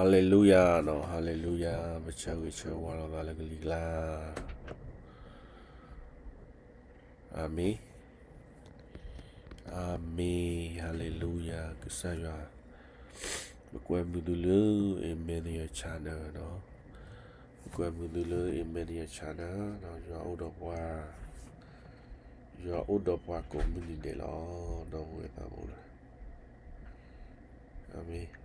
ဟါလ့လူယၤနီၤ, ဟါလ့လူယၤ, ပဆၢဂ့ၤဆၢဝါလိာ်သးလၢကလံၤကျါ. အၤမ့ၣ်, အၤမ့ၣ်, ဟါလ့လူယၤ, ကစၢ်ယွၤ, ပကွဲမုာ်သုလၢ Emmanuel Channel နီၤ, ပကွဲမုာ်သုလၢ Emmanuel Channel နီၤ, ယွၤအိၣ်ဒီးပှၤ, ယွၤအိၣ်ဒီးပှၤကိးမုၢ်နံၤဒဲးလီၤ, ဒီပုၢ်ဝဲၢ်သးဘိလၢ အၤမ့ၣ်.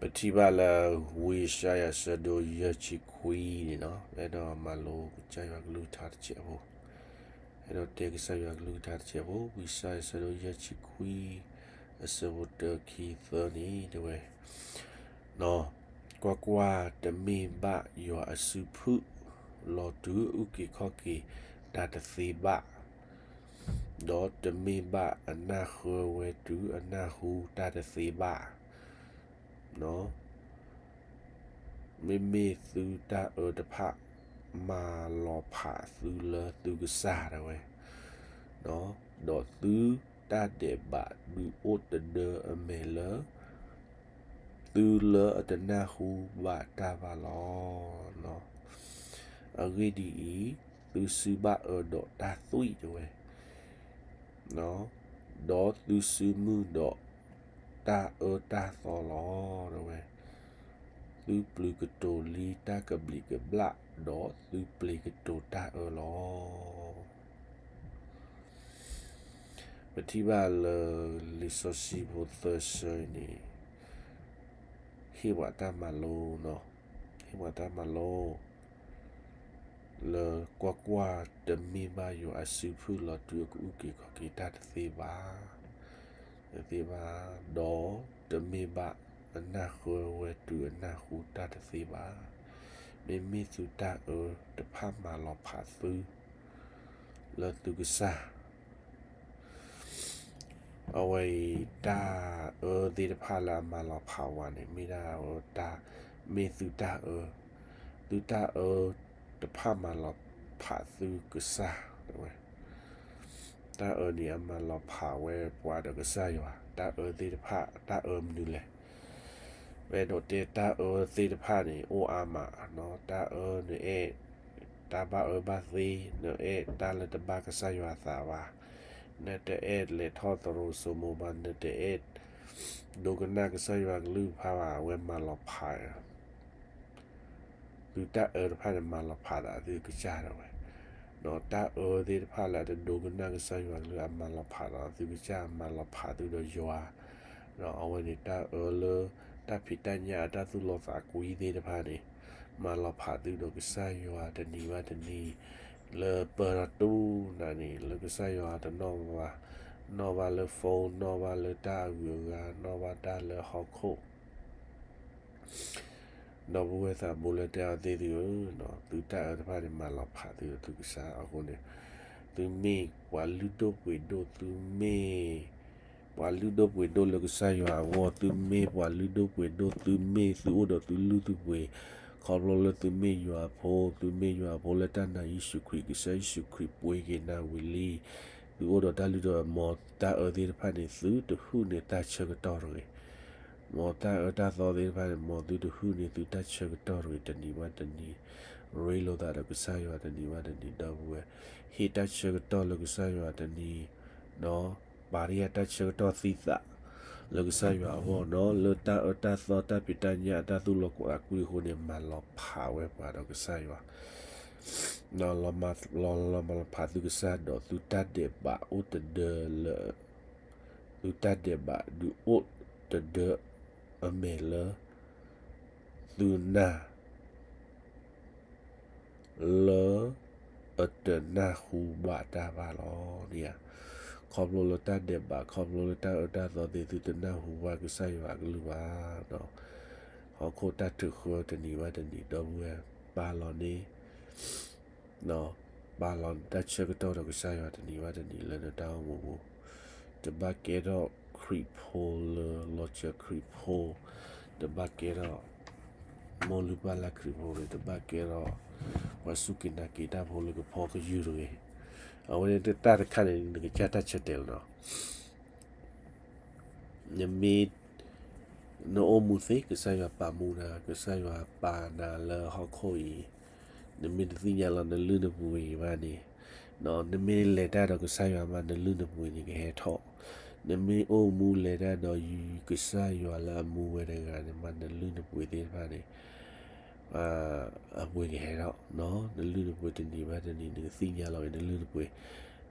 ပထံၣ်ဘၣ်လၢ ဝံယၡါယၤ ဆၢဒိၣ်ယဲၢ်ဆံခွံန့ၣ်နီၤ, အဲၣ်ဒိးမၤလိကစၢ်ယွၤကလုၢ်ကထါတစဲးဖိ, အဲၣ်ဒိးတဲကစၢ်ယွၤကလုၢ်ကထါတစဲးဖိ, ဝံယၡါယၤ ဆၢဒိၣ်ယဲၢ်ဆံခွံ, အဆၢဖိတၢ ခံ သၢန့ၣ် တဲဝဲ ကွၢ်ကွၢ်, တမ့ၢ်ဘၣ်ယွၤအစုဖုၣ်လီၤတုၤအုၣ်က့ၤခီၣ်က့ၤတၢ်တသ့ဘၣ်, ဒီးတမ့ၢ်ဘၣ်အနၢ်ဃၢဝဲတုၤအနၢ်ဟူတၢ်တသ့ဘၣ်, မ့မ့ၢ်သုတၢ်အၢတဖၣ် မၤလီၤဖးသုလၢသုကစၢ်ဒၣ်ဝဲ, ဒီးသုတၢ်ဒဲးဘးဒုးအိၣ်တဒၢအမဲာ်လၢ သုလၢအတနၢ်ဟူဘၣ်တၢ်ဘၣ်လီၤ. အဂ့ၢ်ဒ်အံၤ, သုစုဘၣ်အၢဒီးတၢ်သွံၣ်တဝဲ, ဒီးသုစုမုၢ်ဒီးတၢ်အၢတၢ်သီလီၤ တဝဲ, သုပျုၤကတိၤလံတၢ်ကဘျံးကဘျၣ်, ဒီးသုပျ့ၤကတိၤတၢ်အၢလီၤ. ပထံၣ်ဘၣ်လၢလံာ်စီဆှံဖိသၢဆၢအံၤန့ၣ် ဟ့ၣ်ပှၤတၢ်မၤလိနီၤ, ဟ့ၣ်ပှၤတၢ်မၤလိ လၢကွၢ်ကွၢ်, တမ့ၢ်ဘၣ်ယွၤအစုဖုၣ်လီၤတုၤအကအုၣ်က့ၤခီၣ်က့ၤတၢ်တသ့ဘၣ်, တသ့ဘၣ်, ဒီးတမ့ၢ်ဘၣ်အနၢ်ဃၢဝဲတုၤအနၢ်ဟူတၢ်တသ့ဘၣ်, မ့မ့ၢ်သုတၢ်အၢတဖၣ်မၤလီၤဖးသု လၢသုကစၢ် အဝဲအံၤ တၢ်အၢသ့ၣ်တဖၣ်လၢအမၤလီၤဖးဝဲန့ၣ် မ့ၢ်ဒၣ်တၢ်, မ့ၢ်သုတၢ်အၢ, သုတၢ်အၢတဖၣ်မၤလီၤဖးသုကစၢ်ဝဲ, တၢ်အၢန့ၣ်အမၤလီၤဖးဝဲပှၤဒီးကစၢ်ယွၤ, တၢ်အၢသ့ၣ်တဖၣ် တၢ်အၢမနုၤလဲၣ်. ပအဲၣ်ဒိးတဲတၢ်အၢသ့ၣ်တဖၣ်န့ၣ် အိၣ်အါမး, တၢ်အၢနအဲၣ် တၢ်ဘၣ်အၢဘၣ်သီ, နအဲၣ်တၢ်လၢတဘၣ်ကစၢ်ယွၤအသးဘၣ်, နတအဲၣ်လဲၤထီၣ်သရိာ်စိမိၤဘၣ်, နတအဲၣ် ဒိကနၣ်ကစၢ်ယွၤကလုၢ်ကထါဘၣ်, အဝဲမၤလီၤဖး သုတၢ်အၢတဖၣ်န့ၣ် မၤလီၤဖးဒီးသုကစၢ်ဒၣ်ဝဲ, ဒီးတၢ်အၢသ့ၣ်တဖၣ်လၢအတဒိကနၣ်ကစၢ်ယွၤကလုၢ် အမၤလီၤဖးဒီးသုကစၢ်, မၤလီၤဖးသုဒီးယွၤ, ဒီးအဝဲန့ၣ်တၢ်အၢလၢ တၢ်ဖံးတၢ်ညၣ်အတၢ်သူၣ်လီသးကွံသ့ၣ်တဖၣ်န့ၣ် မၤလီၤဖးသုဒီးကစၢ်ယွၤတနံၤဘၣ်တနံၤ, လၢပၢၢ်ထီၣ်တူၢ်နၤန့ၣ် လၢကစၢ်ယွၤတနီၣ်ဘၣ်, နီၣ်ဘၣ်လၢ phone, နီၣ်ဘၣ်လၢတၢ်အဂုၤအဂၤ, နီၣ်ဘၣ်တၢ်လၢဟီၣ်ခိၣ် ဒီပုၢ်ဝဲၢ်သးဘိလၢတဲအီၤသ့ၣ်သုဧၢ, သုတၢ်အၢတဖၣ်န့ၣ် မၤလီၤဖးသုဒီးသုကစၢ်အဃိန့ၣ်, သုမ့ၢ်ပှၤလုၢ်ဒိၣ်ပှ့ၤဒိၣ်, သုမ့ၢ်ပှၤလုၢ်ဒိၣ်ပှ့ၤဒိၣ်လၢကစၢ်ယွၤအဂီၢ်, သုမ့ၢ်ပှၤလုၢ်ဒိၣ်ပှ့ၤဒိၣ်, သုမ့ၢ်သုအိၣ်ဒီးသုလုၢ်သုပှ့ၤ, ခီဖျိလၢသုမ့ၢ်ယွၤအဖိ, သုမ့ၢ်ယွၤအဖိလၢတၢ်နာ်ယ့ၣ်ၡူးခရံာ်, ကစၢ်ယ့ၣ်ၡူးခရံာ်ပှ့ၤက့ၤနၤဝံၤလံ, သုအိၣ်ဒီးတၢ်လုၢ်ဒိၣ်, မ်တၢ်အၢသ့ၣ်တဖၣ်န့ၣ် သုတဟူးန့ၢ်တၢ်ဆၢကတီၢ်တဂ့ၤ. မ်တၢ်အၢတၢ်သီသ့ၣ်တဖၣ်န့ၣ် မ်သုတဟူးန့ၢ်သုတၢ်ဆၢကတီၢ်တဂ့ၤ, တနံၤဘၣ်တနံၤ, ရ့လိာ်သးဒီးကစၢ်ယွၤတနံၤဘၣ်တနံၤ, ဒီပုၢ်ဝဲၢ်, ဟ့ၣ်တၢ်ဆၢကတီၢ်လၢကစၢ်ယွၤတနံၤ, ဒီးပာ်တ့ၢ်တၢ်ဆၢကတီၢ်သံသး လၢကစၢ်ယွၤအဂီၢ်နီၤ, လၢတၢ်အၢတၢ်သီတၢ်ဖံးတၢ်ညၣ်အတၢ်သူၣ်လီသးကွံအဃိန့ၣ် မၤလီၤဖးဝဲပှၤဒီးကစၢ်ယွၤ လီၤမၤလီၤဖးသုကစၢ်ဒီးသုတၢ်ဒဲးဘးအိၣ်တဒၢလၢ, သုတၢ်ဒဲးဘးဒုးအိၣ်တဒၢအမဲာ်လၢ သုနၢ် လၢအတနၢ်ဟူဘၣ်တၢ်ဘၣ်လီၤ. ခီဖျိလၢတၢ်ဒဲးဘး ခီဖျိလၢတၢ်အၢတၢ်သီသ့ၣ် သုတနၢ်ဟူဘၣ်ကစၢ်ယွၤအကလုၢ်ဘၣ်ဒီး ဟီၣ်ခိၣ်တၢ်ထုးဃၢတနံၤဘၣ်တနံၤ ဒီပုၢ်ဝဲၢ် ပာ်လီၤန့ၣ် ပာ်လီၤန့ၣ် တၢ်ဆၢကတီၢ်ဒီးကစၢ်ယွၤတနံၤဘၣ်တနံၤလၢနတၢ်အိၣ်မူပူၤ, တဘၣ်ကဲထီၣ်ခရံာ်ဖိလၢလီၤစၢၤခရံာ်ဖိ, တဘၣ်ကဲထီၣ် မိၢ်လုၢ်ပၢ်လၢ်ခရံာ်ဖိတဂ့ၤ, တဘၣ်ကဲထီၣ် ပှၤစူၢ်က့ၤနာ်က့ၤတၢ်ဖိလၢကဖီကယုၢ်တဂ့ၤ. အဝဲန့ၣ်တၢ်တခါန့ၣ် နကစၢ်တၢ်ဆၢတဲာ်လီၤနီၤ. နမ့ၢ် နအိၣ်မူသ့ ကစၢ်ယွၤပာ်မူနၤ, ကစၢ်ယွၤပာ်နၤလၢဟီၣ်ခိၣ်အံၤ, နမ့ၢ်တသ့ၣ်ညါလီၤနလုၢ်နပှ့ၤဘၣ်န့ၣ်, နမ့ၢ်လဲၤတၢ်ဒီးကစၢ်ယွၤမး နလုၢ်နပှ့ၤန့ၣ်ကဟဲထီၣ်, နမ့ၢ်အိၣ်မူလဲၤတၢ်ဒီးကစၢ်ယွၤလၢအမူဝဲတဂၤန့ၣ်မး နလုၢ်နပှ့ၤသ့ၣ်တဖၣ်န့ၣ် အပှ့ၤကဟဲထီၣ်, နလုၢ်နပှ့ၤတနံၤဘၣ်တနံၤ နကသ့ၣ်ညါလီၤက့ၤနလုၢ်နပှ့ၤ,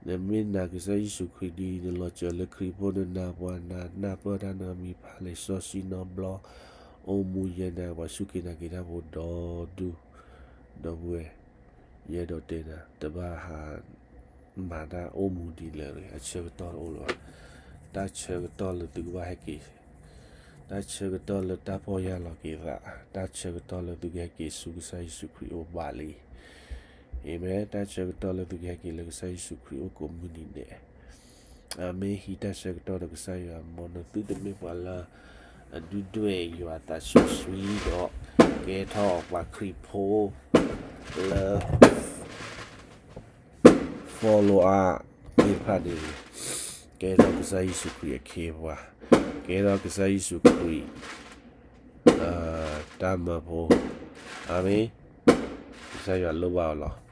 နမ့ၢ်နာ်ကစၢ်ယ့ၣ်ၡူးခရံာ်ဒ် နလီၤစၢၤလၢခရံာ်ဖိ နနာ်ပှၤနၤ နၢ်ပၢၢ်တၢ်နီတမံၤ ဖးလံာ်စီဆှံနီတဘျီ, အိၣ်မူယဲနၤ ပှၤစူၢ်က့ၤနာ်က့ၤတၢ်ဖိဒီဒူၣ်, ဒီပုၢ်ဝဲၢ်, ယအဲၣ်ဒိးတဲနၤ တဘၣ်ဟး မၤတၢ်အိၣ်မူဒ်လဲၣ်တဂ့ၤ အဆၢကတီၢ်တအိၣ်လၢၤဘၣ်, တၢ်ဆၢကတီၢ်လၢသုကဘၣ်ဟဲက့ၤ တၢ်ဆၢကတီၢ်လၢတၢ်ပီၢ်ယၢ်လီၤက့ၤသး, တၢ်ဆၢကတီၢ်လၢသုကဟဲက့ၤဆူကစၢ်ယ့ၣ်ၡူးခရံာ်အိၣ်ဘၣ်လံ. အၤမ့ၣ်, တၢ်ဆၢကတီၢ်လၢသုကဟဲက့ၤလၢကစၢ်ယ့ၣ်ၡူးခရံာ်အိၣ်ကိးမုၢ်နံၤဒဲး. အၤမ့ၣ်, ဟံးတၢ်ဆၢကတီၢ်ဒီးကစၢ်ယွၤ မ်နသုတမ့ၢ်ပှၤလၢ အဒုၣ်ဒွဲၣ်ယွၤအသးစီဆှံဒီး ကဲထီၣ်ပှၤခရံာ်ဖိ လၢ follower သ့ၣ်တဖၣ်န့ၣ် ကဲထီၣ်ကစၢ်ယ့ၣ်ၡူးခရံာ်အခ့အပှၤ, ကဲထီၣ်ကစၢ်ယ့ၣ်ၡူးခရံာ် တၢ်မၢဖိ, အၤမ့ၣ်, ကစၢ်ယွၤလိၣ်ဘၣ်အီၤလီၤ.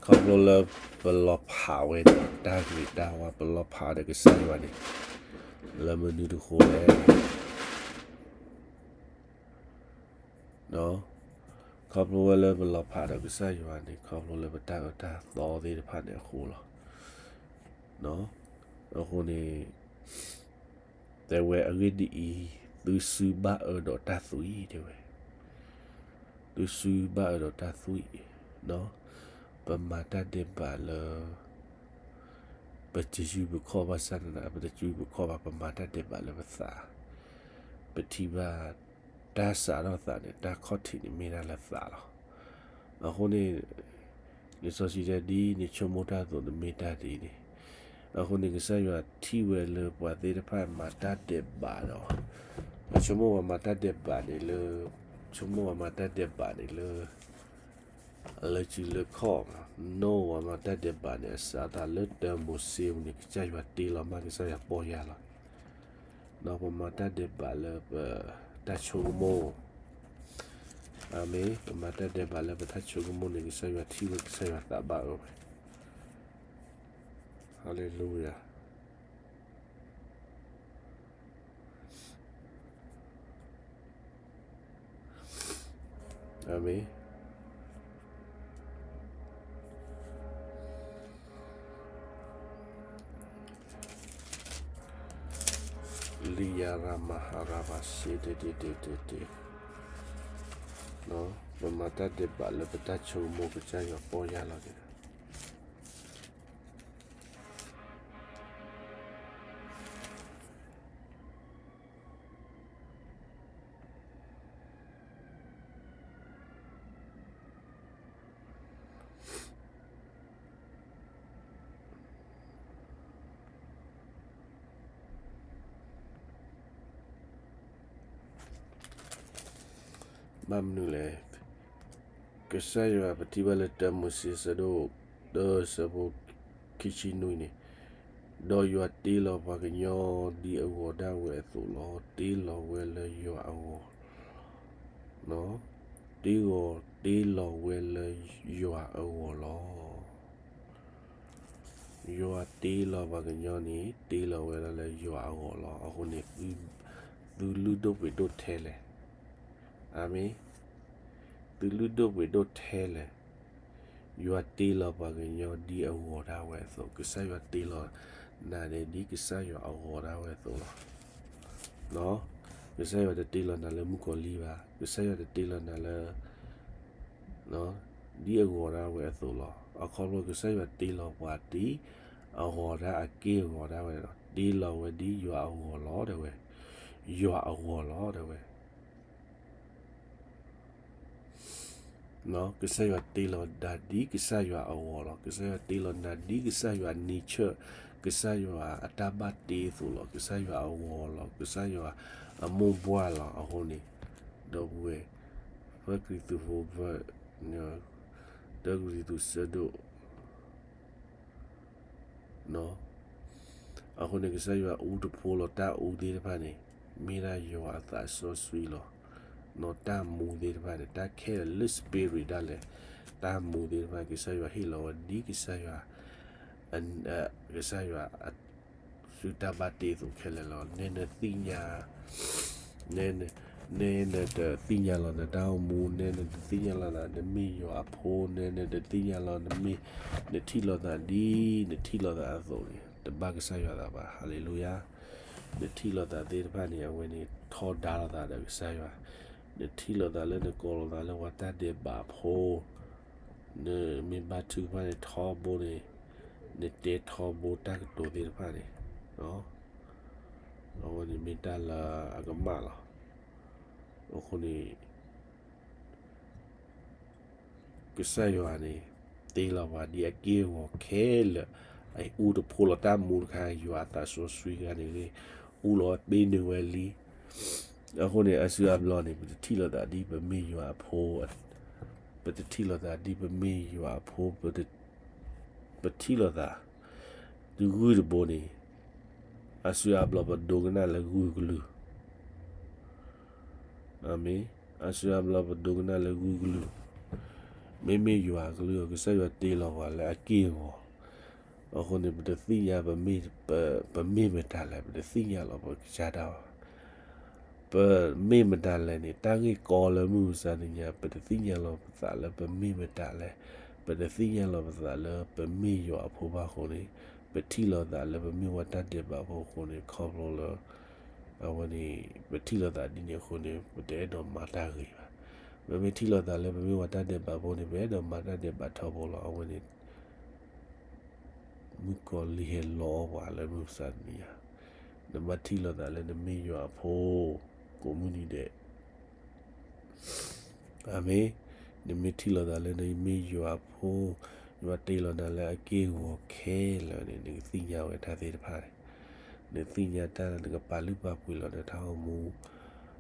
ခီဖျိလၢပလီၤဖးဝဲန့ၣ် တၢ်ဂ့ၤတၢ်ဝါ ပလီၤဖးဒီးကစၢ်ယွၤန့ၣ် လၢမနုၤတဃိလဲၣ်. ခီဖျိဝဲလၢပလီၤဖးဒီးကစၢ်ယွၤန့ၣ် ခီဖျိလၢပတၢ်အၢတၢ်သီသ့ၣ်တဖၣ်န့ၣ်အဃိလီၤ. အဃိန့ၣ် တဲဝဲအဂ့ၢ်ဒ်အံၤ, သုစုဘၣ်အၢဒီးတၢ်သွံၣ် တဲဝဲ, သုစုဘၣ်အၢဒီးတၢ်သွံၣ်, ပမၤတၢ်ဒဲးဘးလၢ ပတယုၢ်ပခီၣ်ဘၣ်ဆၣ်သနာ်က့ ပတယုၢ်ပခီၣ်ဘၣ် ပမၤတၢ်ဒဲးဘးလၢပသး, ပထံၣ်ဘၣ်တၢ်စးထီၣ်သးန့ၣ် တၢ်ခီၣ်ထံးန့ၣ်မ့ၢ်ဒၣ်လၢသးလီၤ. အဃိန့ၣ် လံာ်စီဆှံတဲဒ်နဆိကမိၣ်တၢ်အသိး နမ့ၢ်တၢ်ဒ်န့ၣ်, အဃိန့ၣ် ကစၢ်ယွၤထံၣ်ဝဲလၢပှၤသ့ၣ်တဖၣ်မၤတၢ်ဒဲးဘးဒီး, ပဆိကမိၣ်ပှၤမၤတၢ်ဒဲးဘးန့ၣ်လၢ, ဆိကမိၣ်ပှၤမၤတၢ်ဒဲးဘးန့ၣ်လၢ လၢစုလၢခီၣ်, နီၢ်ဝဲမၤတၢ်ဒဲးဘးန့ၣ် အစးထီၣ်လၢတၢမိၤၡ့ပူၤန့ၣ် ကစၢ်ယွၤတ့လီၤမး ကစၢ်ယွၤပီၢ်ယၢ်လီၤ. ဒီးပမၤတၢ်ဒဲးဘးလၢပတၢ်ဆိကမိၣ်, အၤမ့ၣ်, ပမၤတၢ်ဒဲးဘးလၢပတၢ်ဆိကမိၣ်န့ၣ် ကစၢ်ယွၤထံၣ်ဝဲ ကစၢ်ယွၤသးဘၣ်အၢဝဲ. ဟါလ့လူယၤ. အၤမ့ၣ်. လံာ်ယၤရမၤဟးရၤဘၣ်စ့တ့တ့တ့တ့တ့, ပမၤတၢ်ဒဲးဘးလၢပတၢ်ဆိကမိၣ် ကစၢ်ယွၤပီၢ်ယၢ်လီၤက့ၤ ဘၣ်မနုၤလဲၣ်. ကစၢ်ယွၤပထံၣ်ဘၣ်လၢတၢမိၤၡ့ ဆၢဒိၣ်တၢ ဆၢဖိခံဆံနွံန့ၣ်, ဒီးယွၤတ့လီၤပှၤကညီဒ်အဂီၤဒၣ်ဝဲအသိးလီၤ. တ့လီၤဝဲလၢယွၤအဂီၤ, တ့ဂီၤတ့လီၤဝဲလၢယွၤအဂီၤလီၤ. ယွၤတ့လီၤပှၤကညီန့ၣ် တ့လီၤဝဲဒၣ်လၢယွၤအဂီၤလီၤ. အဃိန့ၣ် သုလုၢ်ဒိၣ်ပှ့ၤဒိၣ်ထဲလဲၣ်. အၤမ့ၣ်. သုလုၢ်ဒိၣ်ပှ့ၤဒိၣ်ထဲလဲၣ်. ယွၤတ့လီၤပှၤကညီဒ်အဂီၤဒၣ်ဝဲအသိး, ကစၢ်ယွၤတ့လီၤနၤန့ၣ် ဒ်ကစၢ်ယွၤအဂီၤဒၣ်ဝဲအသိးလီၤ. ကစၢ်ယွၤတတ့လီၤနၤလၢမုၣ်ကီၤလံၢ်ဘၣ်, ကစၢ်ယွၤတတ့လီၤနၤလၢ ဒ်အဂီၤဒၣ်ဝဲအသိးလီၤ. အခီဖျိကစၢ်ယွၤတ့လီၤပှၤဒ်အဂီၤဒၣ်အက့ၢ်အဂီၤဒၣ်ဝဲလီၤ. တ့လီၤဝဲဒ်ယွၤအဂီၤလီၤ တဲဝဲ, ယွၤအဂီၤလီၤ တဲဝဲ. ကစၢ်ယွၤတ့လီၤနၤဒ်ကစၢ်ယွၤအဂီၤလီၤ. ကစၢ်ယွၤတ့လီၤနၤဒ်ကစၢ်ယွၤ nature, ကစၢ်ယွၤအတၢ်ဘၣ်တ့အသိးလီၤ. ကစၢ်ယွၤအဂီၤလီၤ. ကစၢ်ယွၤအမိၢ်ပှၢ်လီၤ. အဃိန့ၣ် ဒီပုၢ်ဝဲၢ်, ဖဲကရံၣ်သူးဖိ တၢကရံၣ်သူးဆၢဒိၣ် အဃိန့ၣ် ကစၢ်ယွၤအူတဖိလီၤတၢ်အူသ့ၣ်တဖၣ်န့ၣ် မ့ၢ်ဒၣ်ယွၤအသးစီဆှံလီၤ. နီၢ်တၢ်မူသ့ၣ်တဖၣ်န့ၣ် တၢ်ခဲလၢာ်လၢ spirit ဒၣ်လဲာ်, တၢ်မူသ့ၣ်တဖၣ် ကစၢ်ယွၤဟ့ၣ်လီၤဝဲဒ်ကစၢ်ယွၤ, ကစၢ်ယွၤ သုတၢ်ဘၣ်တ့အသိးခဲလၢာ်လီၤ. နဲနသ့ၣ်ညါ, နဲနတသ့ၣ်ညါလီၤနတၢ်အိၣ်မူ, နဲနတသ့ၣ်ညါလီၤနၤ နမ့ၢ်ယွၤအဖိ, နဲနတသ့ၣ်ညါလီၤနမ့ၢ်, နထံၣ်လိာ်သးဒ်နထံၣ်လိာ်သးအသိးန့ၣ် တဘၣ်ကစၢ်ယွၤသးဘၣ်. ဟါလ့လူယၤ. နထံၣ်လိာ်သးသ့ၣ်တဖၣ်န့ၣ် အဝဲန့ၣ် ထီဒါလိာ်သးဒီးကစၢ်ယွၤ, နထံၣ်လိာ်သးလၢနကိးလိာ်သးလၢပှၤတၢ်ဒဲးဘးဖိ နမ့ၢ်ဘါထုကဖၣ်န့ၣ်ထီဘိန့ၣ်, နတဲထီဘိတၢ်ကတိၤသ့ၣ်တဖၣ်န့ၣ်, အဝဲန့ၣ်မ့ၢ်တၢ်လၢအကမၣ်လီၤ. အဃိန့ၣ် ကစၢ်ယွၤန့ၣ် တ့လီၤပှၤဒ်အက့ၢ်အဂီၤခဲလၢာ်, အအူတဖိလီၤတၢ်မူတခါ ယွၤအသးစီဆှံတခါန့ၣ် အူလီၤပ့ၤနုာ်ဝဲလံ. အဃိန့ၣ် အါစုအါဘျီန့ၣ် ပတထံၣ်လိာ်သးဒ်ပမ့ၢ်ယွၤအဖိ, ပတထံၣ်လိာ်သးဒ်ပမ့ၢ်ယွၤအဖိ, ပထံၣ်လိာ်သး တဂုၢ်တဘိန့ၣ် အါစုအါဘျီပဒိကနၣ်လၢဂုၢ်ကလုၢ်. အၤမ့ၣ်. အါစုအါဘျီပဒိကနၣ်လၢဂုၢ်ကလုၢ်, မ့မ့ၢ်ယွၤအကလုၢ် ကစၢ်ယွၤတ့လီၤပှၤလၢအက့ၢ်အဂီၤ. အဃိန့ၣ် ပတသ့ၣ်ညါ ပမ့ၢ်မတၤလဲၣ်, ပတသ့ၣ်ညါလီၤပကစၢ်ဒၣ်ဘၣ်. ပမ့ၢ်မတၤလဲၣ်န့ၣ် တၢ်ဂ့ၢ်ကီလၢမုၢ်မဆါတနံၤညါ ပတသ့ၣ်ညါလီၤပသးလၢပမ့ၢ်မတၤလဲၣ်, ပတသ့ၣ်ညါလီၤပသးလၢပမ့ၢ်ယွၤအဖိဘၣ်အဃိန့ၣ် ပထံၣ်လိာ်သးလၢပမ့ၢ်ပှၤတၢ်ဒဲးဘးဖိအဃိန့ၣ် ခီဖျိလၢ အဝဲန့ၣ် ပထံၣ်လိာ်သးဒ်န့ၣ်အဃိန့ၣ် ပတအဲၣ်ဒိးမၤတၢ်ဂ့ၤဘၣ်. ပမ့ၢ်ထံၣ်လိာ်သးလၢပမ့ၢ်ပှၤတၢ်ဒဲးဘးဖိန့ၣ် ပအဲၣ်ဒိးမၤတၢ်ဒဲးဘးထီဘိလီၤ. အဝဲန့ၣ် မုၣ်ကီၤလံၢ်ဟဲလီပှၤလၢမုၢ်မဆါတနံၤညါ, နဘၣ်ထံၣ်လိာ်သးလၢနမ့ၢ်ယွၤအဖိ ကိးမုၢ်နံၤဒဲး အၤမ့ၣ်. နမ့ၢ်ထံၣ်လိာ်သးလၢနမ့ၢ်ယွၤအဖိ, ယွၤတ့လီၤနၤလၢအက့ၢ်အဂီၤခဲလၢာ်န့ၣ် နကသ့ၣ်ညါဝဲတၢ်သ့ၣ်တဖၣ်န့ၣ်, နသ့ၣ်ညါတၢ်လၢနကပာ်လုၢ်ပာ်ပှ့ၤလီၤနတၢ်အိၣ်မူ,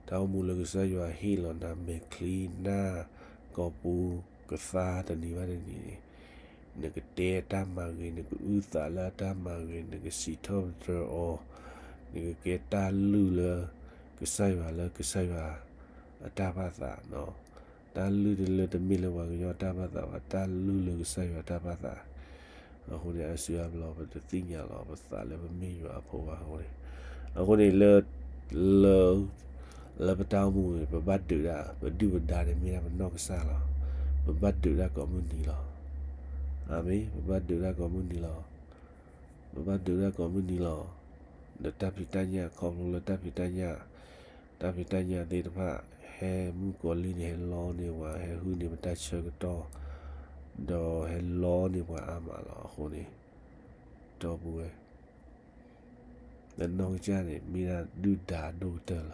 တၢ်အိၣ်မူလၢကစၢ်ယွၤဟ့ၣ်လီၤနၤ မဲာ်ချံ နၢ် ကိာ်ပူၤ ကသါတနံၤဘၣ်တနံၤန့ၣ် နကတဲအတၢ်မၤဂ့ၤ, နကအုၣ်သးလၢအတၢ်မၤဂ့ၤ, နကစံးထီၣ်ပတြၢၤအီၤ, နကကဲတၢ်လုၢ်လၢ ကစၢ်ယွၤလၢကစၢ်ယွၤအတၢ်ဘၣ်သး, တၢ်လုၢ်တလၢတမ့ၢ်လၢပှၤကညီတၢ်ဘၣ်သးဘၣ်, တၢ်လုၢ်လၢကစၢ်ယွၤတၢ်ဘၣ်သး. အဃိန့ၣ် အါစုအါဘျီ ပတသ့ၣ်ညါလီၤပသးလၢပမ့ၢ်ယွၤအဖိဘၣ်အဃိန့ၣ်, အဃိန့ၣ် လၢ လၢ လၢပတၢ်အိၣ်မူန့ၣ် ပဘၣ်ဒုးဒၣ် ပဒုၣ်ပဒါန့ၣ်မ့ၢ်ဒၣ်ပနီၢ်ကစၢ်လီၤ. ပဘၣ်ဒုးဒၣ်ကိးမုၢ်နံၤလီၤ. အၤမ့ၣ်, ပဘၣ်ဒုးဒၣ်ကိးမုၢ်နံၤလီၤ. ပဘၣ်ဒုးဒၣ်ကိးမုၢ်နံၤလီၤ. ဒီးတၢ်ဖံးတၢ်ညၣ် ခီဖျိလၢတၢ်ဖံးတၢ်ညၣ်, တၢ်ဖံးတၢ်ညၣ်သ့ၣ်တဖၣ် ဟဲမုၣ်ကီၤလံၢ်န့ၣ် ဟဲလီန့ၢ်ပှၤ, ဟဲဟုၣ်န့ၢ်ပတၢ်ဆၢကတီၢ်, ဒီးဟဲလီန့ၢ်ပှၤအါမးလီၤ. အဃိန့ၣ် ဒီပုၢ်ဝဲၢ် နနီၢ်ကစၢ်န့ၣ် မ့ၢ်ဒၣ်ဒုၣ်ဒါဒိၣ်ကတၢၢ်လီၤ.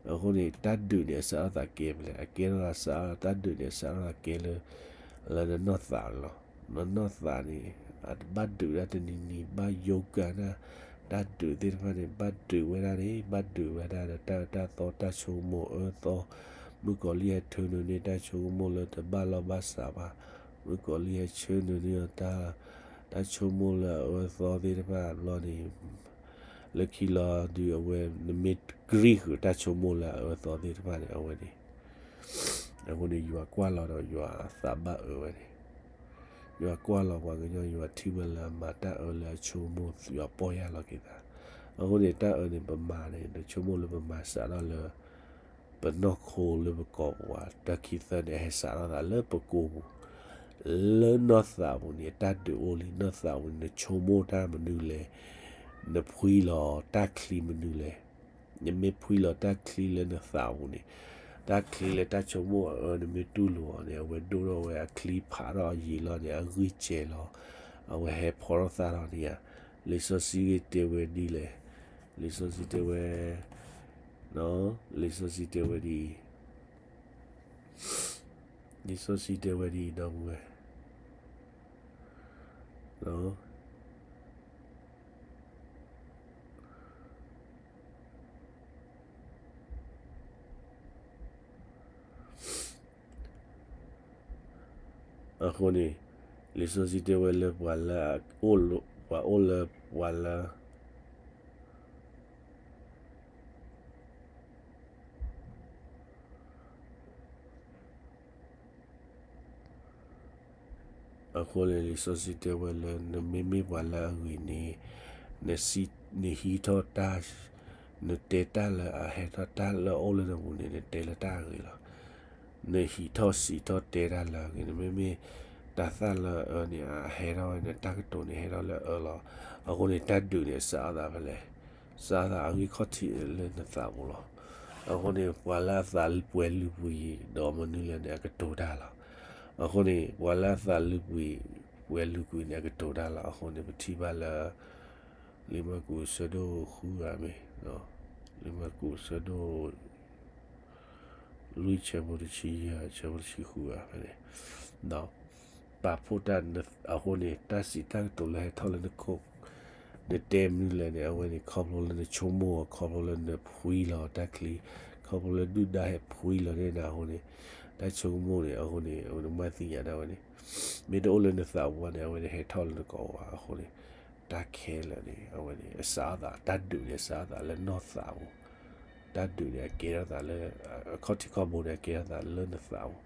အဃိန့ၣ် တၢ်ဒုးန့ၣ် အစးထီၣ်သးကဲဖဲလဲၣ်, အကဲထီၣ်သးစးထီၣ်, တၢ်ဒုးန့ၣ် အစးထီၣ်သးကဲလၢ လၢနနီၢ်သးန့ၣ်လီၤ. နနီၢ်သးန့ၣ် အဘၣ်ဒုးဒၣ်တနံၤနံၤ ဘၣ်ယိၤကၤဒၣ်, တၢ်ဒုးသ့ၣ်တဖၣ်န့ၣ် ဘၣ်ဒုးဝဲဒၣ်န့ၣ် ဘၣ်ဒုးဝဲဒၣ်ဒီးတၢ်အၢတၢ်သီ တၢ်ဆိကမိၣ်အၢသီ, မုၣ်ကီၤလံၢ်ဟဲဆၢနုာ်န့ၢ်တၢ်ဆိကမိၣ်လၢတဘၣ်လီၢ်ဘၣ်စးဘၣ်, မုၣ်ကီၤလံၢ်ဟဲဆၢနုာ်န့ၢ်ဒီးတၢ် တၢ်ဆိကမိၣ်လၢအအၢအသီသ့ၣ်တဖၣ်အဘျီန့ၣ်, လၢခံလီၤဒုးအဝဲ နမ့ၢ်ကြံဃုာ်တၢ်ဆိကမိၣ်လၢအအၢအသီသ့ၣ်တဖၣ်န့ၣ် အဝဲန့ၣ်, အဃိန့ၣ် ယွၤကွၢ်လီၤဒီးယွၤသးဘၣ်အၢဝဲန့ၣ်, ယွၤကွၢ်လီၤပှၤကညီ ယွၤထံၣ်ဝဲလၢအမၤတၢ်အၢလၢအဆိကမိၣ် ယွၤပီၢ်ယၢ်လီၤက့ၤသး. အဃိန့ၣ် တၢ်အၢန့ၣ် ပမၤန့ၣ် နဆိကမိၣ်လၢပမၤစးထီၣ်လၢ ပနီၢ်ခိလၢပကိာ်ပူၤဧါ, တၢ်ခံသၢန့ၣ် အဟဲစးထီၣ်သးလၢပကိာ်ပူၤ, လၢနီၢ်သးပူၤန့ၣ် အတၢ်ဒုးအိၣ်လံ, နီၢ်သးပူၤန့ၣ် နဆိကမိၣ်တၢ်မနုၤလဲၣ်, နဖှံလီၤတၢ်ချံမနုၤလဲၣ်, နမ့ၢ်ဖှံလီၤတၢ်ချံလၢနသးပူၤန့ၣ်, တၢ်ချံလၢတၢ်ဆိကမိၣ်အအၢန့ၣ်မ့ၢ်တူၢ်လိာ်အီၤန့ၣ် အဝဲဒိၣ်ထီၣ်ဝဲအချံဖးထီၣ်အယံာ်လီၤန့ၣ် အဂံၢ်စဲၤလီၤ, အဝဲဟဲဖီထီၣ်သၣ်ထီၣ်န့ၣ်ဧါ. လံာ်စီဆှံဂ့ၢ်တဲဝဲဒ်လဲၣ်. လံာ်စီဆှံတဲဝဲ, လံာ်စီဆှံတဲဝဲဒ်အံၤ, လံာ်စီဆှံတဲဝဲဒ်အံၤ ဒီပုၢ်ဝဲၢ် အဃိန့ၣ် လံာ်စီဆှံတဲဝဲလၢပှၤလၢ ပှၤအိၣ်လၢပှၤလၢ အဃိန့ၣ် လံာ်စီဆှံတဲဝဲလၢ နမ့မ့ၢ်ပှၤလၢအဂ့ၤန့ၣ် နဟံးထီၣ်တၢ်, နတဲတၢ်လၢအဟဲထီၣ်တၢ်လၢအအိၣ်လၢနပူၤန့ၣ် နတဲလၢတၢ်အဂ့ၤလီၤ. နဟံးထီၣ်စံးထီၣ်တဲတၢ်လၢအဂ့ၤန့ၣ် မ့မ့ၢ်တၢ်သၣ်လၢအအၢန့ၣ် အဟဲထီၣ်ဝဲန့ၣ် တၢ်ကတိၤန့ၣ်ဟဲထီၣ်လၢအအၢလီၤ. အဃိန့ၣ် တၢ်ဒုးန့ၣ်စးထီၣ်သးဖဲလဲၣ်, စးထီၣ်သးအဂံၢ်ခီၣ်ထံးလၢနသးပူၤလီၤ. အဃိန့ၣ် ပှၤလၢအသးပှဲၤလုာ်ပှ့ၤဒီးမနုၤလဲၣ်န့ၣ် အကတိၤတၢ်လီၤ. အဃိန့ၣ် ပှၤလၢအသးလုာ်ပှ့ၤ ပှဲၤလုာ်ကွံာ်န့ၣ် အကတိၤတၢ်လီၤ. အဃိန့ၣ် ပထံၣ်ဘၣ်လၢ လံာ်မၢကူးဆၢဒိၣ်ဃုဂၤမ့ၢ်, လံာ်မၢကူးဆၢဒိၣ် လွံၢ်ဆၢဖိတဆံယဲၢ် ဆၢဖိတဆံဃုဂၤဖဲန့ၣ် ပာ်ဖှိၣ်တၢ်အဃိန့ၣ် တၢ်စံးတၢ်ကတိၤလၢဟဲထီၣ်လၢနခိၣ် နတဲမနုၤလဲၣ်န့ၣ် အဝဲန့ၣ် ခီဖျိလၢနဆိကမိၣ်အီၤ ခီဖျိလၢနဖှံလီၤတၢ်ချံ ခီဖျိလၢဒုၣ်ဒါဟဲဖှံလီၤန့ၢ်နၤအဃိန့ၣ် တၢ်ဆိကမိၣ်န့ၣ် အဃိန့ၣ် အဝဲန့ၣ်မ့ၢ်သ့ၣ်ညါဒၣ်ဝဲန့ၣ် မ့ၢ်တအိၣ်လၢနသးပူၤဘၣ်န့ၣ် အဝဲန့ၣ်ဟဲထီၣ်လၢနကိးဘၣ်အဃိန့ၣ် တၢ်ခဲလၢာ်န့ၣ် အဝဲန့ၣ် အစးထီၣ်သး တၢ်ဒုးန့ၣ် အစးထီၣ်သးလၢနီၢ်သးပူၤ တၢ်ဒုးန့ၣ် အကဲထီၣ်သးလၢ အခီၣ်ထံးခီၣ်ဘိန့ၣ် အကဲထီၣ်သးလၢနသးပူၤ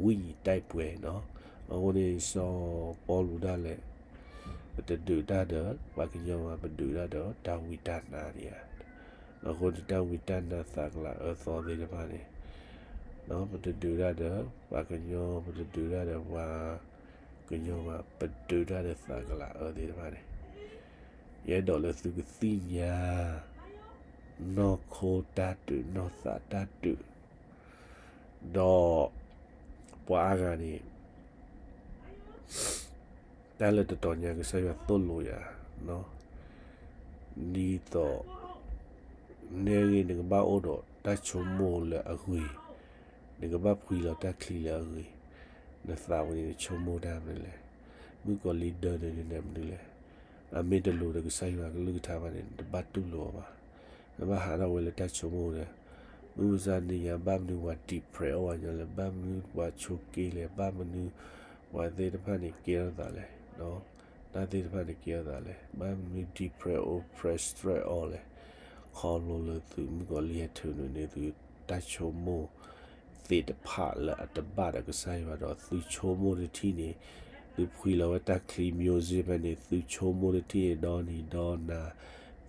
ဝိညာဉ်တိုက်ပွဲနီၤ အဃိန့ၣ် စီၤပီလူးဒၣ်လဲာ် ပတဒုးတၢ်ဒီး ပှၤကညီဘၣ် ပဒုးတၢ်ဒီးတၢ်ဝံတၢ်နါန့ၣ်ဧါ အဃိန့ၣ် တၢ်ဝံတၢ်နါသးကလၤအၢသီသ့ၣ်တဖၣ်န့ၣ် ပတဒုးတၢ်ဒီး ပှၤကညီ ပတဒုးတၢ်ဒီးပှၤကညီဘၣ် ပဒုးတၢ်ဒီးသးကလၤအၢသ့ၣ်တဖၣ်န့ၣ် ယအဲၣ်ဒိးလၢသုကသ့ၣ်ညါ နီၢ်ခိတၢ်ဒုး နီၢ်သးတၢ်ဒုး ဒီး ပှၤအါဂၤန့ၣ် တၢ်လၢတတီၤညါကစၢ်ယွၤသိၣ်လိယၤ ဒ်သိး နဲဂ့ၤ နကဘၣ်အိၣ်ဒီးတၢ်ဆိကမိၣ်လၢအဂ့ၤ, နကဘၣ်ဖှံလီၤတၢ်ချံလၢအဂ့ၤ, နသးဝဲန့ၣ် နဆိကမိၣ်တၢ်မနုၤလဲၣ်, မုၣ်ကီၤလံၢ်ဒၢနၤန့ၣ်မနုၤလဲၣ်, အမ့ၢ်တလိၤဒီးကစၢ်ယွၤကလုၢ်ကထါဘၣ်န့ၣ် နတဘၣ်တူၢ်လိာ်အီၤဘၣ်. နဘၣ်ဟးထီၣ်ဝဲလၢတၢ်ဆိကမိၣ်ဒီး, မုၢ်မဆါတနံၤညါ ဘၣ်မနုၤပှၤ depress အီၣ်ဝဲညီလဲၣ်, ဘၣ်မနုၤပှၤဆိးက့လဲၣ်, ဘၣ်မနုၤ ပှၤသ့ၣ်တဖၣ်န့ၣ်ကဲထီၣ်သးလဲၣ်, တၢ်သ့ၣ်တဖၣ်န့ၣ်ကဲထီၣ်သးလဲၣ်, ဘၣ်မနုၤ depress အိၣ် depress အီၤလဲၣ်, ခီဖျိလၢသုမုၣ်ကီၤလံၢ်ဟဲထုးန့ၢ်သုတၢ်ဆိကမိၣ် သ့ၣ်တဖၣ်လၢအတဘၣ်ဒီးကစၢ်ယွၤဒီး သုဆိကမိၣ်တထံၣ်န့ၣ်, သုဖှံလီၤဝဲတၢ်ချံ music ဖဲန့ၣ် သုဆိကမိၣ်တထံၣ်န့ၣ် ဒီနံၤဒီနၤ,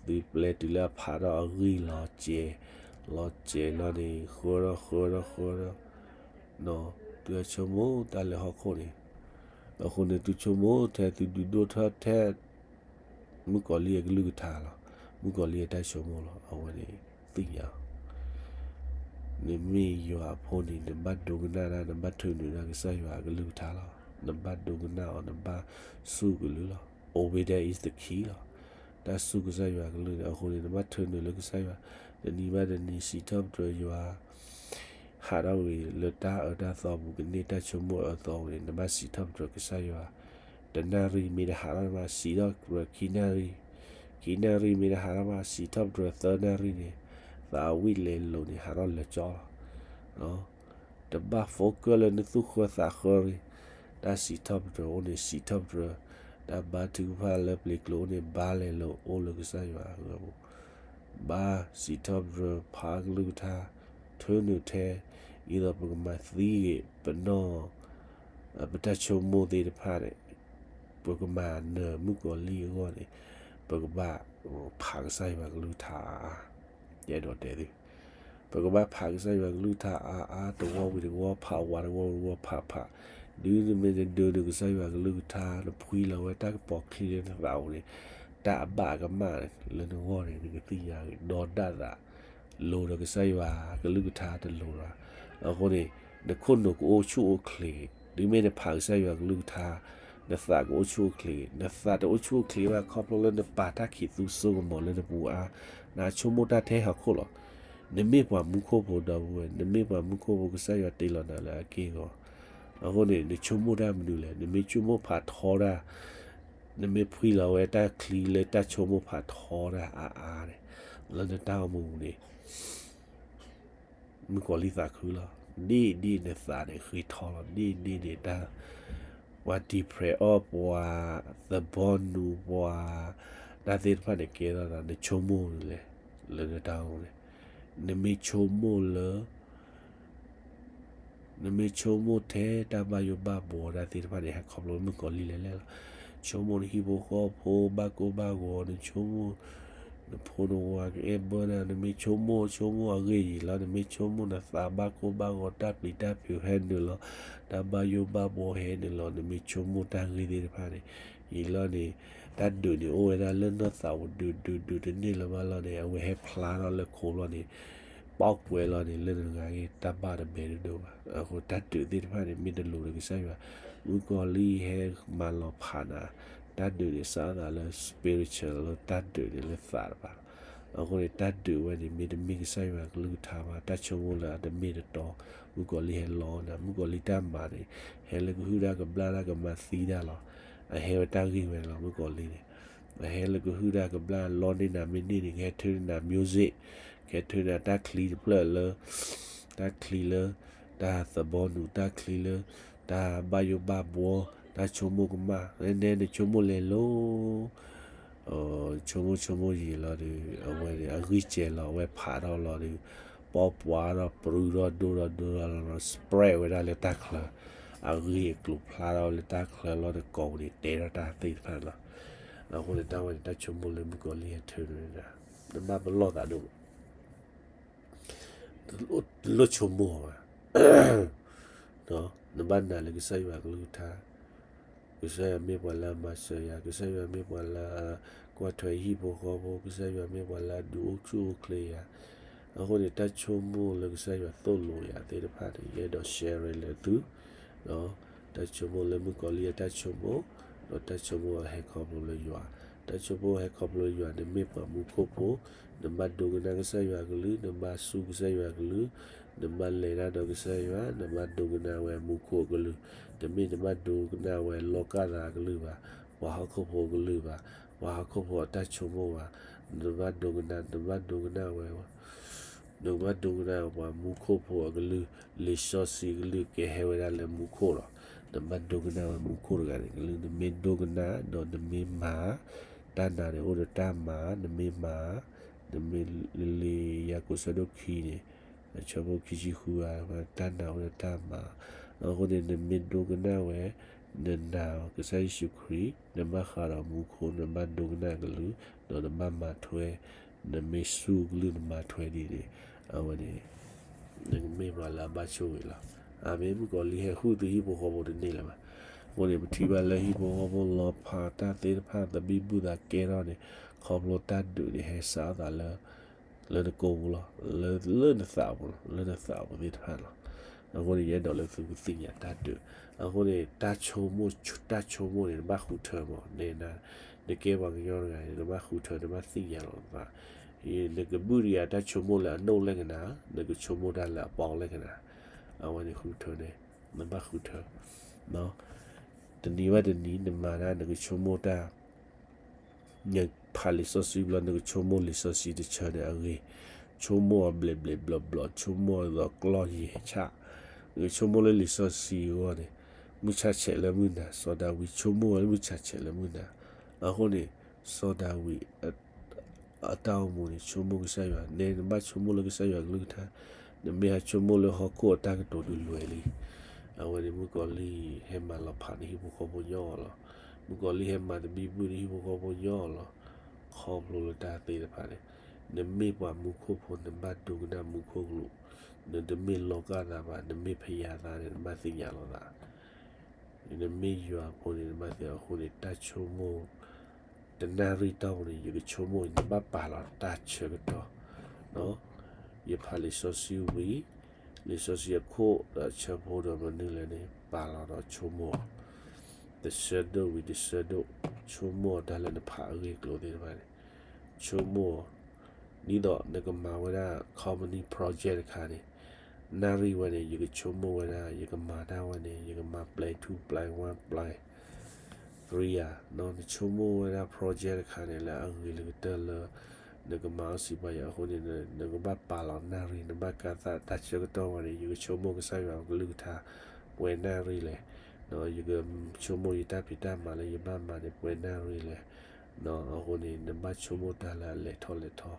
သုပျဲတုၤလၢအဖးထီၣ်အဂံၢ်လီၤစဲး, လီၤစဲးလီၤန့ၣ် ဃၢထီၣ်ဃၢထီၣ်ဃၢထီၣ်, သုဆိကမိၣ်တၢ်လၢဟီၣ်ခိၣ်န့ၣ်, အဃိန့ၣ် သုဆိကမိၣ်ထဲသုဒုးဒိၣ်ထီၣ်ထဲ မုၣ်ကီၤလံၢ်အကလုၢ်ကထါလီၤ. မုၣ်ကီၤလံၢ်အတၢ်ဆိကမိၣ်လီၤ. အဝဲန့ၣ်သ့ၣ်ညါအီၤ, နမ့ၢ်ယွၤအဖိန့ၣ် နဘၣ်ဒိကနၣ်ဒၣ် နဘၣ်ထုးန့ၢ်ဒၣ်ကစၢ်ယွၤအကလုၢ်ကထါလီၤ. နဘၣ်ဒိကနၣ်အီၤ နဘၣ်စူၢ်ကလုၢ်လီၤ. Obedience is the key လီၤ. တၢ်စူၢ်ကစၢ်ယွၤအကလုၢ်န့ၣ် အဃိန့ၣ် နဘၣ်ထုးန့ၢ်လၢကစၢ်ယွၤ, တနံၤဘၣ်တနံၤ စံးထီၣ်ပတြၢၤယွၤ ဟးထီၣ်ဝံၤလၢတၢ်အၢတၢ်သီပူၤ ကန့ၢ်တၢ်ဆိကမိၣ်အၢသီဝံၤန့ၣ် နဘၣ်စံးထီၣ်ပတြၢၤကစၢ်ယွၤ, တနၣ်ရံၣ်မ့ၢ်တဟးထီၣ်ဘၣ် စံးထီၣ်ပတြၢၤခံနၣ်ရံၣ်, ခံနၣ်ရံၣ်မ့ၢ်တဟးထီၣ်ဘၣ် စံးထီၣ်ပတြၢၤသၢနၣ်ရံၣ်န့ၣ်, သးဝံၣ်လဲၤလိၤန့ၣ် ဟးထီၣ်လၢာ်ကၠီလီၤ. တဘၣ် focus လၢနသူၣ်ဃၢသးဃၢရံၣ်, တၢ်စံးထီၣ်ပတြၢၤအိၣ်န့ၣ် စံးထီၣ်ပတြၢၤ, တၢ်ဘါထုကဖၣ်လၢပျ့ၤကျိၤအိၣ်န့ၣ် ဘါလဲၤလိၤအိၣ်လၢကစၢ်ယွၤအဂီၢ်ပူၤ ဘါစံးထီၣ်ပတြၢၤ ဖးကလုၢ်ကထါ, ထုးနုာ်ထဲ, ဒ်သိးပကမၤသံဂ့ၤပနီၢ်, ပတၢ်ဆိကမိၣ်သ့ၣ်တဖၣ်န့ၣ်, ပကမၤနၢၤမုၣ်ကီၤလံၢ်အဂီၢ်န့ၣ်, ပကဘၣ်ဖးကစၢ်ယွၤကလုၢ်ကထါအါအါ, ယအဲၣ်ဒိးတဲသု ပကဘၣ်ဖးကစၢ်ယွၤကလုၢ်ကထါအါအါ, တဝီဝံၤတဝီ, ဖးဝးတဝီဝံၤတဝီ, ဖးဖး, ဒုးနမ့ၢ်တဒုးနကစၢ်ယွၤကလုၢ်ကထါ နဖှံလီၤဝဲတၢ်ကပီၤချံလၢနသးပူၤန့ၣ်, တၢ်အဘၣ်အကမၣ်လၢနဂီၢ်န့ၣ် နကသ့ၣ်ညါဂ့ၤ, ဒီးဒၣ်သး, လိၤဒီးကစၢ်ယွၤကလုၢ်ကထါတလိၤဘၣ်, အဃိန့ၣ် နခိၣ်နူာ်ကအိၣ်ဆူၣ်အိၣ်ချ့, တုၤမ့ၢ်နဖးကစၢ်ယွၤကလုၢ်ကထါ, နသးကအိၣ်ဆူၣ်အိၣ်ချ့, နသးတအိၣ်ဆူၣ်အိၣ်ချ့ဘၣ်ခီဖျိလၢနပာ်တၢ်ခံးသူစိကမီၤလၢနပူၤအါ, နဆိကမိၣ်တၢ်ထဲဟီၣ်ခိၣ်လီၤ. နမ့ၢ်ပှၤမူခိၣ်ဖိဒီပုၢ်ဝဲၢ်, နမ့ၢ်ပှၤမူခိၣ်ဖိကစၢ်ယွၤတ့လီၤနၤလၢအက့ၢ်အဂီၤ, အဃိန့ၣ် နဆိကမိၣ်တၢ်မနုၤလဲၣ်, နမ့ၢ်ဆိကမိၣ်ဖးထီတၢ်, နမ့ၢ်ဖှံလီၤဝဲတၢ်ချံလၢတၢ်ဆိကမိၣ်ဖးထီတၢ်အါအါန့ၣ်, လၢနတၢ်အိၣ်မူန့ၣ် မုၣ်ကီၤလံၢ်သးခုလီၤ. ဒ်ဒ်န့ၣ်သးန့ၣ်ဃ့ထီလီၤ. ဒ်ဒ်န့ၣ်တၢ်, ပှၤ depress အီၣ်ပှၤ, သဘီနူၤပှၤ, တၢ်သ့ၣ်တဖၣ်န့ၣ်ကဲထီၣ်သး နဆိကမိၣ်လဲၣ်, လၢနတၢ်အိၣ်မူန့ၣ်, နမ့ၢ်ဆိကမိၣ်လၢ နမ့ၢ်ဆိကမိၣ်ထဲတၢ်ဘၣ်ယိၣ်ဘၣ်ဘှီတၢ်သ့ၣ်တဖၣ်န့ၣ် ဟဲခီဖျိမုၣ်ကီၤလံၢ်လဲၣ်လဲၣ်လီၤ. ဆိကမိၣ်နဟံၣ်ဖိဃီဖိဘၣ်ကိၢ်ဘၣ်ဂီၤ, နဆိကမိၣ် နဖိနဝၤကအဲၣ်ဘၢနၤ, နမ့ၢ်ဆိကမိၣ်ဆိကမိၣ်အဂ့ၢ်အံၤလီၤ, နမ့ၢ်ဆိကမိၣ်နသးဘၣ်ကိၢ်ဘၣ်ဂီၤ, တၢ်ပျံၤတၢ်ဖုးဟဲနုာ်လီၤ, တၢ်ဘၣ်ယိၣ်ဘၣ်ဘှီဟဲနုာ်လီၤ, နမ့ၢ်ဆိကမိၣ်တၢ်ဂ့ၢ်သ့ၣ်တဖၣ်န့ၣ်, အံၤလီၤန့ၣ်, တၢ်ဒုးန့ၣ်အိၣ်ဝဲဒၣ်လၢနီၢ်သးအိၣ်ဒုးဒုးတန့ၢ်လၢၤဘၣ်လီၤန့ၣ်, အဝဲဟဲဖျါထီၣ်လၢခိလီၤန့ၣ် ပီၣ်ကွဲးလီၤန့ၣ် လၢနတဂၤဂ့ၢ် တၢ်ဘၣ်တဘဲဒိၣ်ဒိၣ်ဘၣ်. အဃိတၢ်ဒုးသ့ၣ်တဖၣ်န့ၣ် မ့ၢ်တလိၤဒီးကစၢ်ယွၤ, မုၣ်ကီၤလံၢ်ဟဲမၤလီၤဖးနၤ, တၢ်ဒုးန့ၣ်စးထီၣ်သးလၢ spiritual လၢတၢ်ဒုးန့ၣ်လၢသးတပၤလီၤ. အဃိန့ၣ် တၢ်ဒုးဝဲန့ၣ် မ့တမ့ၢ်ကစၢ်ယွၤကလုၢ်ကထါဘၣ်, တၢ်ဆိကမိၣ်လၢအတမ့ၢ်တတီ, မုၣ်ကီၤလံၢ်ဟဲလီၤနၤ, မုၣ်ကီၤလံၢ်တၢ်မၤန့ၣ် ဟဲလၢကဟုၣ်တၢ်ကဘျၣ်တၢ်ကမၤသံတၢ်လီၤ. အဟဲဝဲတၢ်ဂ့ၢ်ဝဲလီၤ မုၣ်ကီၤလံၢ်န့ၣ် အဟဲလၢကဟုၣ်တၢ်ကဘျၣ်လီန့ၢ်နၤမ့ၢ်န့ၢ်န့ၣ် ကဟဲထုးန့ၢ်နၤ music, ကဟဲထုးန့ၢ်နၤတၢ်ချံတဖျၢၣ်လၢ, တၢ်ချံလၢ, တၢ်သဘီနူၤ, တၢ်ချံလၢ, တၢ်ဘၣ်ယိၣ်ဘၣ်ဘှီ, တၢ်ဆိကမိၣ်ကမၣ်, နဲနဆိကမိၣ်လဲၤလိၤ ဆိကမိၣ်ဆိကမိၣ်ယံာ်လီၤဒီး အဝဲန့ၣ် အဂံၢ်စဲၤလီၤ အဝဲဖးထီၣ်လီၤဒီး ပီၣ်ပှၤထီၣ်ပြူထီၣ်ဒိၣ်ထီၣ်ဒိၣ်ထီၣ်လီၤ spread ဝဲဒၣ်လၢတၢ်ချၢ, အဂံၢ်အကျိၤဖျါထီၣ်လၢတၢ်ချၢလီၤဒီးကိးပူၤန့ၣ် တဲထီၣ်တၢ်သ့ၣ်တဖၣ်န့ၣ်လီၤ. အဃိန့ၣ် တၢ်ဝဲန့ၣ် တၢ်ဆိကမိၣ်လၢမုၣ်ကီၤလံၢ်ဟဲထုးန့ၢ်နၤ, နဘၣ်ပလီၢ်သးဒိၣ်မး တလိၣ်ဆိကမိၣ်ဘၣ်. နဘၣ်နာ်လၢကစၢ်ယွၤကလုၢ်ကထါ, ကစၢ်ယွၤမ့ၢ်ပှၤလၢအမၤစၢၤယၤ, ကစၢ်ယွၤမ့ၢ်ပှၤလၢအကွၢ်ထွဲယဟံၣ်ဖိဃီဖိ, ကစၢ်ယွၤမ့ၢ်ပှၤလၢအဒုးအိၣ်ဆူၣ်အိၣ်ချ့ယၤ. အဃိန့ၣ် တၢ်ဆိကမိၣ်လၢကစၢ်ယွၤသိၣ်လိယၤသ့ၣ်တဖၣ်န့ၣ် ယအဲၣ်ဒိး share လၢသု တၢ်ဆိကမိၣ်လၢမုၣ်ကီၤလံၢ်အတၢ်ဆိကမိၣ်, ဒီးတၢ်ဆိကမိၣ်အဟဲခီဖျိလၢယွၤ, တၢ်ဆိကမိၣ်ဟဲခီဖျိလၢယွၤ နမ့ၢ်ပှၤမူခိၣ်ဖိ, နဘၣ်ဒိကနၣ်ကစၢ်ယွၤအကလုၢ်, နဘၣ်စူၢ်ကစၢ်ယွၤအကလုၢ်, နဘၣ်လဲၤတၢ်ဒီးကစၢ်ယွၤ, နဘၣ်ဒိကနၣ်ဝဲမူခိၣ်အကလုၢ်, တမ့ၢ်နဘၣ်ဒိကနၣ်ဝဲလီၤကၢ်သးအကလုၢ်ဘၣ်, ပှၤဟီၣ်ခိၣ်ဖိအကလုၢ်ဘၣ်, ပှၤဟီၣ်ခိၣ်ဖိအတၢ်ဆိကမိၣ်ဘၣ်, နဘၣ်ဒိကနၣ်, နဘၣ်ဒိကနၣ်ဝဲ နကဘၣ်ဒိကနၣ်ပှၤမူခိၣ်ဖိအကလုၢ်, လံာ်စီဆှံကလုၢ်ကဟဲဝဲဒၣ်လၢမူခိၣ်လီၤ. နဘၣ်ဒိကနၣ်ဝဲမူခိၣ်တဂၤန့ၣ်ကလုၢ်, နမ့ၢ်ဒိကနၣ်ဒီးနမ့ၢ်မၤ, တၢ်နာ်န့ၣ်အိၣ်ဒီးတၢ်မၤ, နမ့ၢ်မၤ, နမ့ၢ်လံာ်ယၤကိာ်ဆၢဒိၣ်ခံန့ၣ်, အဆၢဖိခံဆံဃုဧါ, တၢ်နာ်အိၣ်ဒီးတၢ်မၤ, အဃိန့ၣ် နမ့ၢ်ဒိကနၣ်ဝဲ, နနာ်ကစၢ်ယ့ၣ်ၡူးခရံာ်, နဘၣ်ဃးဒီးမူခိၣ်, နဘၣ်ဒိကနၣ်ကလုၢ်, ဒီးနဘၣ်မၤထွဲ, နမ့ၢ်စူၢ်ကလုၢ်နမၤထွဲဒ်န့ၣ်, အဝဲန့ၣ် နကမ့ၢ်ပှၤလၢအဘၣ်ဆိၣ်ဂ့ၤလီၤ. အၤမ့ၣ်, မုၣ်ကီၤလံၢ်ဟဲဃုာ်သုဟံၣ်ဖိဃီဖိတန့ၢ်လၢၤဘၣ်. အဃိန့ၣ် ပထံၣ်ဘၣ်လၢဟံၣ်ဖိဃီဖိလီၤဖးတၢ်သ့ၣ်တဖၣ် သဘံၣ်ဘုၣ်သးကဲထီၣ်န့ၣ်, ခီဖျိတၢ်ဒုးန့ၣ် ဟဲစးအသးလၢ လၢနကိာ်ပူၤလီၤ, လၢ လၢနသးပူၤလီၤ, လၢနသးပူၤသ့ၣ်တဖၣ်လီၤ. အဃိန့ၣ် ယအဲၣ်ဒိးလၢသုကသ့ၣ်ညါတၢ်ဒုး, အဃိန့ၣ် တၢ်ဆိကမိၣ်, တၢ်ဆိကမိၣ်န့ၣ် နဘၣ်ဃုထၢမး, န, နကဲပှၤကညီတဂၤန့ၣ် နဘၣ်ဃုထၢ, နဘၣ်သ့ၣ်ညါလီၤနသး, နကဘုၣ်ဒံးယၤတၢ်ဆိကမိၣ်လၢအနိၣ်လဲၣ်ကနၤ, နကဆိကမိၣ်တၢ်လၢအပီလဲၣ်ကနၤ, အဝဲန့ၣ်ဃုထၢန့ၣ်, နဘၣ်ဃုထၢ, တနံၤဘၣ်တနံၤ နမၤတၢ် နကဆိကမိၣ်တၢ် နဖးလံာ်စီဆှံဘျီ နကဆိကမိၣ်လံာ်စီဆှံတဆၢန့ၣ်အဂ့ၢ်, ဆိကမိၣ်အီၤဘျဲးဘျဲးဘျီဘျီ, ဆိကမိၣ်အီၤဒီးကျီၢ်ယဲၢ်ဆၣ်, နကဆိကမိၣ်လၢလံာ်စီဆှံအဂီၢ်န့ၣ်, မုၢ်ဆၣ်ဆဲးလၢမုၢ်နၤ, စီၤဒၤဝံးဆိကမိၣ်ဝဲလၢမုၢ်ဆၣ်ဆဲးလၢမုၢ်နၤ, အဃိန့ၣ် စီၤဒၤဝံး အတၢ်အိၣ်မူန့ၣ် ဆိကမိၣ်ကစၢ်ယွၤ, နဲနဘၣ်ဆိကမိၣ်လၢကစၢ်ယွၤကလုၢ်ကထါ, နမ့ၢ်ဟးဆိကမိၣ်လၢဟီၣ်ခိၣ်အတၢ်ကတိၤဒုးလွဲလံ. အဝဲန့ၣ် မုၣ်ကီၤလံၢ်ဟဲမၤလီၤဖးနဟံၣ်ဖိဃီဖိညီအီၤလီၤ. မုၣ်ကီၤလံၢ်ဟဲမၤသဘံၣ်ဘုၣ်နဟံၣ်ဖိဃီဖိညီအီၤလီၤ. ခီဖျိလၢတၢ်သ့ၣ်တဖၣ်န့ၣ်, နမ့ၢ်ပှၤမူခိၣ်ဖိ နဘၣ်ဒိကနၣ်မူခိၣ်ကလူး, နတမ့ၢ်လီၤကၢ်သးဘၣ်, နမ့ၢ်ဖယၤသးန့ၣ် နဘၣ်သ့ၣ်ညါလီၤသး နမ့ၢ်ယွၤအဖိန့ၣ် နဘၣ်သ့ၣ်ညါအဃိန့ၣ် တၢ်ဆိကမိၣ် တနၣ်ရံၣ်တီၢ်ပူၤန့ၣ် ယကဆိကမိၣ် နဘၣ်ပာ်လီၤတၢ်ဆၢကတီၢ်, ယဖးလံာ်စီဆှံဝံၤ, လံာ်စီဆှံအခိၣ်ဒီးအဆၢဖိဒီးမနုၤလဲၣ်န့ၣ် ပာ်လီၤဒီးဆိကမိၣ်အီၤ, တဆၢဒိၣ်ဝံၤတဆၢဒိၣ်, ဆိကမိၣ်အီၤတၢ်လၢနဖးအဂ့ၢ်အကျိၤသ့ၣ်တဖၣ်န့ၣ်, ဆိကမိၣ်အီၤ, ဒ်သိးနကမၤဝဲဒၣ် company project တခါန့ၣ်, နၣ်ရံၣ်ဝဲန့ၣ် ယကဆိကမိၣ်ဝဲဒၣ် ယကမၤတၢ်ဝဲန့ၣ် ယကမၤ plan two plan one plan three ဧါ, နဆိကမိၣ်ဝဲဒၣ် project တခါန့ၣ် လၢအဂ့ၤလၢကတၢၢ်လၢ နကမၤအီၤစံးပာ်ယၤအဃိန့ၣ် နကဘၣ်ပာ်လီၤနၣ်ရံၣ် နဘၣ်ကသၣ်တၢ်ဆၢကတီၢ်ဝဲန့ၣ် ယကဆိကမိၣ်ကစၢ်ယွၤကလုၢ်ကထါ ပှဲၤနၣ်ရံၣ်လဲၣ်, ယကဆိကမိၣ်ယတၢ်ဖံးတၢ်မၤလၢယဘၣ်မၤန့ၣ် ပှဲၤနၣ်ရံၣ်လဲၣ်, အဃိန့ၣ် နဘၣ်ဆိကမိၣ်တၢ်လၢအလဲၤထီၣ်လဲၤထီ,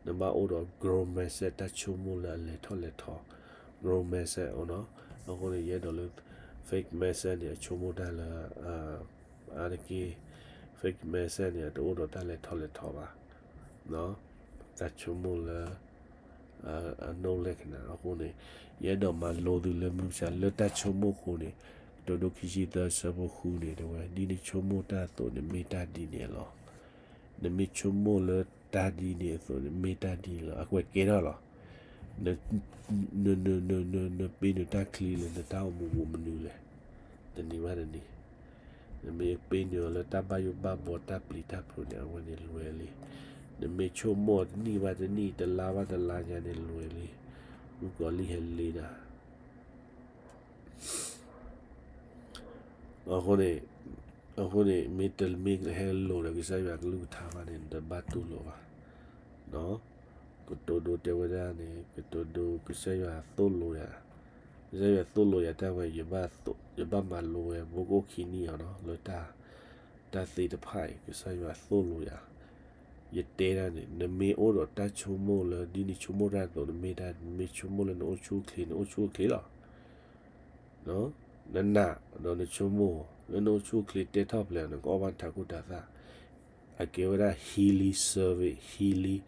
နဘၣ်အိၣ်ဒီး growth mindset တၢ်ဆိကမိၣ်လၢအလဲၤထီၣ်လဲၤထီ, growth mindset အဃိန့ၣ် ယအဲၣ်ဒိးလၢ fixed mindset န့ၣ် အဆိကမိၣ်တၢ်လၢ အါတက့ၢ် fixed mindset န့ၣ် အတအိၣ်ဒီးတၢ်လဲၤထီၣ်လဲၤထီဘၣ်, တၢ်ဆိကမိၣ်လၢ အနိၣ်လဲၢ်ကနၣ် အဃိန့ၣ် ယအဲၣ်ဒိးမၤလိသုလၢမုၢ်မဆါလၢတၢ်ဆိကမိၣ်အဃိန့ၣ်, ကတိၤဒိ ခံဆံသၢ ဆၢဖိဃုန့ၣ် တဲဝဲ ဒ်နဆိကမိၣ်တၢ်အသိးန့ၣ် မ့ၢ်တၢ်ဒ်န့ၣ်လီၤ. နမ့ၢ်ဆိကမိၣ်လၢတၢ်ဒ်န့ၣ်အသိးန့ၣ် မ့ၢ်တၢ်ဒ်န့ၣ်လီၤ. အကွဲးကဲထီၣ်လီၤ. န န န န န နပ့ၤနုာ်တၢ်ချံလၢနတၢ်အိၣ်မူပူၤမနုၤလဲၣ်, တနံၤဘၣ်တနံၤ နမ့ၢ်ပ့ၤနုာ်အီၤလၢတၢ်ဘၣ်ယိၣ်ဘၣ်ဘီတၢ်ပျံၤတၢ်ဖုးန့ၣ် အဝဲန့ၣ်လွဲၤလံ. နမ့ၢ်ဆိကမိၣ်တနံၣ်ဘၣ်တနံၣ် တလါဘၣ်တလါညါန့ၣ်လွဲၤလံ. မုၣ်ကီၤလံၢ်ဟဲလ့နၤ အဃိန့ၣ်, အဃိန့ၣ် မ့ၢ်တမ့ၢ်ဟဲလိာ်ဒီးကစၢ်ယွၤကလုၢ်ကထါဘၣ်န့ၣ် နတဘၣ်တူၢ်လိာ်ဘၣ်. ကတိၤဒိတဲဝဲဒၣ်န့ၣ် ကတိၤဒိ ကစၢ်ယွၤသိၣ်လိယၤ, ကစၢ်ယွၤသိၣ်လိယၤတၢ်ဝဲ ယဘၣ်မၤလိဝဲ ဘိခိၣ်ခံနံၣ်အံၤနီၤ လၢ တၢ်သ့တဖၣ်အံၤ ကစၢ်ယွၤသိၣ်လိယၤ. ယတဲဒၣ်န့ၣ် နမ့ၢ်အိၣ်ဒီးတၢ်ဆိကမိၣ်လၢ ဒ်နဆိကမိၣ်တၢ်အသိး နမ့ၢ်တၢ်, နမ့ၢ်ဆိကမိၣ်လၢနအိၣ်ဆူၣ်အိၣ်ချ့ နအိၣ်ဆူၣ်အိၣ်ချ့လီၤ. နနာ်ဒီးနဆိကမိၣ်လၢနအိၣ်ဆူၣ်အိၣ်ချ့ တဲထီၣ်ဖျဲး နကအီၣ်ဘၣ်နထးခိၣ်တၤသၣ်, အကဲဝဲဒၣ် healing service, healing,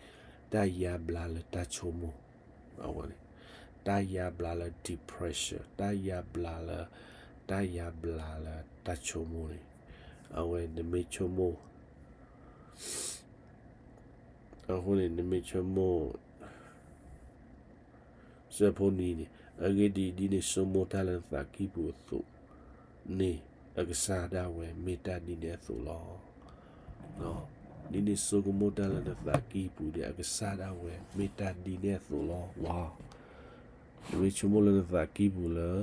တၢ်ယါဘျါလၢတၢ်ဆိကမိၣ်, အဝဲန့ၣ် တၢ်ယါဘျါလၢ depression, တၢ်ယါဘျါလၢ, တၢ်ယါဘျါလၢတၢ်ဆိကမိၣ်န့ၣ်, အဝဲနမ့ၢ်ဆိကမိၣ် အဃိန့ၣ် နမ့ၢ်ဆိကမိၣ် ဆၢဖိနွံန့ၣ်, အဂ့ၢ်ဒ်အံၤ, ဒ်နဆိကမိၣ်တၢ်လၢနသးကံၢ်ပူၤအသိးန့ၣ် အကစၢ်ဒၣ်ဝဲမ့ၢ်တၢ်ဒ်န့ၣ်အသိးလီၤ. ဒ်နဆိကမိၣ်တၢ်လၢနသးကံၢ်ပူၤန့ၣ် အကစၢ်ဒၣ်ဝဲမ့ၢ်တၢ်ဒ်န့ၣ်အသိးလီၤ. ဝါ, နမ့ၢ်ဆိကမိၣ်လၢနသးကံၢ်ပူၤလၢ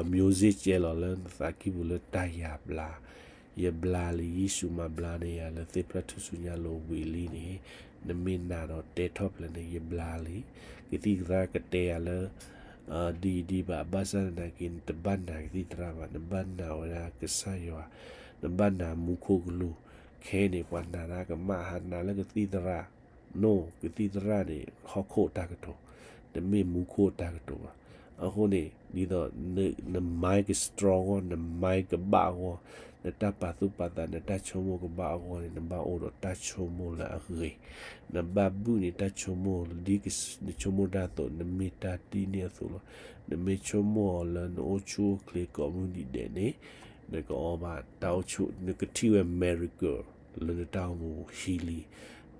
အမျိုးစေ့ ကဲလီၤလၢနသးကံၢ်ပူၤလၢတၢ်ယါဘျါ, ယဘျါလံ ယ့ၣ်ၡူးမၤဘျါန့ၢ်ယၤလၢသ့ၣ်ဖျၢၣ်ထူၣ်စုညါလိၤဝံၤလံန့ၣ်, နမ့ၢ်နာ်ဒီးတဲထီၣ်ဖျဲးန့ၣ် ယဘျါလံ. ကသံၣ်ကသရၣ်ကတဲယၤလၢ ဒ်အံၤဒ်ဘၣ်, ဘၣ်ဆၣ်သနာ်က့ နတဘၣ်နာ်ကသံၣ်သရၣ်ဘၣ်, နဘၣ်နာ်ဝဲဒၣ်ကစၢ်ယွၤ, နဘၣ်နာ်မူခိၣ်ကလူး. ခဲအံၤန့ၣ် ပှၤနာ်တၢ်ကမၣ် ဟးနာ်လၢကသံၣ်သရၣ်, နကသံၣ်သရၣ်န့ၣ် ဟီၣ်ခိၣ်အတၢ်ကတိၤ, တမ့ၢ်မူခိၣ်အတၢ်ကတိၤဘၣ်. အဃိန့ၣ် ဒ်သိး န mind က strong အဂီၢ်, န mind ကဘၣ်အဂီၢ်, နတၢ်ပာ်သူၣ်ပာ်သး နတၢ်ဆိကမိၣ်ကဘၣ်အဂီၢ်န့ၣ် နဘၣ်အိၣ်ဒီးတၢ်ဆိကမိၣ်လၢအဂ့ၤ, နဘၣ်ဘုၣ်န့ၢ်တၢ်ဆိကမိၣ် ဒ်နဆိကမိၣ်တၢ်အသိး နမ့ၢ်တၢ်ဒ်န့ၣ်အသိးလီၤ. နမ့ၢ်ဆိကမိၣ်အီၤလၢနအိၣ်ဆူၣ်အိၣ်ချ့ကိးမုၢ်နံၤဒဲးန့ၣ် နကအီၣ်ဘၣ်တၢ်အိၣ်ဆူၣ်, နကထံၣ်ဝဲ miracle လၢနတၢ်အိၣ်မူ healing,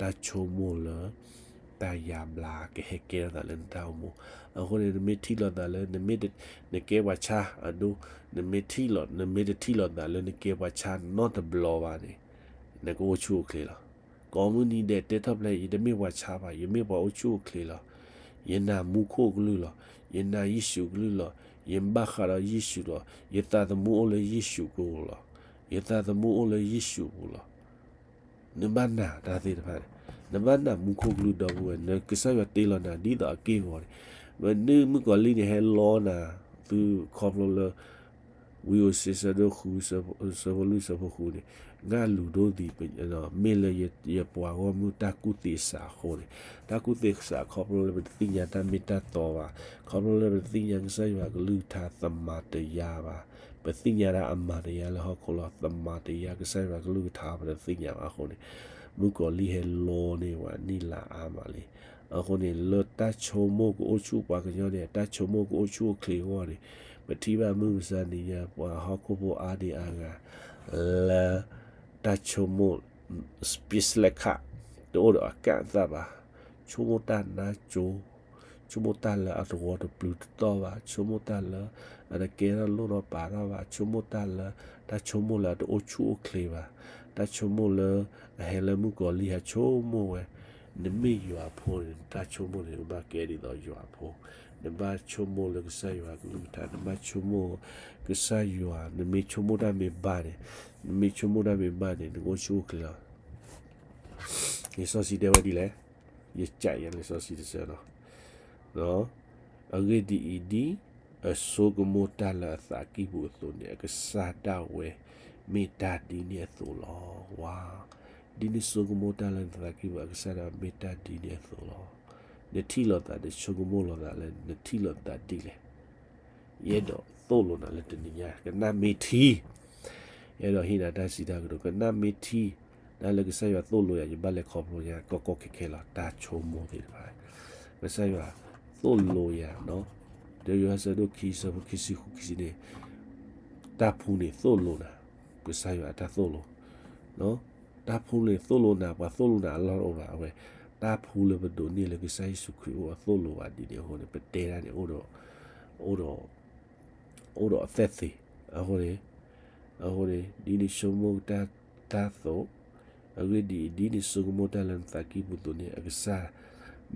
တၢ်ဆိကမိၣ်လၢ တၢ်ယါဘျါကဟဲကဲထီၣ်သးလၢနတၢ်အိၣ်မူ. အဃိန့ၣ် နမ့ၢ်ထံၣ်လိာ်သးလၢ နမ့ၢ်တ, နကဲပှၤဆါအဒိ, နမ့ၢ်ထံၣ်လိာ်, နမ့ၢ်တထံၣ်လိာ်သးလၢနကဲပှၤဆါနီတဘျီဘၣ်န့ၣ်, နကအိၣ်ဆူၣ်အိၣ်ချ့လီၤ. ကိးမုၢ်နံၤဒဲးတဲထီၣ်ဖျဲး ယတမ့ၢ်ပှၤဆါဘၣ်, ယမ့ၢ်ပှၤအိၣ်ဆူၣ်အိၣ်ချ့လီၤ. ယနာ်မူခိၣ်ကလူးလီၤ. ယနာ်ယ့ၣ်ၡူးကလုၢ်လီၤ. ယဘၣ်ဃးဒီးယ့ၣ်ၡူးလီၤ. ယသးသမူအိၣ်လၢယ့ၣ်ၡူးကအိၣ်လီၤ. ယသးသမူအိၣ်လၢယ့ၣ်ၡူးပူၤလီၤ. နဘၣ်နာ်တၢ်သ့ၣ်တဖၣ်န့ၣ်, နဘၣ်နာ်မူခိၣ်ကလူးဒီပုၢ်ဝဲၢ်, နကစၢ်ယွၤတ့လီၤနၤဒ်သိးအက့ၢ်အဂီၤန့ၣ်, မ့ၢ်မုၣ်ကီၤလံၢ်န့ၣ်ဟဲလီနၤ, သုခီဖျိလၢ ဝံဧိၤစ့ဆၢဒိၣ်ဃု ဆၢဖိလွံၢ်ဆၢဖိဃုန့ၣ်, ငါလူၤဒိၣ်သံး မ့ၢ်လၢယပှၤဂီၢ်မုၢ်တၢ်ကူၣ်သ့စးအဃိန့ၣ်, တၢ်ကူၣ်သ့စးခီဖျိလၢပတသ့ၣ်ညါတၢ်မ့ၢ်တၢ်တီဘၣ်, ခီဖျိလၢပတသ့ၣ်ညါကစၢ်ယွၤကလုၢ်ကထါသမၤတယါဘၣ်, ပသ့ၣ်ညါဒၣ်အမၤတယါလၢဟီၣ်ခိၣ်လီၤ. သမၤတယါကစၢ်ယွၤကလုၢ်ကထါပတသ့ၣ်ညါဘၣ်အဃိန့ၣ်, မုၣ်ကီၤလံၢ်ဟဲလီန့ၢ်ဝဲနံၣ်လါအါမးလံ. အဃိန့ၣ် လၢတၢ်ဆိကမိၣ်ကအိၣ်ဆူၣ်ပှၤကညီန့ၣ် တၢ်ဆိကမိၣ်ကအိၣ်ဆူၣ်အိၣ်ချ့အဂီၢ်န့ၣ်, ပထံၣ်ဘၣ်မုၢ်မဆါတနံၤညါ ပှၤဟီၣ်ခိၣ်ဖိအါဒံအါဂၤ လၢ တၢ်ဆိကမိၣ် ပျ့စလဲခး တအိၣ်ဒီးအကၣ်အသးဘၣ်, ဆိကမိၣ်တၢ်နါကၠိ, ဆိကမိၣ်တၢ်လၢအတဝီတပျုာ်တတီၢ်ဘၣ်, ဆိကမိၣ်တၢ်လၢအတကဲထီၣ်လိၣ်ထီၣ်ပာ်ထီၣ်ဘၣ်, ဆိကမိၣ်တၢ်လၢ တၢ်ဆိကမိၣ်လၢအတအိၣ်ဆူၣ်အိၣ်ချ့ဘၣ်, တၢ်ဆိကမိၣ်လၢအဟဲလၢမုၣ်ကီၤလံၢ်ဟဲဆိကမိၣ်ဝဲ, နမ့ၢ်ယွၤအဖိန့ၣ် နတၢ်ဆိကမိၣ်န့ၣ် နဘၣ်ကဲဒ်သိးယွၤအဖိ, နဘၣ်ဆိကမိၣ်လၢကစၢ်ယွၤအကလုၢ်ကထါ, နဘၣ်ဆိကမိၣ်ကစၢ်ယွၤ, နမ့ၢ်ဆိကမိၣ်တၢ်မ့ၢ်ဘၣ်န့ၣ်, နမ့ၢ်ဆိကမိၣ်တၢ်မ့ၢ်ဘၣ်န့ၣ် နကအိၣ်ဆူၣ်အိၣ်ချ့လီၤ. လံာ်စီဆှံတဲဝဲဒ်လဲၣ်, ယကးယဲလံာ်စီဆှံတဆၢလီၤ. အဂ့ၢ်ဒ်အံၤ, ဒ်အဆိကမိၣ်တၢ်လၢအသးကံၢ်ပူၤအသိးန့ၣ် အကစၢ်ဒၣ်ဝဲမ့ၢ်တၢ်ဒ်န့ၣ်အသိးလီၤ. ဝါ, ဒ်နဆိကမိၣ်တၢ်လၢနသးကံၢ်ပူၤ အကစၢ်ဒၣ်ဝဲမ့ၢ်တၢ်ဒ်န့ၣ်အသိးလီၤ. နထံၣ်လိာ်သး နဆိကမိၣ်လိာ်သးလၢနထံၣ်လိာ်သးဒ်လဲၣ်. ယအဲၣ်ဒိးသိၣ်လိနၤလၢတနံၤညါ ကနၣ်မ့ၢ်ထံ, ယအဲၣ်ဒိးဟ့ၣ်နၤတၢ်စံးတၢ်ကတိၤ ကနၣ်မ့ၢ်ထံ, တၢ်လၢကစၢ်ယွၤသိၣ်လိယၤ ယဘၣ်လဲၤခီဖျိညါ ကီကီခဲခဲလီၤ. တၢ်ဆိကမိၣ်သ့ၣ်တဖၣ်, ကစၢ်ယွၤသိၣ်လိယၤ, ဒီးယိၤဟၣ်ဆၢဒိၣ်ခံ ဆၢဖိခံဆံဃု ခံဆံန့ၣ်, တၢ်ဖှူန့ၣ်သိၣ်လိနၤ, ကစၢ်ယွၤအတၢ်သိၣ်လိ တၢ်ဖှူန့ၣ်သိၣ်လိနၤ, ပှၤသိၣ်လိနၤအလီၢ်တအိၣ်ဘၣ်. အဝဲ တၢ်ဖှူလၢပဒိးန့ၢ်လၢကစၢ်ယ့ၣ်ၡူးခရံာ်အအိၣ်အသိၣ်လိဘၣ်ဒ်န့ၣ်အဃိန့ၣ် ပတဲဒၣ်န့ၣ် အိၣ်ဒီး, အိၣ်ဒီးအသဲၣ်သ့ၣ်. အဃိန့ၣ်, အဃိန့ၣ် ဒ်နဆိကမိၣ်တၢ်အသိး, အဂ့ၢ်ဒ်အံၤ, ဒ်နဆိကမိၣ်တၢ်လၢနသးကံၢ်ပူၤအသိးန့ၣ် အကစၢ်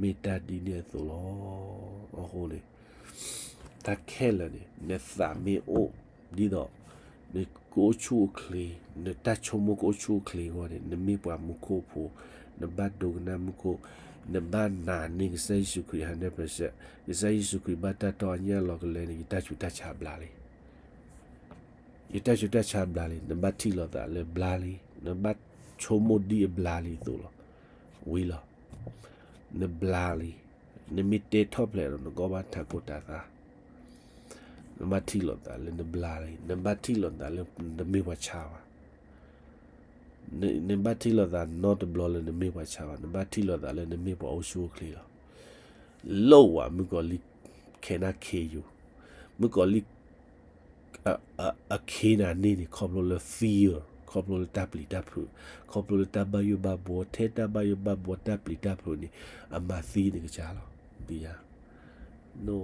မ့ၢ်တၢ်ဒ်န့ၣ်အသိးလီၤ. အဃိန့ၣ် တၢ်ခဲလၢာ်န့ၣ် နသးမ့ၢ်အိၣ်ဒ်သိး နကအိၣ်ဆူၣ်အိၣ်ချ့, နတၢ်ဆိကမိၣ်ကအိၣ်ဆူၣ်အိၣ်ချ့အဂီၢ်န့ၣ် နမ့ၢ်ပှၤမူခိၣ်ဖိ, နဘၣ်ဒိကနၣ်မူခိၣ်, နဘၣ်နာ်န့ၢ်ကစၢ်ယ့ၣ်ၡူးခရံာ် hundred percent, ကစၢ်ယ့ၣ်ၡူးခရံာ်ဘၣ်တၢ်တီအညၣ်လီၤကလဲန့ၣ် ယတၢ်ဆူးတၢ်ဆါဘျါလံ. ယတၢ်ဆူးတၢ်ဆါဘျါလံ, နဘၣ်ထံၣ်လိာ်သးလၢဘျါလံ, နဘၣ်ဆိကမိၣ်ဒ်အဘျါလံအသိးလီၤ. ဝံၤလီၤ. နဘျါလံ. နမ့ၢ်တဲထီၣ်ဖျဲးဒီး နကဘၣ်ထးခိၣ်တၤသၣ်, နဘၣ်ထံၣ်လိာ်သးလၢနဘျါလံ, နဘၣ်ထံၣ်လိာ်သးလၢနတမ့ၢ်ပှၤဆါဘၣ်. နဘၣ်ထံၣ်လိာ်သးနီတဘျီလၢနမ့ၢ်ပှၤဆါဘၣ်, နဘၣ်ထံၣ်လိာ်သးလၢနမ့ၢ်ပှၤအိၣ်ဆူၣ်အိၣ်ချ့လီၤ. လိၣ်ဝဲမုၣ်ကီၤလံၢ် ခဲနၢ်ခ့ယိၤ, မုၣ်ကီၤလံၢ် အခ့နၤန့ၢ်န့ၣ် ခီဖျိလၢ fear, ခီဖျိလၢတၢ်ပျံၤတၢ်ဖုး, ခီဖျိလၢတၢ်ဘၣ်ယိၣ်ဘၣ်ဘှီ, ထဲတၢ်ဘၣ်ယိၣ်ဘၣ်ဘှီ တၢ်ပျံၤတၢ်ဖုးန့ၣ် အမၤသံနကစၢ်လီၤ. ဒ်ယၤ, no,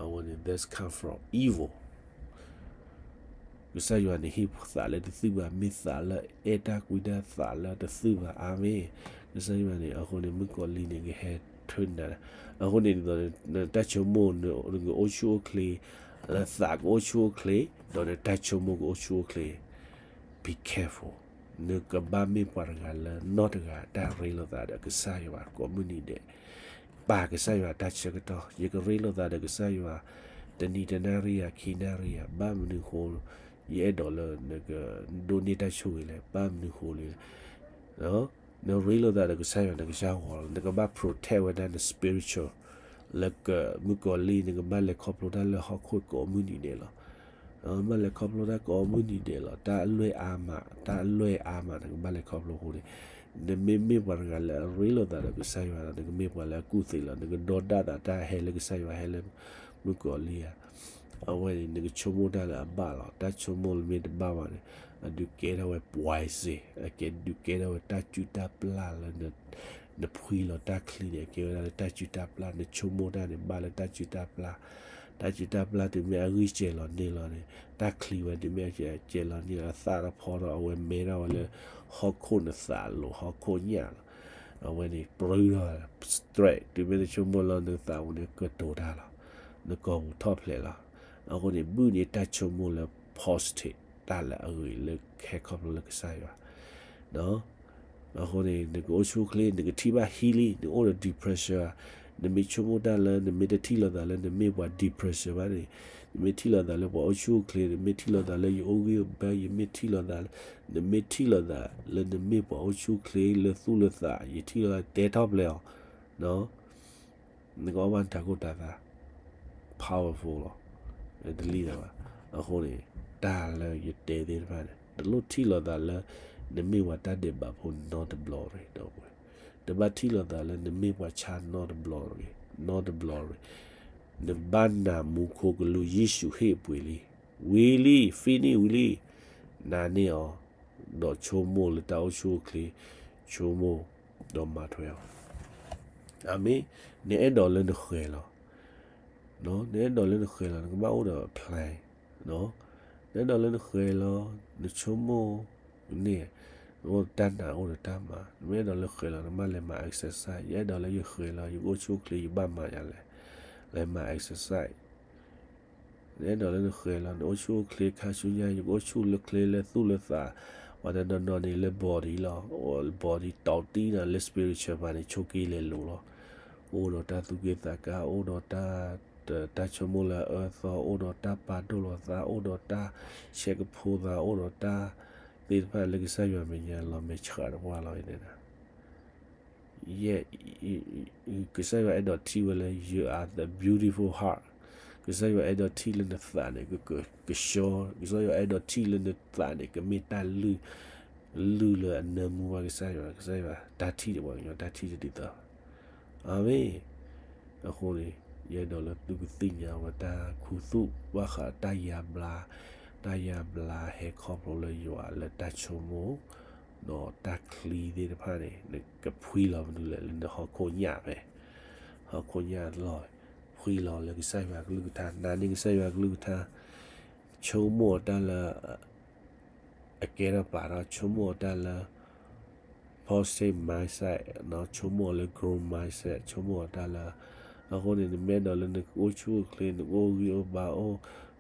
အဝဲန့ၣ် that's come from evil. ကစၢ်ယွၤန့ၣ် ဟ့ၣ်သးလၢတသုဘၣ်, မ့ၢ်သးလၢတသုဘၣ်, မ့ၢ်သးလၢအဲၣ်တၢ်ကွံတၢ်သးလၢတသုဘၣ်. အၤမ့ၣ်. ကစၢ်ယွၤန့ၣ် အဃိန့ၣ် မုၣ်ကီၤလံၢ်န့ၣ် ကဟဲထၢနၤ, အဃိန့ၣ်ဒ်သိး နတၢ်ဆိကမိၣ် နကအိၣ်ဆူၣ်အိၣ်ချ့, နသးကအိၣ်ဆူၣ်အိၣ်ချ့, ဒီးနတၢ်ဆိကမိၣ်ကအိၣ်ဆူၣ်အိၣ်ချ့, be careful. နကဘၣ်မ့ၢ်ပှၤတဂၤလၢနီၢ်တဂၤ တၢ်ရ့လိာ်သးဒီးကစၢ်ယွၤကိးမုၢ်နံၤဒဲး, ပာ်ကစၢ်ယွၤတၢ်ဆၢကတီၢ်, ယကရ့လိာ်သးဒီးကစၢ်ယွၤ တနံၤတနၣ်ရံၣ်ဧါ, ခံနၣ်ရံၣ်ဧါ, ဘၣ်မနုၤဃိ ယအဲၣ်ဒိးလၢနကဒိးန့ၢ်တၢ်ဆိၣ်ဂ့ၤလဲၣ်, ဘၣ်မနုၤဃိလဲၣ်. နရ့လိာ်သးဒီးကစၢ်ယွၤ နကစၢ်ဂီၤလီၤ. နကဘၣ် protect ဝဲဒၣ်န spiritual လၢကမုၣ်ကီၤလံၢ်, နကဘၣ်လဲၤခီဖျိတၢ်လၢဟီၣ်ခိၣ်ကိးမုၢ်နံၤဒဲးလီၤ. နကဘၣ်လဲၤခီဖျိတၢ်ကိးမုၢ်နံၤဒဲးလီၤ. တၢ်အလွဲၢ်အါမး, တၢ်အလွဲၢ်အါမး နကဘၣ်လဲၤခီဖျိအဃိန့ၣ်, နမ့မ့ၢ်ပှၤတဂၤလၢအရ့လိာ်သးဒီးကစၢ်ယွၤဒီး နကမ့ၢ်ပှၤလၢအကူၣ်သ့လီၤ. နကဒီဒၣ်သးတၢ်ဟဲလၢကစၢ်ယွၤ ဟဲလၢမုၣ်ကီၤလံၢ်ဧါ. အဝဲန့ၣ် နကဆိကမိၣ်တၢ်လၢအဘၣ်လီၤ. တၢ်ဆိကမိၣ်လၢမ့ၢ်တဘၣ်ဘၣ်န့ၣ် အဒုးကဲထီၣ်ဝဲ poison, အကဲဒုးကဲထီၣ်ဝဲတၢ်စုၣ်တၢ်ပျၢ်လၢ နဖှံလီၤတၢ်ချံန့ၣ် အကဲဝဲဒၣ်လၢတၢ်စုၣ်တၢ်ပျၢ်, နဆိကမိၣ်တၢ်န့ၣ် ဘၣ်လၢတၢ်စုၣ်တၢ်ပျၢ်, တၢ်စုၣ်တၢ်ပျၢ်တုၤမ့ၢ်အဂံၢ်စဲၤလီၤန့ၢ်လီၤန့ၣ်, တၢ်ချံဝဲတုၤမ့ၢ်အစဲၤလီၤန့ၢ်လီၤ, အသၣ်တဖီထီၣ် အဝဲမဲထီၣ်ဝဲလၢဟီၣ်ခိၣ်နသးအလိၤ ဟီၣ်ခိၣ်ညၣ်လီၤ. အဝဲန့ၣ် ပြၢထီၣ် stress, တုၤမ့ၢ်နဆိကမိၣ်လီၤနသးပူၤန့ၣ် ကတိၤတၢ်လီၤ, နကိာ်ပူၤထီၣ်ဖျဲးလီၤ. အဃိန့ၣ် ဘုၣ်န့ၢ်တၢ်ဆိကမိၣ်လၢ positive တၢ်လၢအဂ့ၤလၢဟဲခီဖျိလၢကစၢ်ယွၤ အဃိန့ၣ် နကအိၣ်ဆူၣ်အိၣ်ချ့, နကထံၣ်ဘၣ် healing, နအိၣ်ဒီး depression, နမ့ၢ်ဆိကမိၣ်တၢ်လၢ နမ့ၢ်တထံၣ်လိာ်သးလၢနမ့ၢ်ပှၤ depression ဘၣ်န့ၣ်, နမ့ၢ်ထံၣ်လိာ်သးလၢပှၤအိၣ်ဆူၣ်အိၣ်ချ့, နမ့ၢ်ထံၣ်လိာ်သးလၢယအိၣ်ဂံၢ်အိၣ်ဘါ, ယမ့ၢ်ထံၣ်လိာ်သး, နမ့ၢ်ထံၣ်လိာ်သးလၢနမ့ၢ်ပှၤအိၣ်ဆူၣ်အိၣ်ချ့လၢသူၣ်လၢသး, ယထံၣ်လိာ်သး တဲထီၣ်ဖျဲးအီၤ နကအီၣ်ဘၣ်နထးခိၣ်တၤသၣ် powerful လီၤ. တလံၣ်တၢ်ဘၣ်. အဃိန့ၣ် တၢ်လၢယတဲသ့ၣ်တဖၣ်န့ၣ် တလိၣ်ထံၣ်လိာ်သးလၢ နမ့ၢ်ပှၤတၢ်ဒဲးဘးဖိနီတဘျီတဂ့ၤ, ဒီပုၢ်ဝဲၢ်, တဘၣ်ထံၣ်လိာ်သးလၢနမ့ၢ်ပှၤဆါနီတဘျီတဂ့ၤ, နီတဘျီတဂ့ၤ. နဘၣ်နာ်မူခိၣ်ကလူး ယ့ၣ်ၡူးဟ့ၣ်ပှ့ၤလံ, ဝံၤလံ, finish ဝံၤလံ, နာ်န့ၢ်အီၤ, ဒီးဆိကမိၣ်လၢတၢ်အိၣ်ဆူၣ်အိၣ်ချ့, ဆိကမိၣ်, ဒီးမၤထွဲအီၤ. အမ့ၢ် နအဲၣ်ဒိးလၢနဃဲၤလီၤ, နအဲၣ်ဒိးလၢနဃဲၤလီၤ နကဘၣ်အိၣ်ဒီး plan, နအဲၣ်ဒိးလၢနဃဲၤလီၤ နဆိကမိၣ်န့ၣ် နအိၣ်တၢ်နာ်အိၣ်ဒီးတၢ်မၤ, နမ့ၢ်အဲၣ်ဒိးလၢဃဲၤလီၤ နဘၣ်လဲၤမၤ exercise, ယအဲၣ်ဒိးလၢယဃဲၤလီၤ ယကအိၣ်ဆူၣ်အိၣ်ချ့ ယဘၣ်မၤယၤလဲၣ်, လဲၤမၤ exercise, နအဲၣ်ဒိးလၢနဃဲၤလီၤ နအိၣ်ဆူၣ်အိၣ်ချ့ ခါဆူညါ ယကအိၣ်ဆူၣ်လၢချ့လၢသူၣ်လၢသး, ပှၤတနီၤနီၤန့ၣ်လၢ body လီၤ, body တီတံၢ်နၤ လၢ spiritual ပၤန့ၣ် ဆိးက့လဲၤလိၤလီၤ, အိၣ်ဒီးတၢ်သူၣ်က့သးကါ အိၣ်ဒီးတၢ် တၢ်ဆိကမိၣ်လၢအအၢသီ အိၣ်ဒီးတၢ်ပာ်ဒိၣ်လီၤသး အိၣ်ဒီးတၢ်ဆဲးကဖိသး အိၣ်ဒီးတၢ်သ့ၣ်တဖၣ်လၢကစၢ်ယွၤမဲာ်ညါလီၤမဲာ်ဆှးတပှၢ်လီၤန့ၣ်, ယဲ ကစၢ်ယွၤအဲၣ်ဒိးထံၣ်ဝဲလၢ you are the beautiful heart, ကစၢ်ယွၤအဲၣ်ဒိးထံၣ်လၢနသးန့ၣ် ကကဆှီ, ကစၢ်ယွၤအဲၣ်ဒိးထံၣ်လၢနသးန့ၣ် ကမ့ၢ်တၢ်လုၢ် လုၢ်လၢအနၢမူဘၣ်ကစၢ်ယွၤ, ကစၢ်ယွၤတၢ်ထံၣ်တပှၤကညီတၢ်ထံၣ်တဒ်သိး, အမ့ၢ် အဃိန့ၣ် ယအဲၣ်ဒိးလၢသုကသ့ၣ်ညါဝဲတၢ်ခူသူၣ်ဘၣ်ဃးတၢ်ယါဘျါ, တၢ်ယါဘျါဟဲခီဖျိလၢယွၤလၢတၢ်ဆိကမိၣ်, ဒီးတၢ်ချံသ့ၣ်တဖၣ်န့ၣ် နကဖှံလီၤမနုၤလဲၣ်လၢနဟီၣ်ခိၣ်ညၣ်ဖဲ, ဟီၣ်ခိၣ်ညၣ်လီၤ, ဖှံလီၤလၢကစၢ်ယွၤကလုၢ်ကထါ နာ်န့ၢ်ကစၢ်ယွၤကလုၢ်ကထါ, ဆိကမိၣ်အီၤတၢ်လၢ အကဲထီၣ်ပာ်ထီၣ် ဆိကမိၣ်အီၤတၢ်လၢ positive mindset, ဆိကမိၣ်အီၤလၢ growth mindset, ဆိကမိၣ်အီၤတၢ်လၢ, အဃိန့ၣ် နမ့ၢ်အဲၣ်ဒိးလၢနကအိၣ်ဆူၣ်အိၣ်ချ့ နကအိၣ်ဂံၢ်အိၣ်ဘါအိၣ်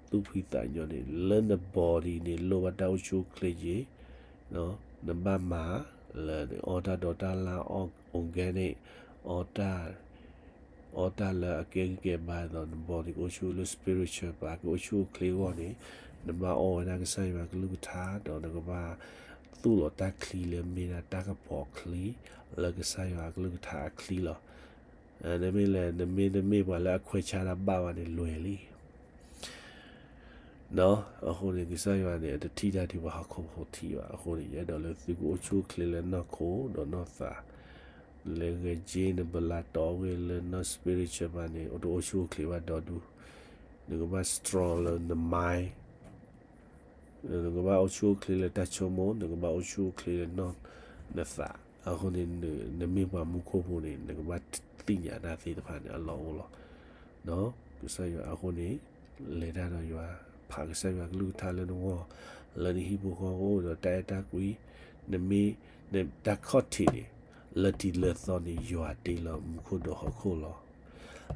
သူၣ်ဖှံသးညီန့ၣ် လၢန body န့ၣ် လိၣ်ဘၣ်တၢ်အိၣ်ဆူၣ်အိၣ်ချ့က့ၤ, နဘၣ်မၤလၢအီၣ်တၢ်ဒိးတၢ်လၢ် အီၣ် organic, အီၣ်တၢ် အီၣ်တၢ်လၢအကဲဂံၢ်ကဲဘါအသိး န body ကအိၣ်ဆူၣ်လၢ spiritual ပၤ ကအိၣ်ဆူၣ်အိၣ်ချ့အဂီၢ်န့ၣ်, နဘၣ်အီၣ်ဝဲဒၣ်ကစၢ်ယွၤကလုၢ်ကထါ ဒီးနကဘၣ်သူၣ်လီၤတၢ်ချံလၢမ့ၢ်ဒၣ်တၢ်ကပီၤချံ လၢကစၢ်ယွၤကလုၢ်ကထါအချံလီၤ. နမ့ၢ်လဲၤ နမ့ၢ်တမ့ၢ်ပှၤလၢအခွဲးဆါတၢ်ဘၣ်ဘၣ်န့ၣ်လွဲၤလံ အဃိန့ၣ် ကစၢ်ယွၤန့ၣ် အတထံၣ်တၢ်ဒ်ပှၤဟီၣ်ခိၣ်ဖိထံၣ်ဘၣ်. အဃိန့ၣ် ယအဲၣ်ဒိးလၢသုကအိၣ်ဆူၣ်အိၣ်ချ့လၢနီၢ်ခိဒီးနီၢ်သး, လဲၤဂဲၤက့ၤနဘလးတီဝဲလၢနီၢ် spiritual ဘၣ်န့ၣ် အိၣ်တအိၣ်ဆူၣ်အိၣ်ချ့ဘၣ်ဒီဒူၣ်, နကဘၣ် strong လၢန mind, နကဘၣ်အိၣ်ဆူၣ်အိၣ်ချ့လၢတၢ်ဆိကမိၣ်, နကဘၣ်အိၣ်ဆူၣ်အိၣ်ချ့လၢနီၢ်နသး, အဃိန့ၣ် နမ့ၢ်ပှၤမူခိၣ်ဖိန့ၣ် နကဘၣ်သ့ၣ်ညါတၢ်သ့ၣ်တဖၣ်န့ၣ် အလီၢ်အိၣ်လီၤ. ကစၢ်ယွၤအဃိန့ၣ် လဲၤတၢ်ဒီးယွၤ, ဖးကစၢ်ယွၤကလုၢ်ကထါလၢနဂီၢ်, လၢနဟံၣ်ဖိဃီဖိဒီးတၢ်အဲၣ်တၢ်ကွံ, နမ့ၢ် တၢ်ခီၣ်ထံးန့ၣ်, လၢတံၤလၢသီန့ၣ် ယွၤတ့လီၤမူခိၣ်ဒီးဟီၣ်ခိၣ်လီၤ.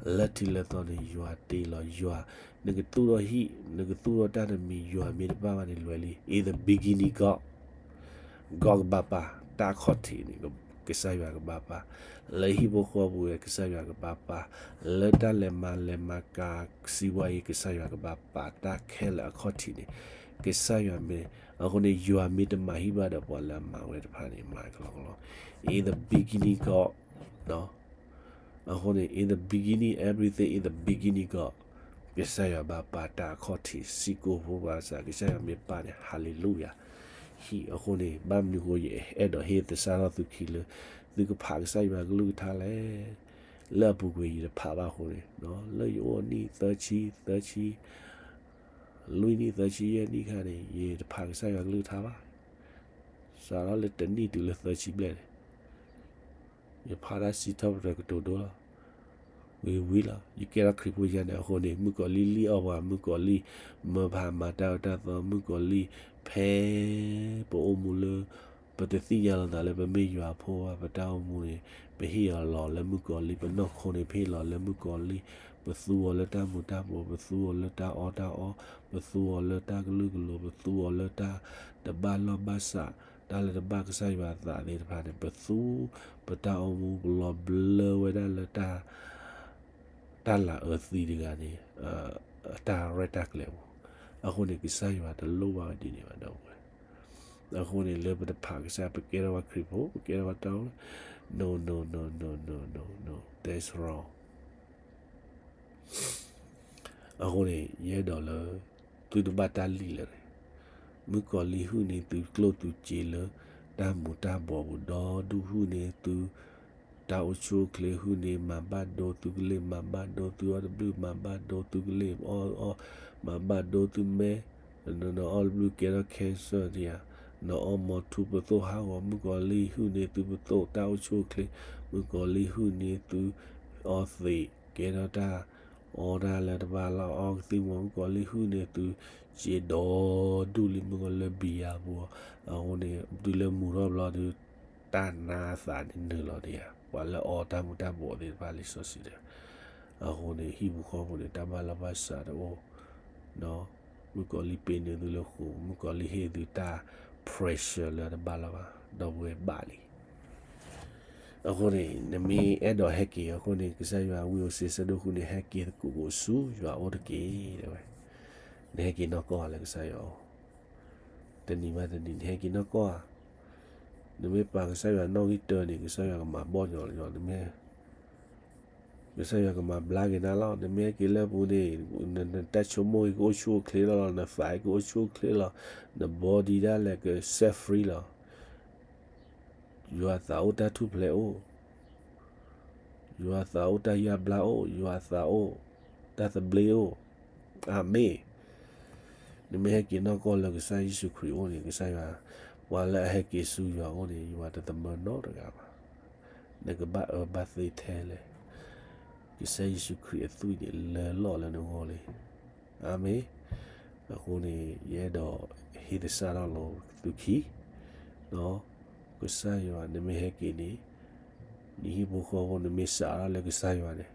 လၢတံၤလၢသီန့ၣ် ယွၤတ့လီၤယွၤ, နကသူၣ်ထီၣ်ဟံၣ်, နကသူၣ်ထီၣ်တၢ်တမံၤ ယွၤမ့ၢ်တဘၣ်ဘၣ်န့ၣ်လွဲၤလံ. In the beginning God, God ကဘၣ်ပာ်, တၢ်ခီၣ်ထံးန့ၣ် ကစၢ်ယွၤကဘၣ်ပာ်, လၢဟံၣ်ဖိဃီဖိဝဲ ကစၢ်ယွၤကဘၣ်ပာ်, လၢတၢ်လဲၤမၤလဲၤမၤကၤစံးဝါအံၤ ကစၢ်ယွၤကဘၣ်ပာ်, တၢ်ခဲလၢာ်အခီၣ်ထံးန့ၣ် ကစၢ်ယွၤမ့ၢ်, အဃိန့ၣ် ယွၤမ့ၢ်တမၤဟံၣ်ဘၣ်ဒီးပှၤလၢအမၤဝဲတဖၣ်န့ၣ် မၤကလီကလီ. In the beginning God, အဃိန့ၣ် in the beginning, everything in the beginning God, ကစၢ်ယွၤဘၣ်ပာ်တၢ်အခီၣ်ထံး စံးကိာ်ဖိဘၣ်ဆၣ် ကစၢ်ယွၤမ့ၢ်ပာ်န့ၣ် hallelujah. ဟံၣ်အဃိန့ၣ် ဘၣ်မနုၤဃိယအဲၣ်ဒိးဟ့ၣ်သဆၣ်ထီၣ်သုခံလၢ သုကဖးကစၢ်ယွၤကလုၢ်ကထါလဲၣ်. လၢအပူၤကွံာ်ယတဖးဘၣ်အဃိန့ၣ်, လၢယအိၣ်နံၣ်သၢဆံ, သၢဆံ, လွံၢ်နံၣ်သၢဆံယဲၢ်နံၣ်ခါန့ၣ် ယတဖးကစၢ်ယွၤကလုၢ်ကထါဘၣ်. စးထီၣ်လၢတနံၣ်တုၤလၢသၢဆံဘျဲၣ်န့ၣ် ယဖးတၢ်စံးထီၣ်ပတြၢၤကတိၤဒိလီၤ. ဝံၤဝံၤလီၤ. ယကဲထီၣ်ခရံာ်ဖိယါန့ၣ်အဃိန့ၣ် မုၣ်ကီၤလံၢ်လံၢ်အီၣ်ပှၤ, မုၣ်ကီၤလံၢ်မၤဖးမၤတၢ်အၢတၢ်သီ, မုၣ်ကီၤလံၢ်ဖဲပအိၣ်မူလၢ ပတသ့ၣ်ညါလီၤသးလၢပမ့ၢ်ယွၤအဖိဘၣ်, ပတၢ်အိၣ်မူန့ၣ် ပဟ့ၣ်အီၤလီၤလၢမုၣ်ကီၤလံၢ်, ပနီၢ်ခိန့ၣ် ပဟ့ၣ်လီၤလၢမုၣ်ကီၤလံၢ်, ပသူအီၤလၢတၢ်မူၤတၢ်ဘှီး, ပသူအီၤလၢတၢ်အီၣ်တၢ်အီ, ပသူအီၤလၢတၢ်ကလုာ်ကလိၤ, ပသူအီၤလၢတၢ်တဘၣ်လီၢ်ဘၣ်စး, တၢ်လၢတဘၣ်ကစၢ်ယွၤအသးသ့ၣ်တဖၣ်န့ၣ် ပသူပတၢ်အိၣ်မူ ပလီၤဘျၢဝဲဒၣ်လၢတၢ် တၢ်လၤအၢသံတဂၤန့ၣ် တၢ်ရဲၣ်တၢ်ကျဲၤပူၤ. အဃိန့ၣ် ကစၢ်ယွၤတလိၣ်ဘၣ်ဝဲဒ်န့ၣ်ဘၣ် ဒီပုၢ်ဝဲၢ်. အဃိန့ၣ် လၢပတဖးကစၢ် ပကဲထီၣ်ဝဲခရံာ်ဖိ ပကဲထီၣ်ဝဲတၢ်အိၣ် no no no no no no no, that's wrong. အဃိန့ၣ် ယအဲၣ်ဒိးလၢ သုတဘၣ်တၢ်လံၣ်လၢၤန့ၣ်, မုၣ်ကီၤလံၢ်ဟုၣ်န့ၢ်သုကျိၣ်သုစ့လၢ တၢ်မူၤတၢ်ဘှီးပူၤ ဒီဒူၣ်ဟုၣ်န့ၢ်သု တၢ်အိၣ်ဆူၣ်အိၣ်ချ့ဟုၣ်န့ၢ် မၤဘၣ်ဒိသုကလ့ၢ် မၤဘၣ်ဒိသုအီၣ်တဘျုး မၤဘၣ်ဒိသုကလ့ၢ် အီၣ်အီၣ် မၤဘၣ်ဒိသုမဲ နအီၣ်တဘျုးကဲထီၣ် cancer တယၤ နအီၣ်မီၤထူပသိၣ်ဟးဂီၤ မုၣ်ကီၤလံၢ်ဟုၣ်န့ၢ်သုပသိၣ် တၢ်အိၣ်ဆူၣ်အိၣ်ချ့ မုၣ်ကီၤလံၢ်ဟုၣ်န့ၢ်သု အီသံး ကဲထီၣ်တၢ် အီတၢ်လၢတဘၣ်လီၢ် အီကသံၣ်မီၤ မုၣ်ကီၤလံၢ်ဟုၣ်န့ၢ်သု စ့ဒီဒူၣ်လံ မုၣ်ကီၤလံၢ်ဘံယၤပူၤ အဃိန့ၣ် တုၤလၢမုာ်ထီၣ်ဘျီဒီး တၢ်နါအသးန့ၣ်နုာ်လီၤဒံးဧါ ပှၤလၢအီတၢ်မူၤတၢ်ဘှီးသ့ၣ်တဖၣ်လံာ်စီဆှံတဲ အဃိန့ၣ် ဟံၣ်ပူၤဃီပူၤန့ၣ် တၢ်ဘၣ်လီၢ်ဘၣ်စးတအိၣ် မုၣ်ကီၤလံၢ်ပ့ၤနုာ်သုလၢဃိာ် မုၣ်ကီၤလံၢ်ဟ့ၣ်သုတၢ် pressure လၢတဘၣ်လီၢ်ဘၣ် ဒီပုၢ်ဝဲၢ်ဘၣ်လံ အဃိန့ၣ် နမ့ၢ်အဲၣ်ဒိးဟဲက့ၤအဃိန့ၣ် ကစၢ်ယွၤဝံၣ်အီၤစ့ဆၢဒိၣ်ဃုန့ၣ် ဟဲက့ၤသကိးကိးဆူယွၤအိၣ်တက့ၢ် တဲဝဲ, နဟဲက့ၤနီၢ်ကီၢ်ဧါလၢကစၢ်ယွၤအိၣ်, တနံၤဘၣ်တနံၤ နဟဲက့ၤနီၢ်ကီၢ်ဧါ, နမ့ၢ်ပာ်ကစၢ်ယွၤနီၣ်ဂံၢ်တၢန့ၣ် ကစၢ်ယွၤကမၤဘီၣ်ညီလီၤ, နမ့ၢ် ကစၢ်ယွၤကမၤဘျါက့ၤနၤလီၤ, နမ့ၢ်ဟဲက့ၤလၢပူၤန့ၣ် နတၢ်ဆိကမိၣ်ကအိၣ်ဆူၣ်အိၣ်ချ့လီၤ, နသးကအိၣ်ဆူၣ်အိၣ်ချ့လီၤ, န body ဒၣ်လဲာ်က set free လီၤ. ယွၤသးအိၣ်တၢ်ထူၣ်ဖျဲးအိၣ်, ယွၤသးအိၣ်တၢ်ယါဘျါအိၣ်, ယွၤသးအိၣ်တၢ်သဘျ့အိၣ်, အၤမ့ၣ်. နမ့ၢ်ဟဲက့ၤနီၢ်ကီၢ်လၢကစၢ်ယ့ၣ်ၡူးခရံာ်အအိၣ်န့ၣ် ကစၢ်ယွၤ, ပှၤလၢအဟဲက့ၤဆူယွၤအအိၣ်န့ၣ် ယွၤတသမၢနီတဂၤဘၣ်. နကဘၣ်အၢဘၣ်သီထဲလဲၣ်, ကစၢ်ယ့ၣ်ၡူးခရံာ်အသွံၣ်န့ၣ် လၢလီၢ်လၢနဂီၢ်လံ. အၤမ့ၣ်. အဃိန့ၣ် ယအဲၣ်ဒိးဟ့ၣ်သဆၣ်ထီၣ်လိာ်သုခံ, ဒီးကစၢ်ယွၤ နမ့ၢ်ဟဲက့ၤန့ၣ် နဟံၣ်ဖိဃီဖိ နမ့ၢ်စးထီၣ်လၢကစၢ်ယွၤန့ၣ်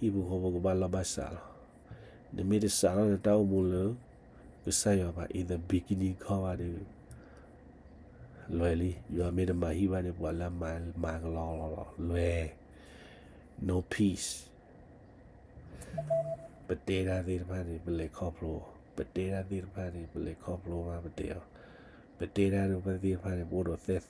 ဟံၣ်ဖိဃီဖိကဘၣ်လီၢ်ဘၣ်စးလီၤ. နမ့ၢ်တစးထီၣ်နတၢ်အိၣ်မူလၢကစၢ်ယွၤဘၣ် in the beginning ခီဘၣ်ဒီး လွဲၤလံ. ယွၤမ့ၢ်တမၤဟံၣ်ဘၣ်န့ၣ် ပှၤလၢအမၤကလီလီၤလီၤ လွဲၤ, no peace. ပတဲတၢ်သ့ၣ်တဖၣ်န့ၣ် ပလဲၤခီဖျိ, ပတဲတၢ်သ့ၣ်တဖၣ်န့ၣ် ပလဲၤခီဖျိမး ပတဲအီၤ, ပတဲတၢ်သ့ၣ်တဖၣ်န့ၣ် ပအိၣ်ဒီးသဲသ့,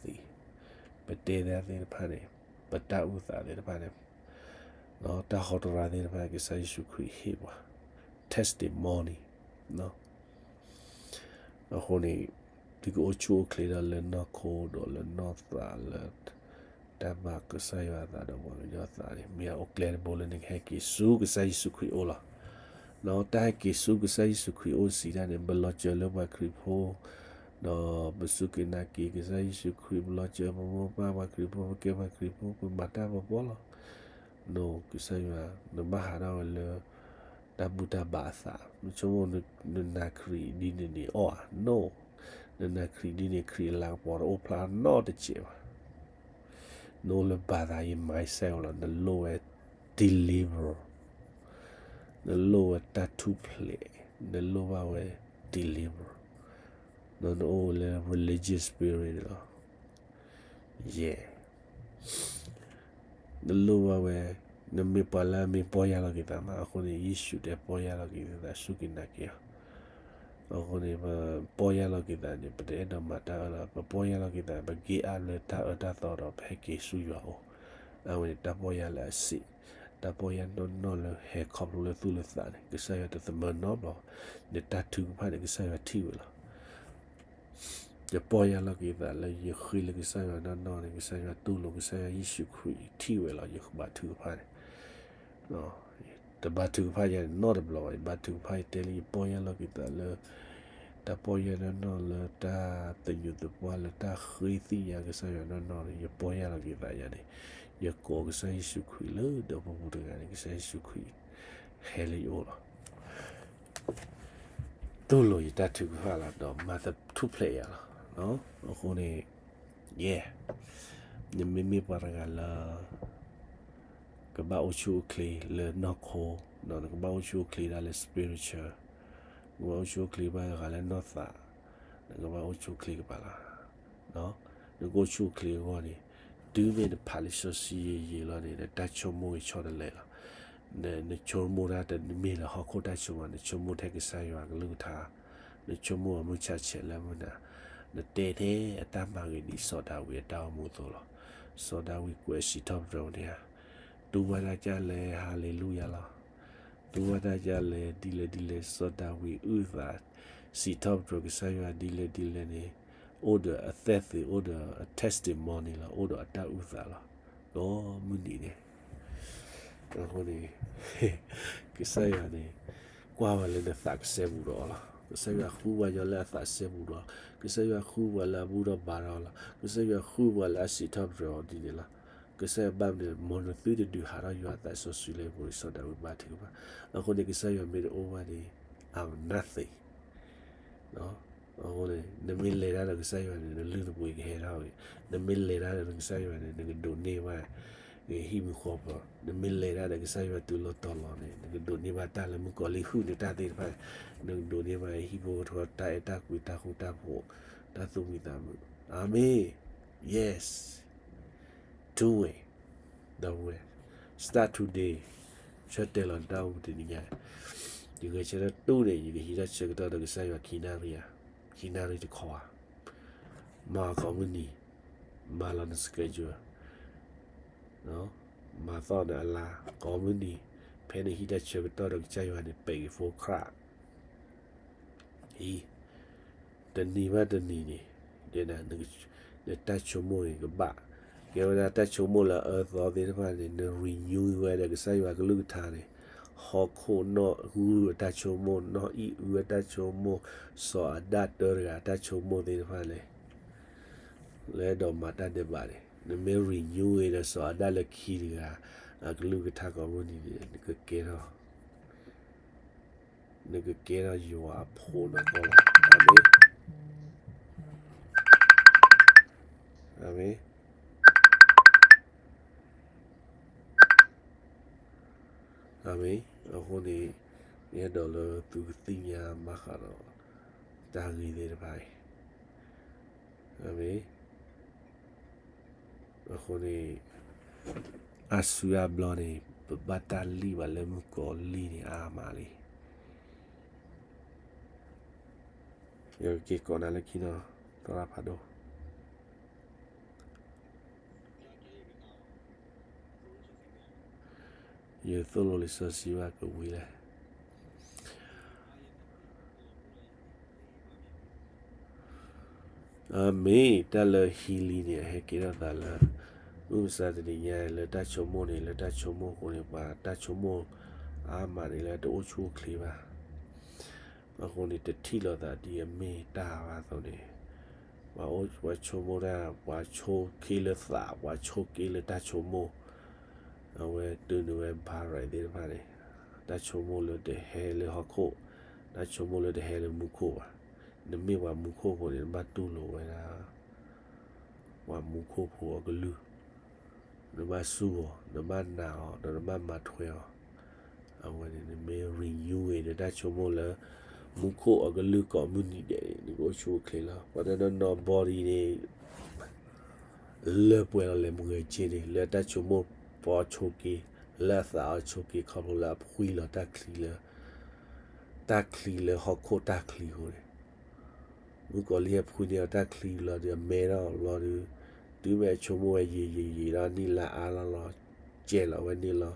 ပတဲတၢ်သ့ၣ်တဖၣ်န့ၣ် ပတၢ်အုၣ်သးသ့ၣ်တဖၣ်န့ၣ်, ဒီးတၢ်ဟီတရါသ့ၣ်တဖၣ် ကစၢ်ယ့ၣ်ၡူးခရံာ်ဟ့ၣ်ပှၤ testimony အဃိန့ၣ် သုကအိၣ်ဆူၣ်အိၣ်ချ့ဒီးလၢနီၢ်ခိဒီးလၢနီၢ်သးလၢ တၢ်ဘၣ်ကစၢ်ယွၤအသးဒီးပှၤကညီအသးန့ၣ် မ့ၢ်အအိၣ်ကျဲတဘိလၢနကဟဲက့ၤဆူကစၢ်ယ့ၣ်ၡူးခရံာ်အအိၣ်လီၤ. ဒီးတၢ်ဟဲက့ၤဆူကစၢ်ယ့ၣ်ၡူးခရံာ်အအိၣ်စံးတၢ်န့ၣ် ပလီၤစၢၤလၢပှၤခရံာ်ဖိ, ဒီးပစူၢ်က့ၤနာ်က့ၤကစၢ်ယ့ၣ်ၡူးခရံာ်, ပလီၤစၢၤပမိၢ်ပၢ်ပှၤခရံာ်ဖိ, ပကဲပှၤခရံာ်ဖိ, ပမၤတၢ်ပပီလီၤ. နကစၢ်ယွၤ နဘၣ်ဟးထီၣ်ဝဲလၢ တၢ်ဘူၣ်တၢ်ဘါအသး, နဆိကမိၣ်နနာ်ခရံာ်ဒ်န့ၣ်န့ၣ်အီၣ်ဧါ, နိၣ်, နနာ်ခရံာ်ဒ်န့ၣ် ခရံာ်အလၤကပီၤတအိၣ်ဖျါနီတစဲးဘၣ်. နအိၣ်လၢဘၣ်သးယံၤ mindset လီၤ, နလိၣ်ဝဲ deliver, နလိၣ်ဝဲတၢ်ထူၣ်ဖျဲး, နလိၣ်ဘၣ်ဝဲ deliver, နအိၣ်လၢ religious spirit န့ၣ်လီၤ. ယဲၢ် နလိၣ်ဘၣ်ဝဲ, နမ့ၢ်ပှၤလၢအမ့ၢ်ပီၢ်ယၢ်လီၤက့ၤသးမး, အဃိန့ၣ် ယ့ၣ်ၡူးတဲပီၢ်ယၢ်လီၤက့ၤသး စူၢ်က့ၤနာ်က့ၤအီၤ. အဃိန့ၣ် ပပီၢ်ယၢ်လီၤက့ၤသးန့ၣ် ပတအဲၣ်ဒိးမၤတၢ်အၢလီၤ, ပပီၢ်ယၢ်လီၤက့ၤသး ပ give up လၢတၢ်အၢတၢ်သီဒီး ပဟဲက့ၤဆူယွၤအအိၣ်, အဝဲန့ၣ်တၢ်ပီၢ်ယၢ်လၢအစံး, တၢ်ပီၢ်ယၢ်နီၢ်နီၢ်လၢဟဲခီဖျိလၢသူၣ်လၢသးန့ၣ် ကစၢ်ယွၤတသမၢနီတဘျီဘၣ်, နတၢ်ထုကဖၣ်န့ၣ် ကစၢ်ယွၤထံၣ်ဝဲလီၤ. ယပီၢ်ယၢ်လီၤက့ၤသးလၢယဃ့လၢကစၢ်ယွၤနီၢ်နီၢ်န့ၣ် ကစၢ်ယွၤတူၢ်လိာ် ကစၢ်ယွၤယ့ၣ်ၡူးခရံာ်ထံၣ်ဝဲလီၤ ယဘါထုကဖၣ်န့ၣ်. တဘါထုကဖၣ်ယၤန့ၣ်နီတဘျီဘၣ်, ယဘါထုကဖၣ်ယတဲလၢယပီၢ်ယၢ်လီၤက့ၤသးလၢ တၢ်ပီၢ်ယၢ်နီၢ်နီၢ်လၢတၢ်သညူးသပှၢ်လၢတၢ်ဃ့သ့ၣ်ညါကစၢ်ယွၤနီၢ်နီၢ်န့ၣ် ယပီၢ်ယၢ်လီၤက့ၤသးယၤန့ၣ်, ယကိးကစၢ်ယ့ၣ်ၡူးခရံာ်လၢဒီးပပူၤတဂၤန့ၣ် ကစၢ်ယ့ၣ်ၡူးခရံာ် ဟဲလၢယအိၣ်လီၤ. တူၢ်လိာ်ယတၢ်ထုကဖၣ်လီၤ ဒီးမၤသထူၣ်ဖျဲးယၤလီၤ. အဃိန့ၣ် ယဲၢ်, နမ့မ့ၢ်ပှၤတဂၤလၢ ကဘၣ်အိၣ်ဆူၣ်အိၣ်ချ့လၢနီၢ်ခိ, နကဘၣ်အိၣ်ဆူၣ်အိၣ်ချ့ဒၣ်လၢ spiritual, နကဘၣ်အိၣ်ဆူၣ်အိၣ်ချ့ဘၣ်တဂၤလၢနီၢ်သး, နကဘၣ်အိၣ်ဆူၣ်အိၣ်ချ့ကပၤလီၤ. နကအိၣ်ဆူၣ်အိၣ်ချ့အဂီၢ်န့ၣ် တုၤမ့ၢ်နဖးလံာ်စီဆှံယံာ်ယံာ်လီၤန့ၣ် နတၢ်ဆိကမိၣ်ဂ့ၤဆီတလဲလီၤ. နဆိကမိၣ်တၢ်တမ့ၢ်လၢဟီၣ်ခိၣ်တၢ်ဆိကမိၣ်, နဆိကမိၣ်ထဲကစၢ်ယွၤအကလုၢ်ကထါ, နဆိကမိၣ်အမုၢ်ဆါဆဲးလၢမုၢ်နၤ, နတဲထဲအတၢ်မၤဂ့ၤဒ်စီၤဒၤဝံးအတၢ်အိၣ်မူအသိးလီၤ. စီၤဒၤဝံးကွဲးစံးထီၣ်ပတြၢၤဝဲန့ၣ်ဧါ, တူၢ်ဘၣ်တၢ်ကၢ်လဲၣ် ဟါလ့လူယၤလီၤ. တူၢ်ဘၣ်တၢ်ကၢ်လဲၣ် ဒ်လဲၣ်ဒ်လဲၣ် စီၤဒၤဝံးအုၣ်သး စံးထီၣ်ပတြၢၤကစၢ်ယွၤဒ်လဲၣ်ဒ်လဲၣ်န့ၣ် အိၣ်ဒီးအသဲၣ်သ့ၣ် အိၣ်ဒီးအ testimony လီၤ, အိၣ်ဒီးအတၢ်အုၣ်သးလီၤ. ဒီးမုၢ်နံၤန့ၣ် အဃိန့ၣ် ကစၢ်ယွၤန့ၣ် ကွၢ်ဝဲလၢနသးကစဲဘူးဒီးအီၤလီၤ. ကစၢ်ယွၤဃုပှၤညီလၢအသးစဲဘူးဒီး, ကစၢ်ယွၤဃုပှၤလၢအဘူၣ်ထီၣ်ဘါထီၣ်လီၤ. ကစၢ်ယွၤဃုပှၤလၢအစံးထီၣ်ပတြၢၤအီၤဒ်န့ၣ်လီၤ. ကစၢ်ယွၤဘၣ်မနုၤ မ်နသုတဒုးဟးထီၣ်ယွၤအသးစီဆှံလၢပဂီၢ် စီၤဒၤဝံးဘါထုကဖၣ်. အဃိန့ၣ် ကစၢ်ယွၤမ့ၢ်တအိၣ်ဘၣ်န့ၣ် I'm nothing. အဃိန့ၣ် နမ့ၢ်လဲၤတၢ်ဒီးကစၢ်ယွၤန့ၣ် နလုၢ်နပှ့ၤကဟဲထီၣ်ဝဲ, နမ့ၢ်လဲၤတၢ်ဒီးကစၢ်ယွၤန့ၣ် နကဒိးန့ၢ်ဘၣ် နဟံၣ်မုၢ်ဃီပီၤ, နမ့ၢ်လဲၤတၢ်ဒီးကစၢ်ယွၤတုၤလီၤတီၤလီၤန့ၣ် နကဒိးန့ၢ်ဘၣ်တၢ်လၢမုၣ်ကီၤလံၢ်ဟုၣ်န့ၢ်တၢ်သ့ၣ်တဖၣ်, နကဒိးန့ၢ်ဘၣ်ဟံၣ်ဖိဃီဖိ တၢ်အဲၣ်တၢ်ကွံ တၢ်ဃူတၢ်ဖိး, တၢ်သူၣ်မံသးမုာ်. အၤမ့ၣ်. Yes. Do it. ဒီပုၢ်ဝဲၢ်, start today. ဆၢတဲာ်လီၤနတၢ်အိၣ်မူတနံၤညါ, ယဂဲၤဆၢထၢၣ်တူၢ်န့ၣ် ယကဟံးတၢ်ဆၢကတီၢ်ဒီးကစၢ်ယွၤခံနၣ်ရံၣ်ဧါ, ခံနၣ်ရံၣ်တခီဧါ, မၤကိးမုၢ်နံၤ, မၤလီၤန schedule, မၤသီၣ်နအလါ ကိးမုၢ်နံၤ, ဖဲနဟံးတၢ်ဆၢကတီၢ်ဒီးကစၢ်ယွၤန့ၣ် ပဲာ်က့ၤဖိခရၣ် အံၤ, တနံၤဘၣ်တနံၤန့ၣ်, နတၢ်ဆိကမိၣ်န့ၣ်ကဘၣ်, ကဲဝဲဒၣ်တၢ်ဆိကမိၣ်လၢအအၢသီသ့ၣ်တဖၣ်န့ၣ် န renew ဝဲဒီးကစၢ်ယွၤကလုၢ်ကထါန့ၣ်, ဟီၣ်ခိၣ်နီၣ်ဂုၢ်အတၢ်ဆိကမိၣ်, နီၢ်အံၣ်အုအတၢ်ဆိကမိၣ်, စီၤအၤဒၣ်တၢတဂၤအတၢ်ဆိကမိၣ်သ့ၣ်တဖၣ်လဲၣ်, လၢအဲၣ်ဒိးမၤတၢ်ဒဲးဘးန့ၣ် နမ့ၢ် renew ဝဲဒီးစီၤအၤဒၣ်လၢခံတဂၤ အကလုၢ်ကထါကိးမုၢ်နံၤန့ၣ် နကကဲထီၣ် နကကဲထီၣ်ယွၤအဖိနီၢ်ကီၢ်လီၤ. အၤမ့ၣ်. အၤမ့ၣ်. အၤမ့ၣ်. အဃိန့ၣ် ယအဲၣ်ဒိးလၢသုကသ့ၣ်ညါဘၣ်ဃးဒီး တၢ်ဂ့ၢ်သ့ၣ်တဖၣ်အံၤ, အၤမ့ၣ်. အဃိန့ၣ် အါစုအါဘျီန့ၣ် ပဘၣ်တၢ်လံၣ်ဘၣ်လၢမုၣ်ကီၤလံၢ်န့ၣ်အါမးလံ. ယကက့ၤကိးနၤလၢခံနီၤ, သရၣ်ဖးဒိၣ် ယသိၣ်လိလံာ်စီဆှံဘၣ်ကဝံၤလဲၣ်. အၤမ့ၣ်, တၢ်လၢ healing န့ၣ် အဟဲကဲထီၣ်သးလၢ မုၢ်မဆါတနံၤညါ လၢတၢ်ဆိကမိၣ်န့ၣ် လၢတၢ်ဆိကမိၣ်အဃိန့ၣ် ပှၤတၢ်ဆိကမိၣ်အါမးန့ၣ်လၢတအိၣ်ဆူၣ်အိၣ်ချ့ဘၣ်. အဃိန့ၣ် တထံၣ်လိာ်သးဒ်အမ့ၢ်တၢ်ဘၣ်အသိးန့ၣ်, ပှၤအိၣ်ပှၤဆိကမိၣ်တၢ် ပှၤဆိက့လၢသး ပှၤဆိက့လၢတၢ်ဆိကမိၣ်, အဝဲတုၤနုာ်ဝဲ barrier သ့ၣ်တဖၣ်န့ၣ်, တၢ်ဆိကမိၣ်လၢတဟဲလၢဟီၣ်ခိၣ်, တၢ်ဆိကမိၣ်လၢတဟဲလၢမူခိၣ်ဘၣ်. နမ့ၢ်ပှၤမူခိၣ်ဖိန့ၣ် နဘၣ်တူၢ်လိာ်ဝဲဒၣ် ပှၤမူခိၣ်ဖိအကလုၢ်, နဘၣ်စူၢ်အီၤ, နဘၣ်နာ်အီၤ, ဒီးနဘၣ်မၤထွဲအီၤ. အဝဲန့ၣ် နမ့ၢ် renew ဝဲဒီးတၢ်ဆိကမိၣ်လၢ မူခိၣ်အကလုၢ်ကိးမုၢ်နံၤဒဲးန့ၣ် နကအိၣ်ဆူၣ်အိၣ်ချ့လီၤ. ပှၤတနီၤနီၤ body န့ၣ် လၢပှဲၤလီၤလဲၤမုၢ်ဂဲၤက့န့ၣ် လၢတၢ်ဆိကမိၣ်ပီဆိက့, လၢအသးအီၤဆိက့ ခီဖျိလၢအဖှံလီၤတၢ်ချံလၢ တၢ်ချံလၢဟီၣ်ခိၣ်တၢ်ချံအဃိန့ၣ်, မုၣ်ကီၤလံၢ်ဟဲဖှံန့ၢ်အီၤတၢ်ချံလီၤဒီး အမဲထီၣ်လီၤဒီး တုၤမ့ၢ်အဆိကမိၣ်ဝဲယံာ်ယံာ်ယံာ်ဒီး အနံၣ်လါအါလီၤလီၤ ကဲလီၤဝဲန့ၣ်လီၤ.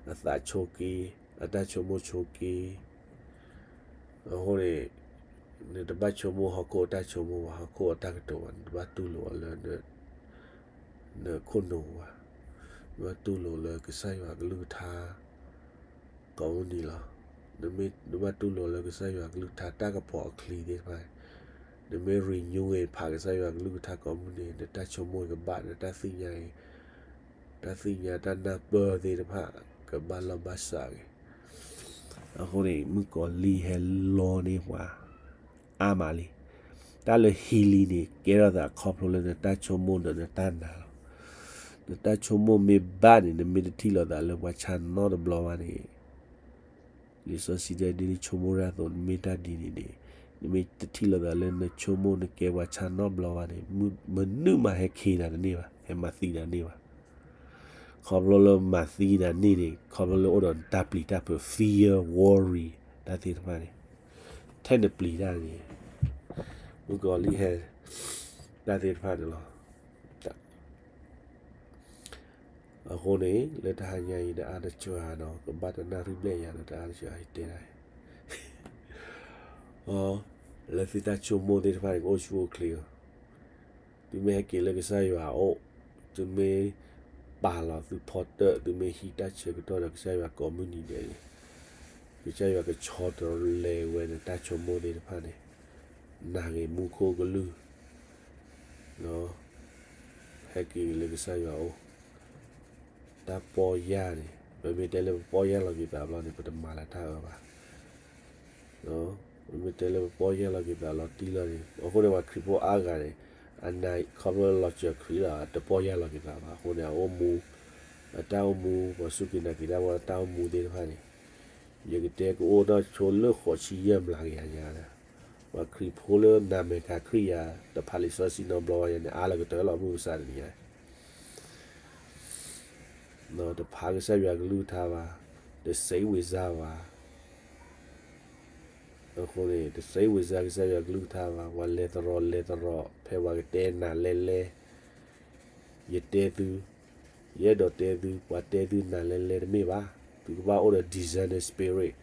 အသးဆိက့, အတၢ်ဆိကမိၣ်ဆိက့ အဃိန့ၣ် နတဘၣ်ဆိကမိၣ်ဟီၣ်ခိၣ်အတၢ်ဆိကမိၣ်ဘၣ်, ဟီၣ်ခိၣ်အတၢ်ကတိၤဘၣ်, နတဘၣ်တူၢ်လိာ်အီၤလၢ နခိၣ်နူာ်ဘၣ်, နဘၣ်တူၢ်လိာ်လၢကစၢ်ယွၤကလုၢ်ကထါ ကိးမုၢ်နံၤလီၤ. နမ့ၢ် နဘၣ်တူၢ်လိာ်လၢကစၢ်ယွၤကလုၢ်ကထါတၢ်ကပီၤအချံသ့ၣ်တဖၣ်, နမ့ၢ် renew ဝဲဖးကစၢ်ယွၤကလုၢ်ကထါကိးမုၢ်နံၤ နတၢ်ဆိကမိၣ်ကဘၣ် နတၢ်သ့ၣ်ညါအံၤ တၢ်သ့ၣ်ညါတၢ်နၢ်ပၢၢ်သ့ၣ်တဖၣ် ကဘၣ်လီၢ်ဘၣ်စးဂ့ၤ. အဃိန့ၣ် မုၣ်ကီၤလံၢ်ဟဲလီန့ၢ်ပှၤ အါမးလံ. တၢ်လၢ healing န့ၣ် ကဲထီၣ်သးခီဖျိလၢနတၢ်ဆိကမိၣ်ဒီးနတၢ်နာ်လီၤ. နတၢ်ဆိကမိၣ်မ့ၢ်ဘၣ်န့ၣ် နမ့ၢ်တထံၣ်လိာ်သးလၢပှၤဆါနီတဘျီဘၣ်န့ၣ် လံာ်စီဆှံတဲဒ်နဆိကမိၣ်တၢ်အသိး နမ့ၢ်တၢ်ဒ်န့ၣ်န့ၣ် နမ့ၢ်တထံၣ်လိာ်သးလၢနဆိကမိၣ်နကဲပှၤဆါနီတဘျီဘၣ်န့ၣ် မနုၤမးဟဲခ့နၤတန့ၢ်ဘၣ်, ဟဲမၤသံနၤတန့ၢ်ဘၣ်. ခီဖျိလၢမၤသံနၤန့ၢ်န့ၣ် ခီဖျိလၢအိၣ်ဒီးနတၢ်ပျံၤတၢ်ဖုး fear, worry တၢ်သ့ၣ်တဖၣ်န့ၣ် ထဲနပျံၤတၢ်န့ၣ် မုၣ်ကီၤလံၢ်ဟဲ တၢ်သ့ၣ်တဖၣ်န့ၣ်လီၤ. အဃိန့ၣ် လၢတဟါညါအံၤ တအါတစှၤဒီး ကဘၣ်တနၣ်ရံၣ်ဘျဲၣ်ညါဒီး တအါတစှၤအံၤတဲဒၣ် အ လၢသုတၢ်ဆိကမိၣ်သ့ၣ်တဖၣ်န့ၣ် ကအိၣ်ဆူၣ်အိၣ်ချ့လီၤ. သုမ့ၢ်ဟဲက့ၤလၢကစၢ်ယွၤအအိၣ်, သုမ့ၢ်ပာ်လီၤသုဖီတၢၣ်, သုမ့ၢ်ဟံးတၢ်ဆၢကတီၢ်ဒီးကစၢ်ယွၤကိးမုၢ်နံၤဒဲးန့ၣ်, ကစၢ်ယွၤကဆီတလဲဝဲနတၢ်ဆိကမိၣ်သ့ၣ်တဖၣ်န့ၣ်, နာ်ဂ့ၤမူခိၣ်ကလုၢ် ဟဲက့ၤလၢကစၢ်ယွၤအအိၣ်, တၢ်ပီၢ်ယၢ်န့ၣ် ပမ့ၢ်တဲလၢပပီၢ်ယၢ်လီၤက့ၤသးဘျီန့ၣ် ပတမၤလၢတၢ်အၢဘၣ်. ပမ့ၢ်တဲလၢပပီၢ်ယၢ်လီၤက့ၤသးလီၤတံၢ်လီၤန့ၣ် အဃိန့ၣ် ပှၤခရံာ်ဖိအါဂၤန့ၣ် အနၢ်ခီဖျိလီၤစၢၤခရံာ်လီၤ တပီၢ်ယၢ်လီၤက့ၤသးဘၣ်. အဃိန့ၣ် အအိၣ်မူ အတၢ်အိၣ်မူ ပှၤစူၢ်က့ၤနာ်က့ၤတၢ်ဖိ အတၢ်အိၣ်မူသ့ၣ်တဖၣ်န့ၣ် ယကတဲကအိၣ်ထီၣ်ဆိလၢဃိးဆံယဲၢ်မျးကယၤညါ ပှၤခရံာ်ဖိလၢနၢ်မဲာ်ကၤခရံာ်ယၤ တဖးလံာ်စီဆှံနီတဘျီဘၣ်ယၤန့ၣ် အါလၢကတၢၢ်လီၤ မုၢ်မဆါတနံၤညါ တဖးကစၢ်ယွၤကလုၢ်ကထါဘၣ်, တစံးဝံၤစၢ်ဘၣ်. အဃိန့ၣ် တစံးဝံၤစၢ်ကစၢ်ယွၤကလုၢ်ကထါဘၣ်, ပှၤလဲၤသရိာ်လဲၤသရိာ် ဖဲပှၤကတဲနၤလဲၤလဲၤ ယတဲသု, ယအဲၣ်ဒိးတဲသု, ပှၤတဲသုနၤလဲၤလဲၤတမ့ၢ်ဘၣ်. သုကဘၣ်အိၣ်ဒီး discerning spirit,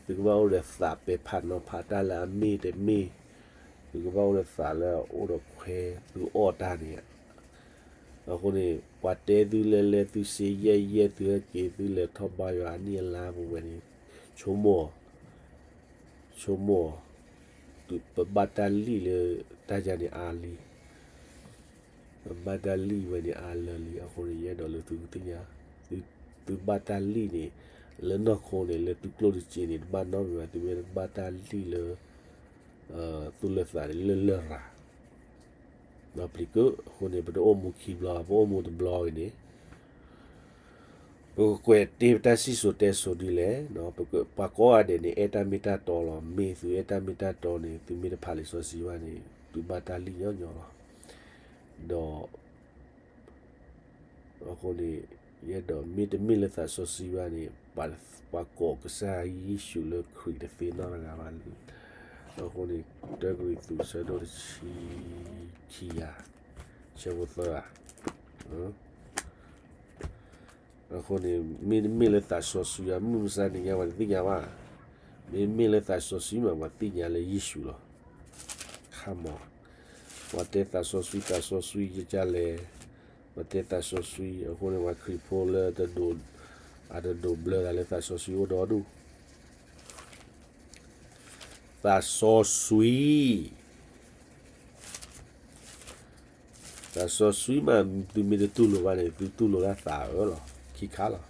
သုကဘၣ်အိၣ်ဒီးသးပဲာ်ဖးနီၤဖးတၢ်လၢအမ့ၢ်တမ့ၢ်, သုကဘၣ်အိၣ်ဒီးသးလၢအအိၣ်ဒီးခွဲသုအီၣ်တၢ်န့ၣ် အဃိန့ၣ် ပှၤတဲသုလဲၤလဲၤသုစ့ယဲၢ်ယဲၢ်သုဟဲက့ၤသုလဲၤထီၣ်ဘါယွၤအနံၣ်အလါပူၤဝဲန့ၣ် ဆိကမိၣ်, ဆိကမိၣ်, ပဘၣ်တၢ်လံၣ်လၢတၢ်ယၤန့ၣ်အါလံ, ပဘၣ်တၢ်လံၣ်ဝဲန့ၣ်အါလၢာ်လံ. အဃိန့ၣ် ယအဲၣ်ဒိးလၢသုကသ့ၣ်ညါ, သုဘၣ်တၢ်လံၣ်န့ၣ် လၢနီၢ်ခိန့ၣ် လၢသုကျိၣ်တစ့န့ၣ် တဘၣ်နီတမံၤဘၣ်, သုမ့ၢ်တဘၣ်တၢ်လံၣ်လၢ သူၣ်လၢသးန့ၣ် လၢလရာ် ဒီးပျံၤကၢ, အဃိန့ၣ် ပတအိၣ်မူခံဘျီ, ပအိၣ်မူတဘျီအံၤန့ၣ် ပကကွဲးတ့ၢ်ပတၢ်စံၣ်စိၤတဲစိၤဒ်လဲၣ်, ပှၤကိးဂၤဒဲးန့ၣ် အဲၣ်တၢ်မ့ၢ်တၢ်တီလီၤ. မ့ၢ်သုအဲၣ်တၢ်မ့ၢ်တၢ်တီန့ၣ် သုမ့ၢ်တဖးလံာ်စီဆှံဘၣ်န့ၣ် သုဘၣ်တၢ်လံၣ်ညီညီလီၤ. ဒီး အဃိန့ၣ် ယအဲၣ်ဒိးမ့တမ့ၢ်လၢသးစီဆှံဘၣ်န့ၣ် ပှၤကိးကစၢ်ယ့ၣ်ၡူးလၢခရံာ်တသ့နီတဂၤဘၣ်. အဃိန့ၣ် တၢကရံၣ်သူး ဆၢဒိၣ်တဆံခံယၤ ဆၢဖိသၢဧါ. အဃိန့ၣ် မ့တမ့ၢ်လၢသးစီဆှံဘၣ် မုၢ်မဆါတနံၤညါပှၤတသ့ၣ်ညါဘၣ်. မ့မ့ၢ်လၢသးစီဆှံမး ပှၤသ့ၣ်ညါလၢယ့ၣ်ၡူးလီၤ. ခါမး ပှၤတဲသးစီဆှံ သးစီဆှံကကလဲၣ်, ပှၤတဲသးစီဆှံ အဃိန့ၣ် ပှၤခရံာ်ဖိလၢ အတဒိးဘျၢသးလၢသးစီဆှံအိၣ်ဒီဒူၣ်, သးစီဆှံ သးစီဆှံမး သုမ့ၢ်တတူၢ်လိာ်ဘၣ်န့ၣ် သုတူၢ်လိာ်တၢ်သးအၢလီၤ ခံခါလီၤ.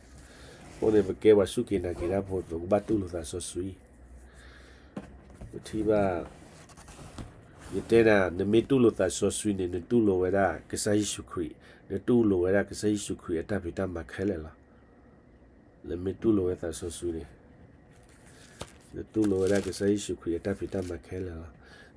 အဃိန့ၣ် ပကဲပှၤစူၢ်က့ၤနာ်က့ၤတၢ်ဖိ ပကဘၣ်တူၢ်လိာ်သးစီဆှံ. ပထံၣ်ဘၣ် ယတဲနၤ နမ့ၢ်တူၢ်လိာ်သးစီဆှံန့ၣ် နတူၢ်လိာ်ဝဲဒၣ်ကစၢ်ယ့ၣ်ၡူးခရံာ်, နတူၢ်လိာ်ဝဲဒၣ်ကစၢ်ယ့ၣ်ၡူးခရံာ်အတၢ်ဖံးတၢ်မၤခဲလၢာ်လီၤ. နမ့ၢ်တူၢ်လိာ်ဝဲသးစီဆှံန့ၣ် နတူၢ်လိာ်ဝဲဒၣ်ကစၢ်ယ့ၣ်ၡူးခရံာ်အတၢ်ဖံးတၢ်မၤခဲလၢာ်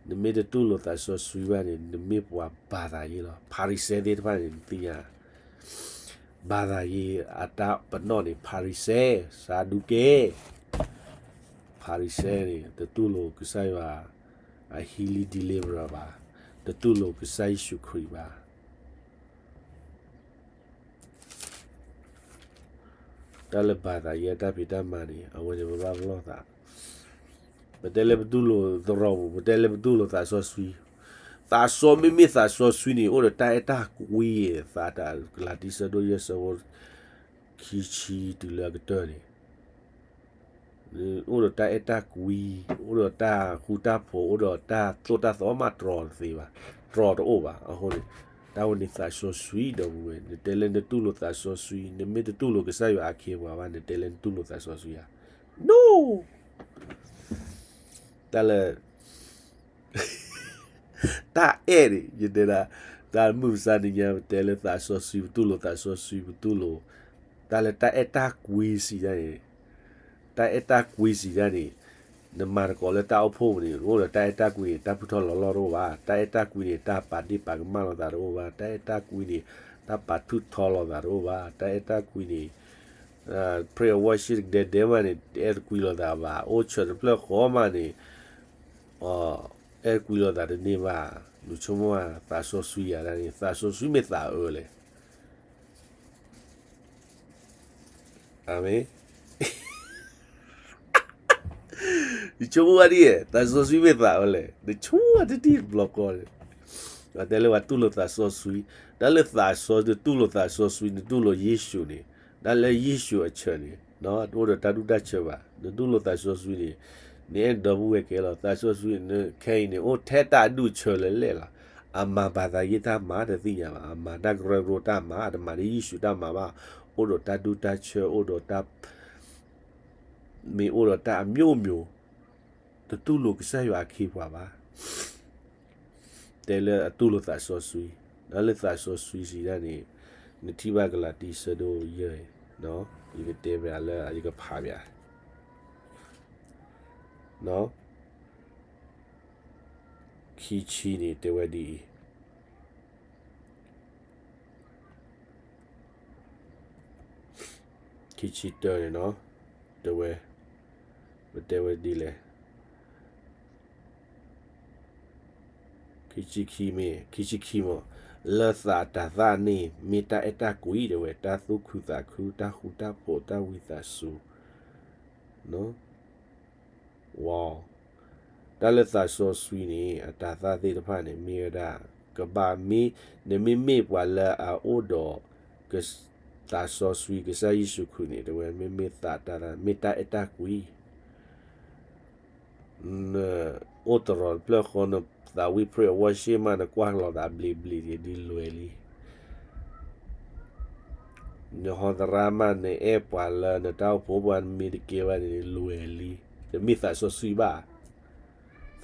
လီၤ. နမ့ၢ်တတူၢ်လိာ်သးစီဆှံဘၣ်န့ၣ် နမ့ၢ်ပှၤဘၣ်သးယ့လီၤ. ဖၤရံၤၡဲသ့ၣ်တဖၣ်န့ၣ် နသ့ၣ်ညါ ဘၣ်သးယ့အတၢ်ပနီၣ်န့ၣ် ဖၤရံၤၡဲ, စၤဒူးကဲ, ဖၤရံၤၡဲန့ၣ် တတူၢ်လိာ်ကစၢ်ယွၤ အ healing deliverer ဘၣ်, တတူၢ်လိာ်ကစၢ်ယ့ၣ်ၡူးခရံာ်ဘၣ်. တၢ်လၢဘၣ်သးယ့အတၢ်ဖံးတၢ်မၤန့ၣ် အဝဲန့ၣ်ပဘၣ်ပလီၢ်သး ပတဲလၢပတူၢ်လိာ်သရိာ်ပူၤ, ပတဲလၢပတူၢ်လိာ်သးစီဆှံ, သးစီ မ့မ့ၢ်သးစီဆှံန့ၣ် အိၣ်ဒီးတၢ်အဲၣ်တၢ်ကွံ, သးတၢ်ကလၤတံ ဆၢဒိၣ်ယဲၢ် ဆၢဖိ ခံဆံတုၤလၢအကတၢၢ်န့ၣ် အိၣ်ဒီးတၢ်အဲၣ်တၢ်ကွံ, အိၣ်ဒီးတၢ်ဃူတၢ်ဖိး, အိၣ်ဒီးတၢ်သိၣ်တၢ်သီမး တြီတသ့ဘၣ်, တြီတအိၣ်ဘၣ်. အဃိန့ၣ် တၢ်ဝဲန့ၣ်သးစီဆှံဒီပုၢ်ဝဲၢ်, နတဲလၢနတူၢ်လိာ်သးစီဆှံ, နမ့ၢ်တတူၢ်လိာ်ကစၢ်ယွၤအခ့အပှၤဘၣ်, နတဲလၢနတူၢ်လိာ်သးစီဆှံဧါ. No! တၢ်လၢ တၢ်အဲၣ်န့ၣ် ယတဲဒၣ် တၢ်မုၢ်မဆါတနံၤညါ ပတဲလၢသးစီဆှံ ပတူၢ်လိာ်သးစီဆှံ ပတူၢ်လိာ် တၢ်လၢတၢ်အဲၣ်တၢ်ကွံစံးဒၣ်န့ၣ်, တၢ်အဲၣ်တၢ်ကွံစံးဒၣ်န့ၣ် နမၤသကိးလၢတၢ်အိၣ်ဖှိၣ်ပူၤန့ၣ် အိၣ်ဒီးတၢ်အဲၣ်တၢ်ကွံန့ၣ် တၢ်ဖုၣ်ထီၣ်လီၤလီၢ်တအိၣ်ဘၣ်, တၢ်အဲၣ်တၢ်ကွံန့ၣ် တၢ်ပာ်ဒ့ၣ်ပာ်ကမၣ်လိာ်သးတအိၣ်ဘၣ်, တၢ်အဲၣ်တၢ်ကွံန့ၣ် တၢ်ပာ်ထူးထီလိာ်သးတအိၣ်ဘၣ်, တၢ်အဲၣ်တၢ်ကွံန့ၣ် prayer worship ဒဲဒဲမးန့ၣ် တအဲၣ်တကွံလိာ်သးဘၣ်, အိၣ်ဆၢတဖျၢၣ်ဃီမးန့ၣ် အဲၣ်တကွံလိာ်သးတန့ၢ်ဘၣ်. နဆိကမိၣ်သးစီဆှံယၤဒၣ်န့ၣ် သးစီဆှံမ့ၢ်သးအၢလဲၣ်. အၤမ့ၣ်. နဆိကမိၣ်ဝဲဒ်အံၤ သးစီဆှံမ့ၢ်သးအၢလဲၣ်, နဆိကမိၣ်ဝဲတထံၣ်တဘျီဃီန့ၣ် ပှၤတဲလၢပှၤတူၢ်လိာ်သးစီဆှံ, တၢ်လၢသးစီ နတူၢ်လိာ်သးစီဆှံ နတူၢ်လိာ်ယ့ၣ်ၡူးန့ၣ် တၢ်လၢယ့ၣ်ၡူးအဆၢန့ၣ် တအိၣ်ဒီးတၢ်ဒူၣ်တၢ်ဆၢဘၣ်. နတူၢ်လိာ်သးစီဆှံန့ၣ် နအဲၣ်ဒီပုၢ်ဝဲၢ်ကဲလီၤ. သးစီဆှံခဲအံၤန့ၣ် အိၣ်ထဲတၢ်အဒူၣ်အဆၢလၢလဲၣ်လီၤ. အမၤဘၣ်သးယ့ၣ်တၢ်မၤတသ့ၣ်ညါဘၣ်, အမၤတၢ်ကရၢကရိတၢ်မၤ, အတမၤဒ်ယ့ၣ်ၡူးတၢ်မၤဘၣ်. အိၣ်ဒီးတၢ်ဒူၣ်တၢ်ဆၢ အိၣ်ဒီးတၢ် မ့ၢ်အိၣ်ဒီးတၢ်အမျိုးမျိုး, တတူၢ်လိာ်ကစၢ်ယွၤအခ့အပှၤဘၣ်. တဲလၢအတူၢ်လိာ်သးစီဆှံ, ဒီးလၢသးစီဆှံစံးဒၣ်န့ၣ်, နထံၣ်ဘၣ်ကလၤတံ ဆၢဒိၣ်ယဲၢ်, ယကတဲဘၣ်လၢယကဖးဘၣ်, ခံဆံန့ၣ် တဲဝဲဒ်အံၤ ခံဆံတၢန့ၣ်နီၤ, တဲဝဲ, ပတဲဝဲဒ်လဲၣ်, ခံဆံခံမ့ၢ်, ခံဆံခံမ့ၢ်, လၢသးအတၤသၣ်န့ၣ် မ့ၢ်တၢ်အဲၣ်တၢ်ကွံ တဲဝဲ, တၢ်သူၣ်ခုသးခု, တၢ်ဃူတၢ်ဖိး, တၢ်ဝံသးစူၤ, ဝီ, တၢ်လၢသးစီဆှံန့ၣ် အတၤသၣ်သ့ၣ်တဖၣ်န့ၣ် မ့ၢ်ဝဲဒၣ် ကဘၣ်မ့ၢ်, နမ့မ့ၢ်ပှၤလၢအအိၣ်ဒီး က, သးစီဆှံကစၢ်ယ့ၣ်ၡူးခရံာ်န့ၣ် တဲဝဲ မ့မ့ၢ်သးတၤသၣ် မ့ၢ်တၢ်အဲၣ်တၢ်ကွံ နအိၣ်တရီတဖျၢၣ်ဃီ နသးဝံၣ် prayer worship မး နကွၢ်လီၤသးဘျ့ဘျ့ ဒ်လဲၣ်လံ. နဟီသရၣ်မး နအဲၣ်ပှၤလၢနတၢ်အိၣ်ဖှိၣ်ပှၤ နမ့ၢ်တကဲဘၣ်န့ၣ် လဲၣ်လံ. တမ့ၢ်သးစီဆှံဘၣ်.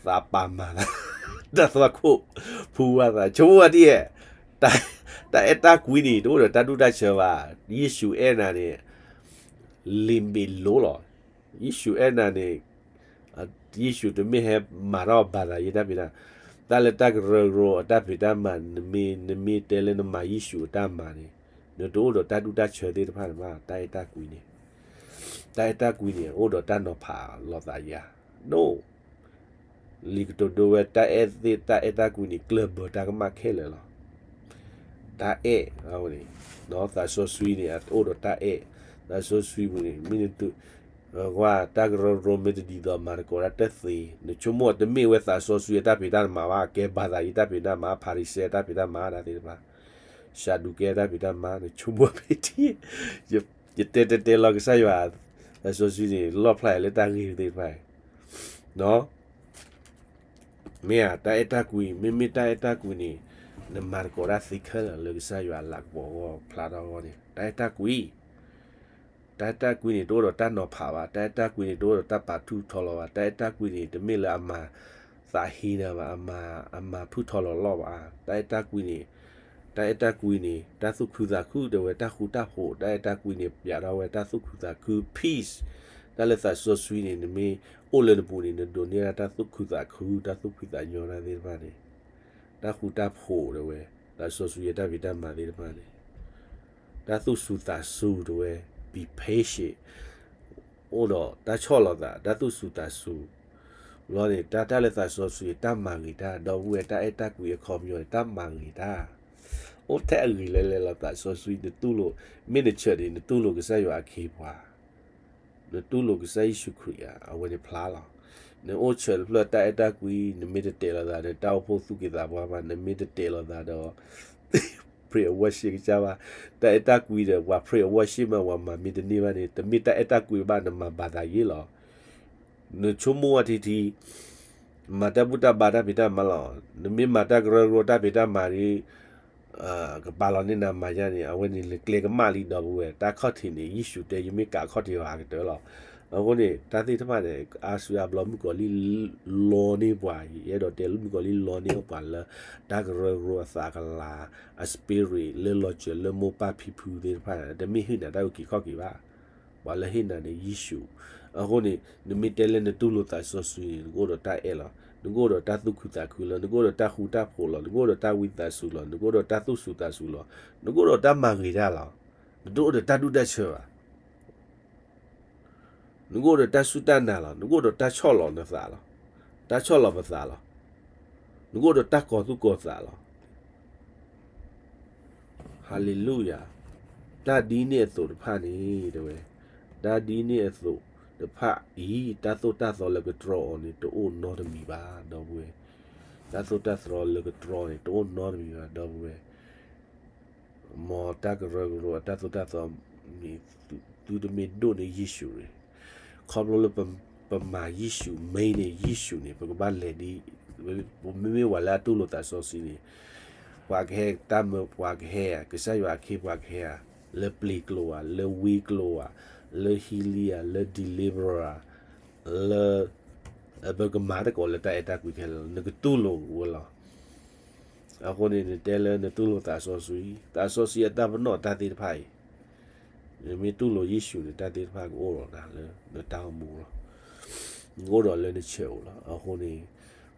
သးပာ်မၤသး, တၢ်သွၣ်ခိၣ်ဖူဝဲသး ဆိကမိၣ်ဝဲဒ်အံၤ, တၢ်အဲၣ်တၢ်ကွံန့ၣ် တအိၣ်ဒီးတၢ်ဒူၣ်တၢ်ဆၢဘၣ်. ယ့ၣ်ၡူးအဲၣ်နၤန့ၣ် လံာ်ဘ့းလိလီၤ. ယ့ၣ်ၡူးအဲၣ်နၤန့ၣ် ယ့ၣ်ၡူးတမ့ၢ်ဟဲမၤထီၣ်ဘၣ်သးယဲတၢ်ဖံးတၢ်, တၢ်လၢတၢ်ကရၢကရိအတၢ်ဖံးတၢ်မၤ နမ့ၢ်တဲလၢနမၤယ့ၣ်ၡူးအတၢ်မၤန့ၣ် နတအိၣ်ဒီးတၢ်ဒူၣ်တၢ်ဆၢသ့ၣ်တဖၣ်န့ၣ်ဘၣ်. တၢ်အဲၣ်တၢ်ကွံန့ၣ်, တၢ်အဲၣ်တၢ်ကွံန့ၣ် အိၣ်ဒီးတၢ်နီၤဖးလိာ်သးယၤ, ဒိၣ် လံာ်ကတိၤဒိဝဲ တၢ်အဲၣ်သ့ၣ် တၢ်အဲၣ်တၢ်ကွံန့ၣ် ကျၢၢ်ဘၢတၢ်ကမၣ်ခဲလၢာ်လီၤ. တၢ်အဲၣ်န့ၣ်, သးစီဆှံန့ၣ် အအိၣ်ဒီးတၢ်အဲၣ်, သးစီဆှံပူၤန့ၣ် မ့ၢ်နတုၤ, ကွၢ်တၢ်ကရၢကရိမ့ၢ်တဒ်သိး မၤသကိးတၢ်တသ့, နဆိကမိၣ်တမ့ၢ်ဝဲသးစီဆှံအတၢ်ဖံးတၢ်မၤဘၣ်, ကဲဘၣ်သးယဲတၢ်ဖံးတၢ်မၤ, ဖၤရံၤၡဲတၢ်ဖံးတၢ်မၤ တၢ်သ့ၣ်တဖၣ်, ၡၤဒူးကဲတၢ်ဖံးတၢ်မၤ, နဆိကမိၣ်ဖဲထံ ယတဲတဲတဲလီၤကစၢ်ယွၤ, သးစီဆှံန့ၣ် လီၣ်ဖျါလၢတၢ်ဂ့ၢ်သ့ၣ်တဖၣ်, မ့ၢ်ဧါ, တၢ်အဲၣ်တၢ်ကွံ, မ့မ့ၢ်တၢ်အဲၣ်တၢ်ကွံန့ၣ် နမၤသကိးတၢ်သ့ခဲလၢာ်လၢကစၢ်ယွၤအလၤကပီၤအဂီၢ်ဖျါထီၣ်အဂီၢ်န့ၣ် တၢ်အဲၣ်တၢ်ကွံ တၢ်အဲၣ်တၢ်ကွံန့ၣ် တအိၣ်ဒီးတၢ်နီၤဖးဘၣ်, တၢ်အဲၣ်တၢ်ကွံန့ၣ် တအိၣ်ဒီးတၢ်ပာ်ထူၣ်ထီလီၤဘၣ်, တၢ်အဲၣ်တၢ်ကွံန့ၣ် တမ့ၢ်လၢအမၤသးဟ့နၤဘၣ်, အမၤဖုၣ်ထီလီၤလီၢ်ဘၣ်, တၢ်အဲၣ်တၢ်ကွံန့ၣ်, တၢ်အဲၣ်တၢ်ကွံန့ၣ် တၢ်သူၣ်ခုသးခု တဲဝဲ တၢ်ဃူတၢ်ဖိး, တၢ်အဲၣ်တၢ်ကွံန့ၣ် ပျးထီၣ်ဝဲတၢ်သူၣ်ခုသးခု peace, တၢ်လၢသးစီဆှံန့ၣ် နမ့ၢ်အိၣ်လၢနပူၤန့ၣ် နဒိးန့ၢ်ဒၣ်တၢ်သူၣ်ခုသးခု တၢ်သူၣ်ဖှံသးညီတၢ်သ့ၣ်တဖၣ်န့ၣ်, တၢ်ဃူတၢ်ဖိးတဲဝဲ, သးစီဆှံအတၢ်ဖံးတၢ်မၤသ့ၣ်တဖၣ်န့ၣ်, တၢ်သူၣ်စူၤသးစူၤတဲဝဲ, be patient, အိၣ်ဒီးတၢ်ဆီၣ်လီၤသး တၢ်သူၣ်စူၤသးစူၤ, လီၤန့ၣ် တၢ်တၢ်လၢသးစီဆှံ တၢ်မၤဂ့ၤတၢ် ဒီပုၢ်ဝဲၢ် တၢ်အဲၣ်တၢ်ကွံအခီပညီန့ၣ် တၢ်မၤဂ့ၤတၢ်, အိၣ်ထဲအဂ့ၤလဲၤလဲၤလီၤသးစီဆှံ နတူၢ်လိာ်, မ့ၢ်နဆၢၣ်န့ၣ် နတူၢ်လိာ်ကစၢ်ယွၤအခ့အပှၤ နတူၢ်လိာ်ကစၢ်ယ့ၣ်ၡူးခရံာ်ဧါ, အဝဲန့ၣ်ဖျါလီၤ. နအိၣ်ဆၢၣ်တဖျၢၣ်တၢ်အဲၣ်တၢ်ကွံ နမ့ၢ်တတဲာ်လီၤသးဒီး တၢ်အိၣ်ဖှိၣ်သူၣ်က့သးပှၢ်ဘၣ်, နမ့ၢ်တတဲာ်လီၤသးဒီး prayer worship ကစၢ်ဘၣ်, တၢ်အဲၣ်တၢ်ကွံဒီး ပှၤ prayer worship မး ပှၤမၤမ့ၢ်တန့ၢ်ဘၣ်န့ၣ် တမ့ၢ်တၢ်အဲၣ်တၢ်ကွံဘၣ် နမၤဘၣ်သးယ့လီၤ. နဆိကမိၣ်ဝဲထံထံ မၤတၢ်ဘူၣ်တၢ်ဘါတၢ်ဖံးတၢ်မၤလီၤ. နမ့ၢ်မၤတၢ်ကရၢကရိတၢ်ဖံးတၢ်မၤဒီး ကပာ်လီၤန့ၢ်နၤမၤယါန့ၣ် အဝဲန့ၣ်လၢကျဲကမၣ်လံ ဒီပုၢ်ဝဲၢ်, တၢ်ခီၣ်ထံးန့ၣ် ယ့ၣ်ၡူးတဲ ယမ့ၢ်ကးခီၣ်ထံးအီၤဟးကတၢၢ်လီၤ. အဃိန့ၣ် တၢ်သ့ၣ်တဖၣ်န့ၣ် အါစုအါဘျီမုၣ်ကီၤလံၢ်လီန့ၢ်ပှၤ, ယအဲၣ်ဒိးတဲလၢမုၣ်ကီၤလံၢ်လီန့ၢ်ပှၤလၢ တၢ်ကရၢကရိအသးကလၤ, အ spirit လၢလီၤစၢၤလၢမိၢ်ပၢ်ဖံဖုသ့ၣ်တဖၣ် တမ့ၢ်ဟ့ၣ်နၤတၢ်အုၣ်က့ၤခီၣ်က့ၤဘၣ်. ပှၤလၢဟ့ၣ်နၤန့ၣ် ယ့ၣ်ၡူး. အဃိန့ၣ် နမ့ၢ်တဲလၢနတူၢ်လိာ်သးစီဆှံန့ၣ် နကအိၣ်ဒီးတၢ်အဲၣ်လီၤ. နကအိၣ်ဒီးတၢ်သူၣ်ခုသးခုလီၤ. နကအိၣ်ဒီးတၢ်ဃူတၢ်ဖိးလီၤ. နကအိၣ်ဒီးတၢ်ဝံသးစူၤလီၤ. နကအိၣ်ဒီးတၢ်သူၣ်စူၤသးစူၤလီၤ. နကအိၣ်ဒီးတၢ်မၤဂ့ၤတၢ်လီၤ. နတအိၣ်ဒီးတၢ်ဒူၣ်တၢ်ဆၢဘၣ်. နကအိၣ်ဒီးတၢ်စူၢ်တၢ်နာ်လီၤ. နကအိၣ်ဒီးတၢ်ဆီၣ်လီၤနသးလီၤ. တၢ်ဆီၣ်လီၤပသးလီၤ. နကအိၣ်ဒီးတၢ်ကီၤသူၣ်ကီၤသးလီၤ. ဟၤလ့လူယၤ. တၢ်ဒ်န့ၣ်အသိးတဖၣ်န့ၣ် တဲဝဲ, တၢ်ဒ်န့ၣ်အသိးတဖၣ်အံၤ တၢ်သိၣ်တၢ်သီလၢကတြီအီၤန့ၣ် တအိၣ်နီတမံၤဘၣ် ဒီပုၢ်ဝဲၢ်. တၢ်သိၣ်တၢ်သီလၢကတြီန့ၣ် တအိၣ်နီတမံၤဘၣ် ဒီပုၢ်ဝဲၢ်. မ်တၢ်ကရၢကရိအတၢ်သိၣ်တၢ်သီန့ၣ် သုတမ့ၢ်ဒိၣ်န့ၢ်ယ့ၣ်ၡူးန့ၣ်, ခီဖျိလၢ ပမၤယ့ၣ်ၡူး မ့ၢ်န့ၣ် ယ့ၣ်ၡူးန့ၣ် ပကဘၣ်လဲၤဒ်, ပမ့မ့ၢ်ပှၤလၢအတူၢ်လိာ်သးစီဆှံန့ၣ်, ပှၤကဟဲတၢ်မၢပှၤကဟဲဧါ, ကစၢ်ယွၤအခ့ပှၤကဟဲဧါ, လၢပျ့ၤကျိာ်ဧါ, လၢဝံကျိာ်ဧါ, လၢ healing ဧါ, လၢ deliverer ဧါ, လၢ ပကမၤသကိးလၢတၢ်အဲၣ်တၢ်ကွံခဲလၢာ်လီၤ, နကတူၢ်လိာ်ဝဲလီၤ. အဃိန့ၣ် နတဲလၢနတူၢ်လိာ်သးစီဆှံ, သးစီဆှံအတၢ်ပနီၣ်တၢ်သ့ၣ်တဖၣ်အံၤ, နမ့ၢ်တူၢ်လိာ်ယ့ၣ်ၡူးန့ၣ် တၢ်သ့ၣ်တဖၣ်ကအိၣ်ဒီးနၤလၢနတၢ်အိၣ်မူလီၤ. နအိၣ်ဒီးလၢနဆၢၣ်အိၣ်လီၤ. အဃိန့ၣ်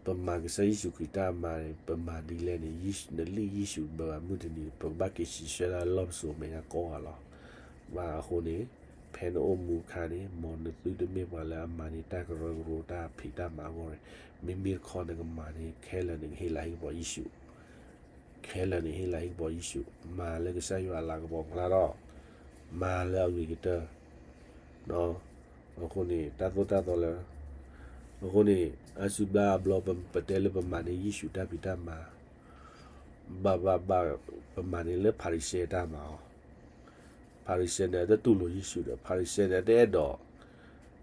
ပမၤကစၢ်ယ့ၣ်ၡူးခရံာ်တၢ်မၤန့ၣ် ပမၤဒ်လဲၣ်န့ၣ် နလံၣ်ယ့ၣ်ၡူးဘၢဘၣ်မုၢ်တနံၤ ပဘၣ်က့ၤစံးဆၢတၢ်လၢလီၢ်ပစိာ်မဲာ်ညါကိးဂၤလီၤ. ဘၣ်အဃိန့ၣ် ဖဲနအိၣ်မူအခါန့ၣ် မ်နသုတမ့ၢ်ပှၤလၢအမၤန့ၢ်တၢ်ကရၢကရိတၢ်ဖံးတၢ်မၤအဂီၢ်န့ၣ်, မ့မ့ၢ်တခီနကမၤန့ၣ် ခဲလၢာ်နကဟ့ၣ်လၤဟ့ၣ်ကပီၤယ့ၣ်ၡူး, ခဲလၢာ်နဟ့ၣ်လၤဟ့ၣ်ကပီၤယ့ၣ်ၡူး, မၤလၢကစၢ်ယွၤအလၤကပီၤအကျါဒီး, မၤလၢအဂ့ၤကတၢၢ် အဃိန့ၣ် တၢ်သိၣ်တၢ်သီလၢ, အဃိန့ၣ် အါစုဘျါအဘျီ ပတဲလၢပမၤန့ၢ်ယ့ၣ်ၡူးတၢ်ဖံးတၢ်မၤ, ဘၣ်ဘၣ်ဘၣ် ပမၤန့ၢ်လၢဖၤရံၤၡဲတၢ်မၤအီၤ, ဖၤရံၤၡဲန့ၣ် အတတူၢ်လိာ်ယ့ၣ်ၡူးဒီး ဖၤရံၤၡဲန့ၣ် အတအဲၣ်ဒိး,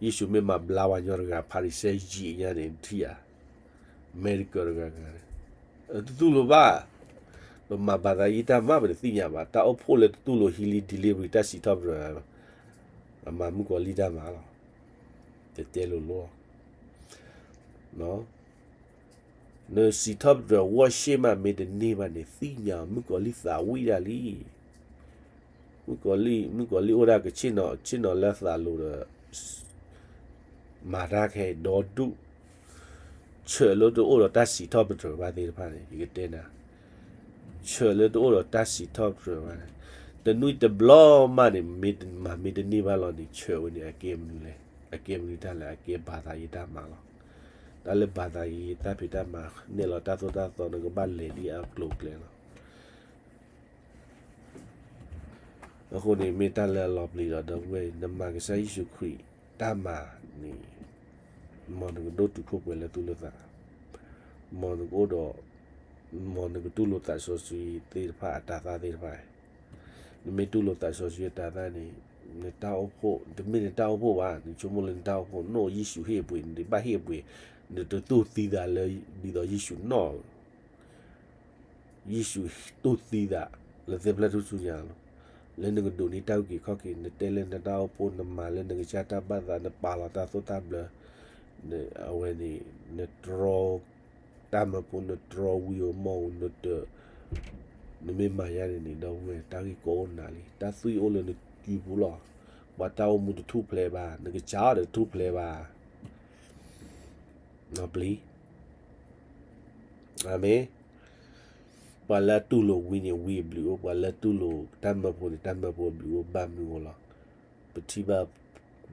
ယ့ၣ်ၡူးမ့ၢ်မၤဘျါပှၤညီတဂၤ ဖၤရံၤၡဲယံာ်ညါန့ၣ် ထံၣ်ဧါ, အမဲရကၤတဂၤဂၤန့ၣ်, တတူၢ်လိာ်ဘၣ် ပမၤဘၣ်သးယံာ်တၢ်မၤ ပတသ့ၣ်ညါဘၣ်, တၢ်အိၣ်ဖှိၣ်လၢတတူၢ်လိာ် healing delivery တၢ်စံးထီၣ်ပတြၢၤ, အမၤမုၣ်ကီၤလံၢ်တၢ်မၤလီၤ. တတဲလိၤလိၤ, နစံးထီၣ်ပတြၢၤ ဝီၢ်ရှ့ၣ်မး မ့ၢ်တန့ၢ်ဘၣ်န့ၣ် သ့ၣ်ညါအီၤ မုၣ်ကီၤလံၢ်သးဝံၣ်ဒၣ်လံ. မုၣ်ကီၤလံၢ် မုၣ်ကီၤလံၢ်အိၣ်ဒၣ်ကဆ့ၣ်နီၤ ဆ့ၣ်နီၤလၢသးလိၤဒီး မၤတၢ်ခဲအံၤဒီဒူၣ်, ဆၢၣ်လၢတအိၣ်ဒီးတၢ်စံးထီၣ်ပတြၢၤဘၣ်သ့ၣ်တဖၣ်န့ၣ် ယကတဲနၤ, ဆၢၣ်လၢတအိၣ်ဒီးတၢ်စံးထီၣ်ပတြၢၤဘၣ်န့ၣ်, တနွံတဘျီမးန့ၣ် မ့ၢ်မၤမ့ၢ်တန့ၢ်ဘၣ်လီၤန့ၣ် ဆၢၣ်ဝဲန့ၣ် အကဲမနုၤလဲၣ်, အကဲမနုၤတၢ်လဲၣ်, အကဲဘၣ်သးယံာ်တၢ်မၤလီၤ. တၢ်လၢဘၣ်သးယံာ်တၢ်ဖံးတၢ်မၤ နဲၣ်လီၤတၢ်သိၣ်တၢ်သီ နကဘၣ်လဲၤဒ်အကျိၤအကျဲလီၤ. အဃိန့ၣ် မ့ၢ်တၢ်လၢအလီၤပျံၤဒီး ဒီပုၢ်ဝဲၢ် နမၤကစၢ်ယ့ၣ်ၡူးခရံာ်တၢ်မၤန့ၣ်, မ်နကဒိၣ်တုာ်ခိၣ်ပှဲၤလၢသူၣ်လၢသး, မ်နကအိၣ်ဒီး, မ်နကတူၢ်လိာ်သးစီဆှံသ့ၣ်တဖၣ်အတၤသၣ်သ့ၣ်တဖၣ်, နမ့ၢ်တူၢ်လိာ်သးစီဆှံအတၤသၣ်န့ၣ်, နတၢ်အိၣ်ဖှိၣ် တမ့ၢ်နတၢ်အိၣ်ဖှိၣ်ဘၣ်, နဆိကမိၣ်လၢနတၢ်အိၣ်ဖှိၣ် နီၣ်ယ့ၣ်ၡူးဟ့ၣ်အပှ့ၤ နတဘၣ်ဟ့ၣ်အပှ့ၤ, နတတူၢ်သံသးလၢ ဒ်သိးယ့ၣ်ၡူးနီၣ် ယ့ၣ်ၡူးတူၢ်သံသးလၢသ့ၣ်ဖျၢၣ်ထူၣ်စုညါလီၤ. လၢနကဒိးန့ၢ်တၢ်အုၣ်က့ၤခီၣ်က့ၤ နတဲလၢနတၢ်အိၣ်ဖှိၣ် နမၤလၢနကစၢ်တၢ်ဘၣ်သး နပာ်လီၤတၢ်သိၣ်တၢ်ဘျၢ, အဝဲန့ၣ် နတြီ တၢ်မၢဖိ နတြီဝံဧိၤမီၢ်ဧိၤ နတ နမ့ၢ်မၤယါန့ၣ်န့ၣ် ဒီပုၢ်ဝဲၢ် တၢ်ဂ့ၢ်ကီအိၣ်နၤလံ. တၢ်သွံၣ်အိၣ်လၢနစုပူၤလီၤ. ပှၤတၢ်အိၣ်မူတထူၣ်ဖျဲးဘၣ်, နကစၢ်အီၤဒီးတထူၣ်ဖျဲးဘၣ်. ပျံၤ အၤမ့ၣ်. ပှၤလၢအတူၢ်လိာ်ဝံန့ၣ် ဝံအဘျုးအိၣ်, ပှၤလၢအတူၢ်လိာ်တၢ်မၢဖိန့ၣ် တၢ်မၢဖိအဘျုးအိၣ်ဘၣ်မနုၤအဃိလီၤ. ပထံၣ်ဘၣ်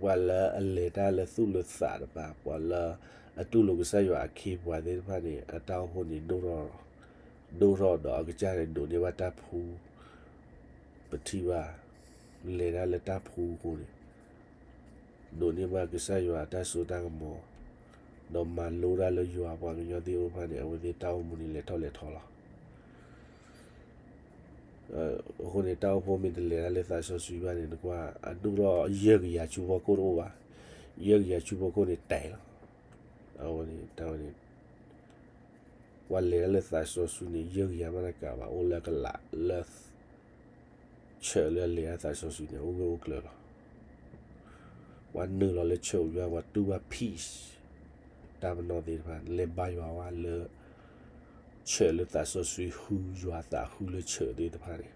ပှၤလၢအလဲၤတၢ်လၢသူၣ်လၢသးတပၤ, ပှၤလၢအတူၢ်လိာ်ကစၢ်ယွၤအခ့အပှၤသ့ၣ်တဖၣ်န့ၣ် အတၢ်အိၣ်ဖှိၣ်န့ၣ်ဒိၣ်ထီၣ်, ဒိၣ်ထီၣ်ဒီးအကစၢ်န့ၣ်ဒိးန့ၢ်ဘၣ်တၢ်ဖှူ, ပထံၣ်ဘၣ် လဲၤတၢ်လၢတၢ်ဖှူအဃိန့ၣ် ဒိးန့ၢ်ဘၣ်ကစၢ်ယွၤအတၢ်စိတၢ်ကမီၤ, ဒီးမၤလိတၢ်လၢယွၤပှၤကညီသ့ၣ်တဖၣ်န့ၣ် အဝဲသ့ၣ်တၢ်အိၣ်မူန့ၣ်လဲၤထီၣ်လဲၤထီလီၤ. အဃိန့ၣ် တၢ်အိၣ်ဖှိၣ်မ့ၢ်တလဲၤတၢ်လၢသးစီဆှံဘၣ်န့ၣ် နကွၢ် အဒိၣ်ထီၣ်ယဲၢ်ကယၤဆူဖီခိၣ်တအိၣ်ဘၣ်, ယဲၢ်ကယၤဆူဖီခိၣ်န့ၣ်တဲာ်လီၤ. အဝဲန့ၣ် တၢ်ဝဲန့ၣ် ပှၤလဲၤတၢ်လၢသးစီဆှံန့ၣ် ယဲၢ်ကယၤမ့ၢ်တကးဘၣ် အိၣ်လၢအကလးလၢ ဆၢၣ်လၢအလဲၤတၢ်သးစီဆှံန့ၣ် အိၣ်ဂၢၢ်အိၣ်ကျၢၤလီၤ. ပှၤနုာ်လီၤလၢဆၢၣ်အူယါ ပှၤတူၢ်ဘၣ် peace, တၢ်ပနီၣ်သ့ၣ်တဖၣ် လဲၤဘါယွၤဝဲလၢ ဆၢၣ်လၢသးစီဆှံဃု ယွၤသးဃုလၢဆၢၣ်သ့ၣ်တဖၣ်န့ၣ်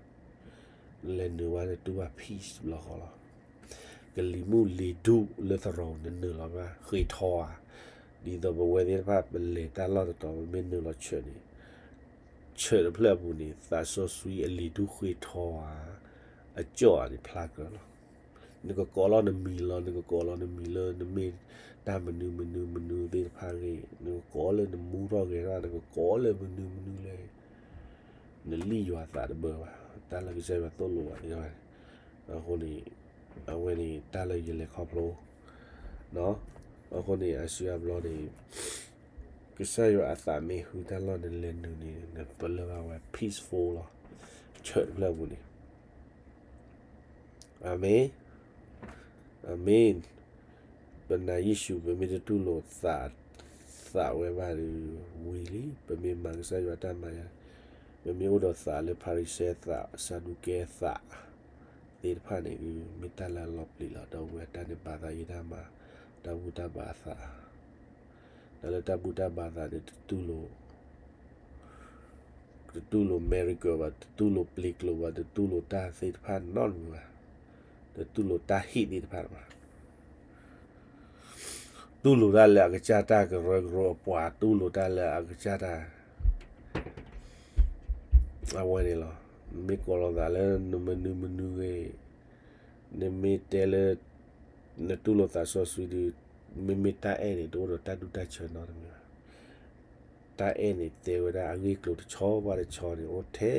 လဲၤနုာ်ဝဲန့ၣ်တူၢ်ဘၣ် peace တဘျီဃီလီၤ. ကလံၤမုၢ်လံၤဒူၣ်လၢသရိာ်န့ၣ် နုာ်လီၤဘၣ် ဃ့ထီဧါ. ဒ်သိးပဝဲသ့ၣ်တဖၣ် ပလဲၤတၢ်လီၢ်တတီၤ ပမ့ၢ်နုာ်လီၤဆၢၣ်န့ၣ် ဆၢၣ်တဖျၢၣ်အပူၤန့ၣ် သးစီဆှံအလံၤဒူၣ်ဃ့ထီဧါ, အကၠီၣ်ဧါန့ၣ် ဖျါကြၢးလီၤ. နကကိးလီၤနမံၤလီၤ, နကကိးလီၤနမံၤလၢ နမ့ၢ်တၢ်မနုၤမနုၤမနုၤသ့ၣ်တဖၣ်ဂ့ၤ, နကကိးလၢနမူထီၣ်ဂဲၤထီၣ်, နကကိးလၢမနုၤမနုၤလဲၣ်, နလံၣ်ယွၤသးတဘၢဘၣ်. တၢ်လၢကစၢ်ယွၤသိၣ်လိဘၣ်သ့ၣ်တဖၣ်န့ၣ်, အဃိန့ၣ် အဝဲန့ၣ်တၢ်လၢယလဲၤခီဖျိ အဃိန့ၣ် အါစုအါဘျီန့ၣ် ကစၢ်ယွၤအသးမ့ၢ်ဟုတၢ်လီၢ် နလဲၤနုာ်န့ၣ် နပလၢၢ်ဘၣ်ဝဲ peaceful လီၤ. ဆၢၣ်တဖျၢၣ်ပူၤန့ၣ် အၤမ့ၣ်, အၤမ့ၣ်. ပနာ်ယ့ၣ်ၡူး ပမ့ၢ်တတူၢ်လိာ်သး, သးဝဲဘၣ်ဒီး ဝံၤလံ. ပမ့ၢ်မၤကစၢ်ယွၤတၢ်မၤယါ, ပမ့ၢ်အိၣ်ဒီးသးလၢဖၤရံၤၡဲသး, စၤဒူးကဲသး, သ့ၣ်တဖၣ်န့ၣ် မ့ၢ်တၢ်လၢအလီၤပျံၤလီၤ. ဒီးဝဲတၢ်န့ၣ်ဘၣ်သးယံၤတၢ်မၤ တၢ်ဘူၣ်တၢ်ဘါအသး, တၢ်လၢတၢ်ဘူၣ်တၢ်ဘါအသးန့ၣ် တတူၢ်လိာ် တတူၢ်လိာ် miracle ဘၣ်, တတူၢ်လိာ်ပျ့ၤကျိၤဘၣ်, တတူၢ်လိာ်တၢ်သ့ၣ်တဖၣ်နီတမံၤဘၣ်, တတူၢ်လိာ်တၢ်ဟ့ၣ်သ့ၣ်တဖၣ်ဘၣ်, တူၢ်လိာ်တၢ်လၢအကစၢ်တၢ်ကရၢကရိအပှၤ, တူၢ်လိာ်တၢ်လၢအကစၢ်တၢ် အဝဲန့ၣ်လီၤ. နမ့ၢ်ကိးလီၤသးလၢနမနုၤမနုၤဂ့ၤ, နမ့ၢ်တဲလၢ နတူၢ်လိာ်သးစီဆှံဒီး မ့မ့ၢ်တၢ်အဲၣ်န့ၣ် တအိၣ်ဒီးတၢ်ဒူၣ်တၢ်ဆၢနီတမံၤဘၣ်. တၢ်အဲၣ်န့ၣ် တဲဝဲဒၣ်အဂ့ၢ်အကျိၤတဆီဘၣ်တဆီန့ၣ် အိၣ်ထဲ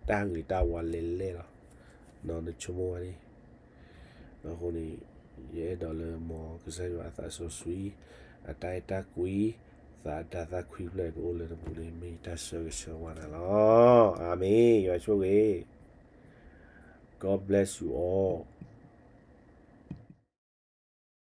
တၢ်ဂ့ၤတၢ်ဝါလဲၤလဲၣ်လီၤ. နဆိကမိၣ်ဝဲန့ၣ် အဃိန့ၣ် ယအဲၣ်ဒိးလၢမ်ကစၢ်ယွၤအသးစီဆှံ အတၢ်အဲၣ်တၢ်ကွံ သးအတၢ်သးခွံဖျၢၣ်ကအိၣ်လၢနပူၤန့ၣ် မ့ၢ်ယတၢ်ဆၢဂ့ၤဆၢဝါနၤလီၤ. အၤမ့ၣ်, ယွၤဆိၣ်ဂ့ၤ. God bless you all.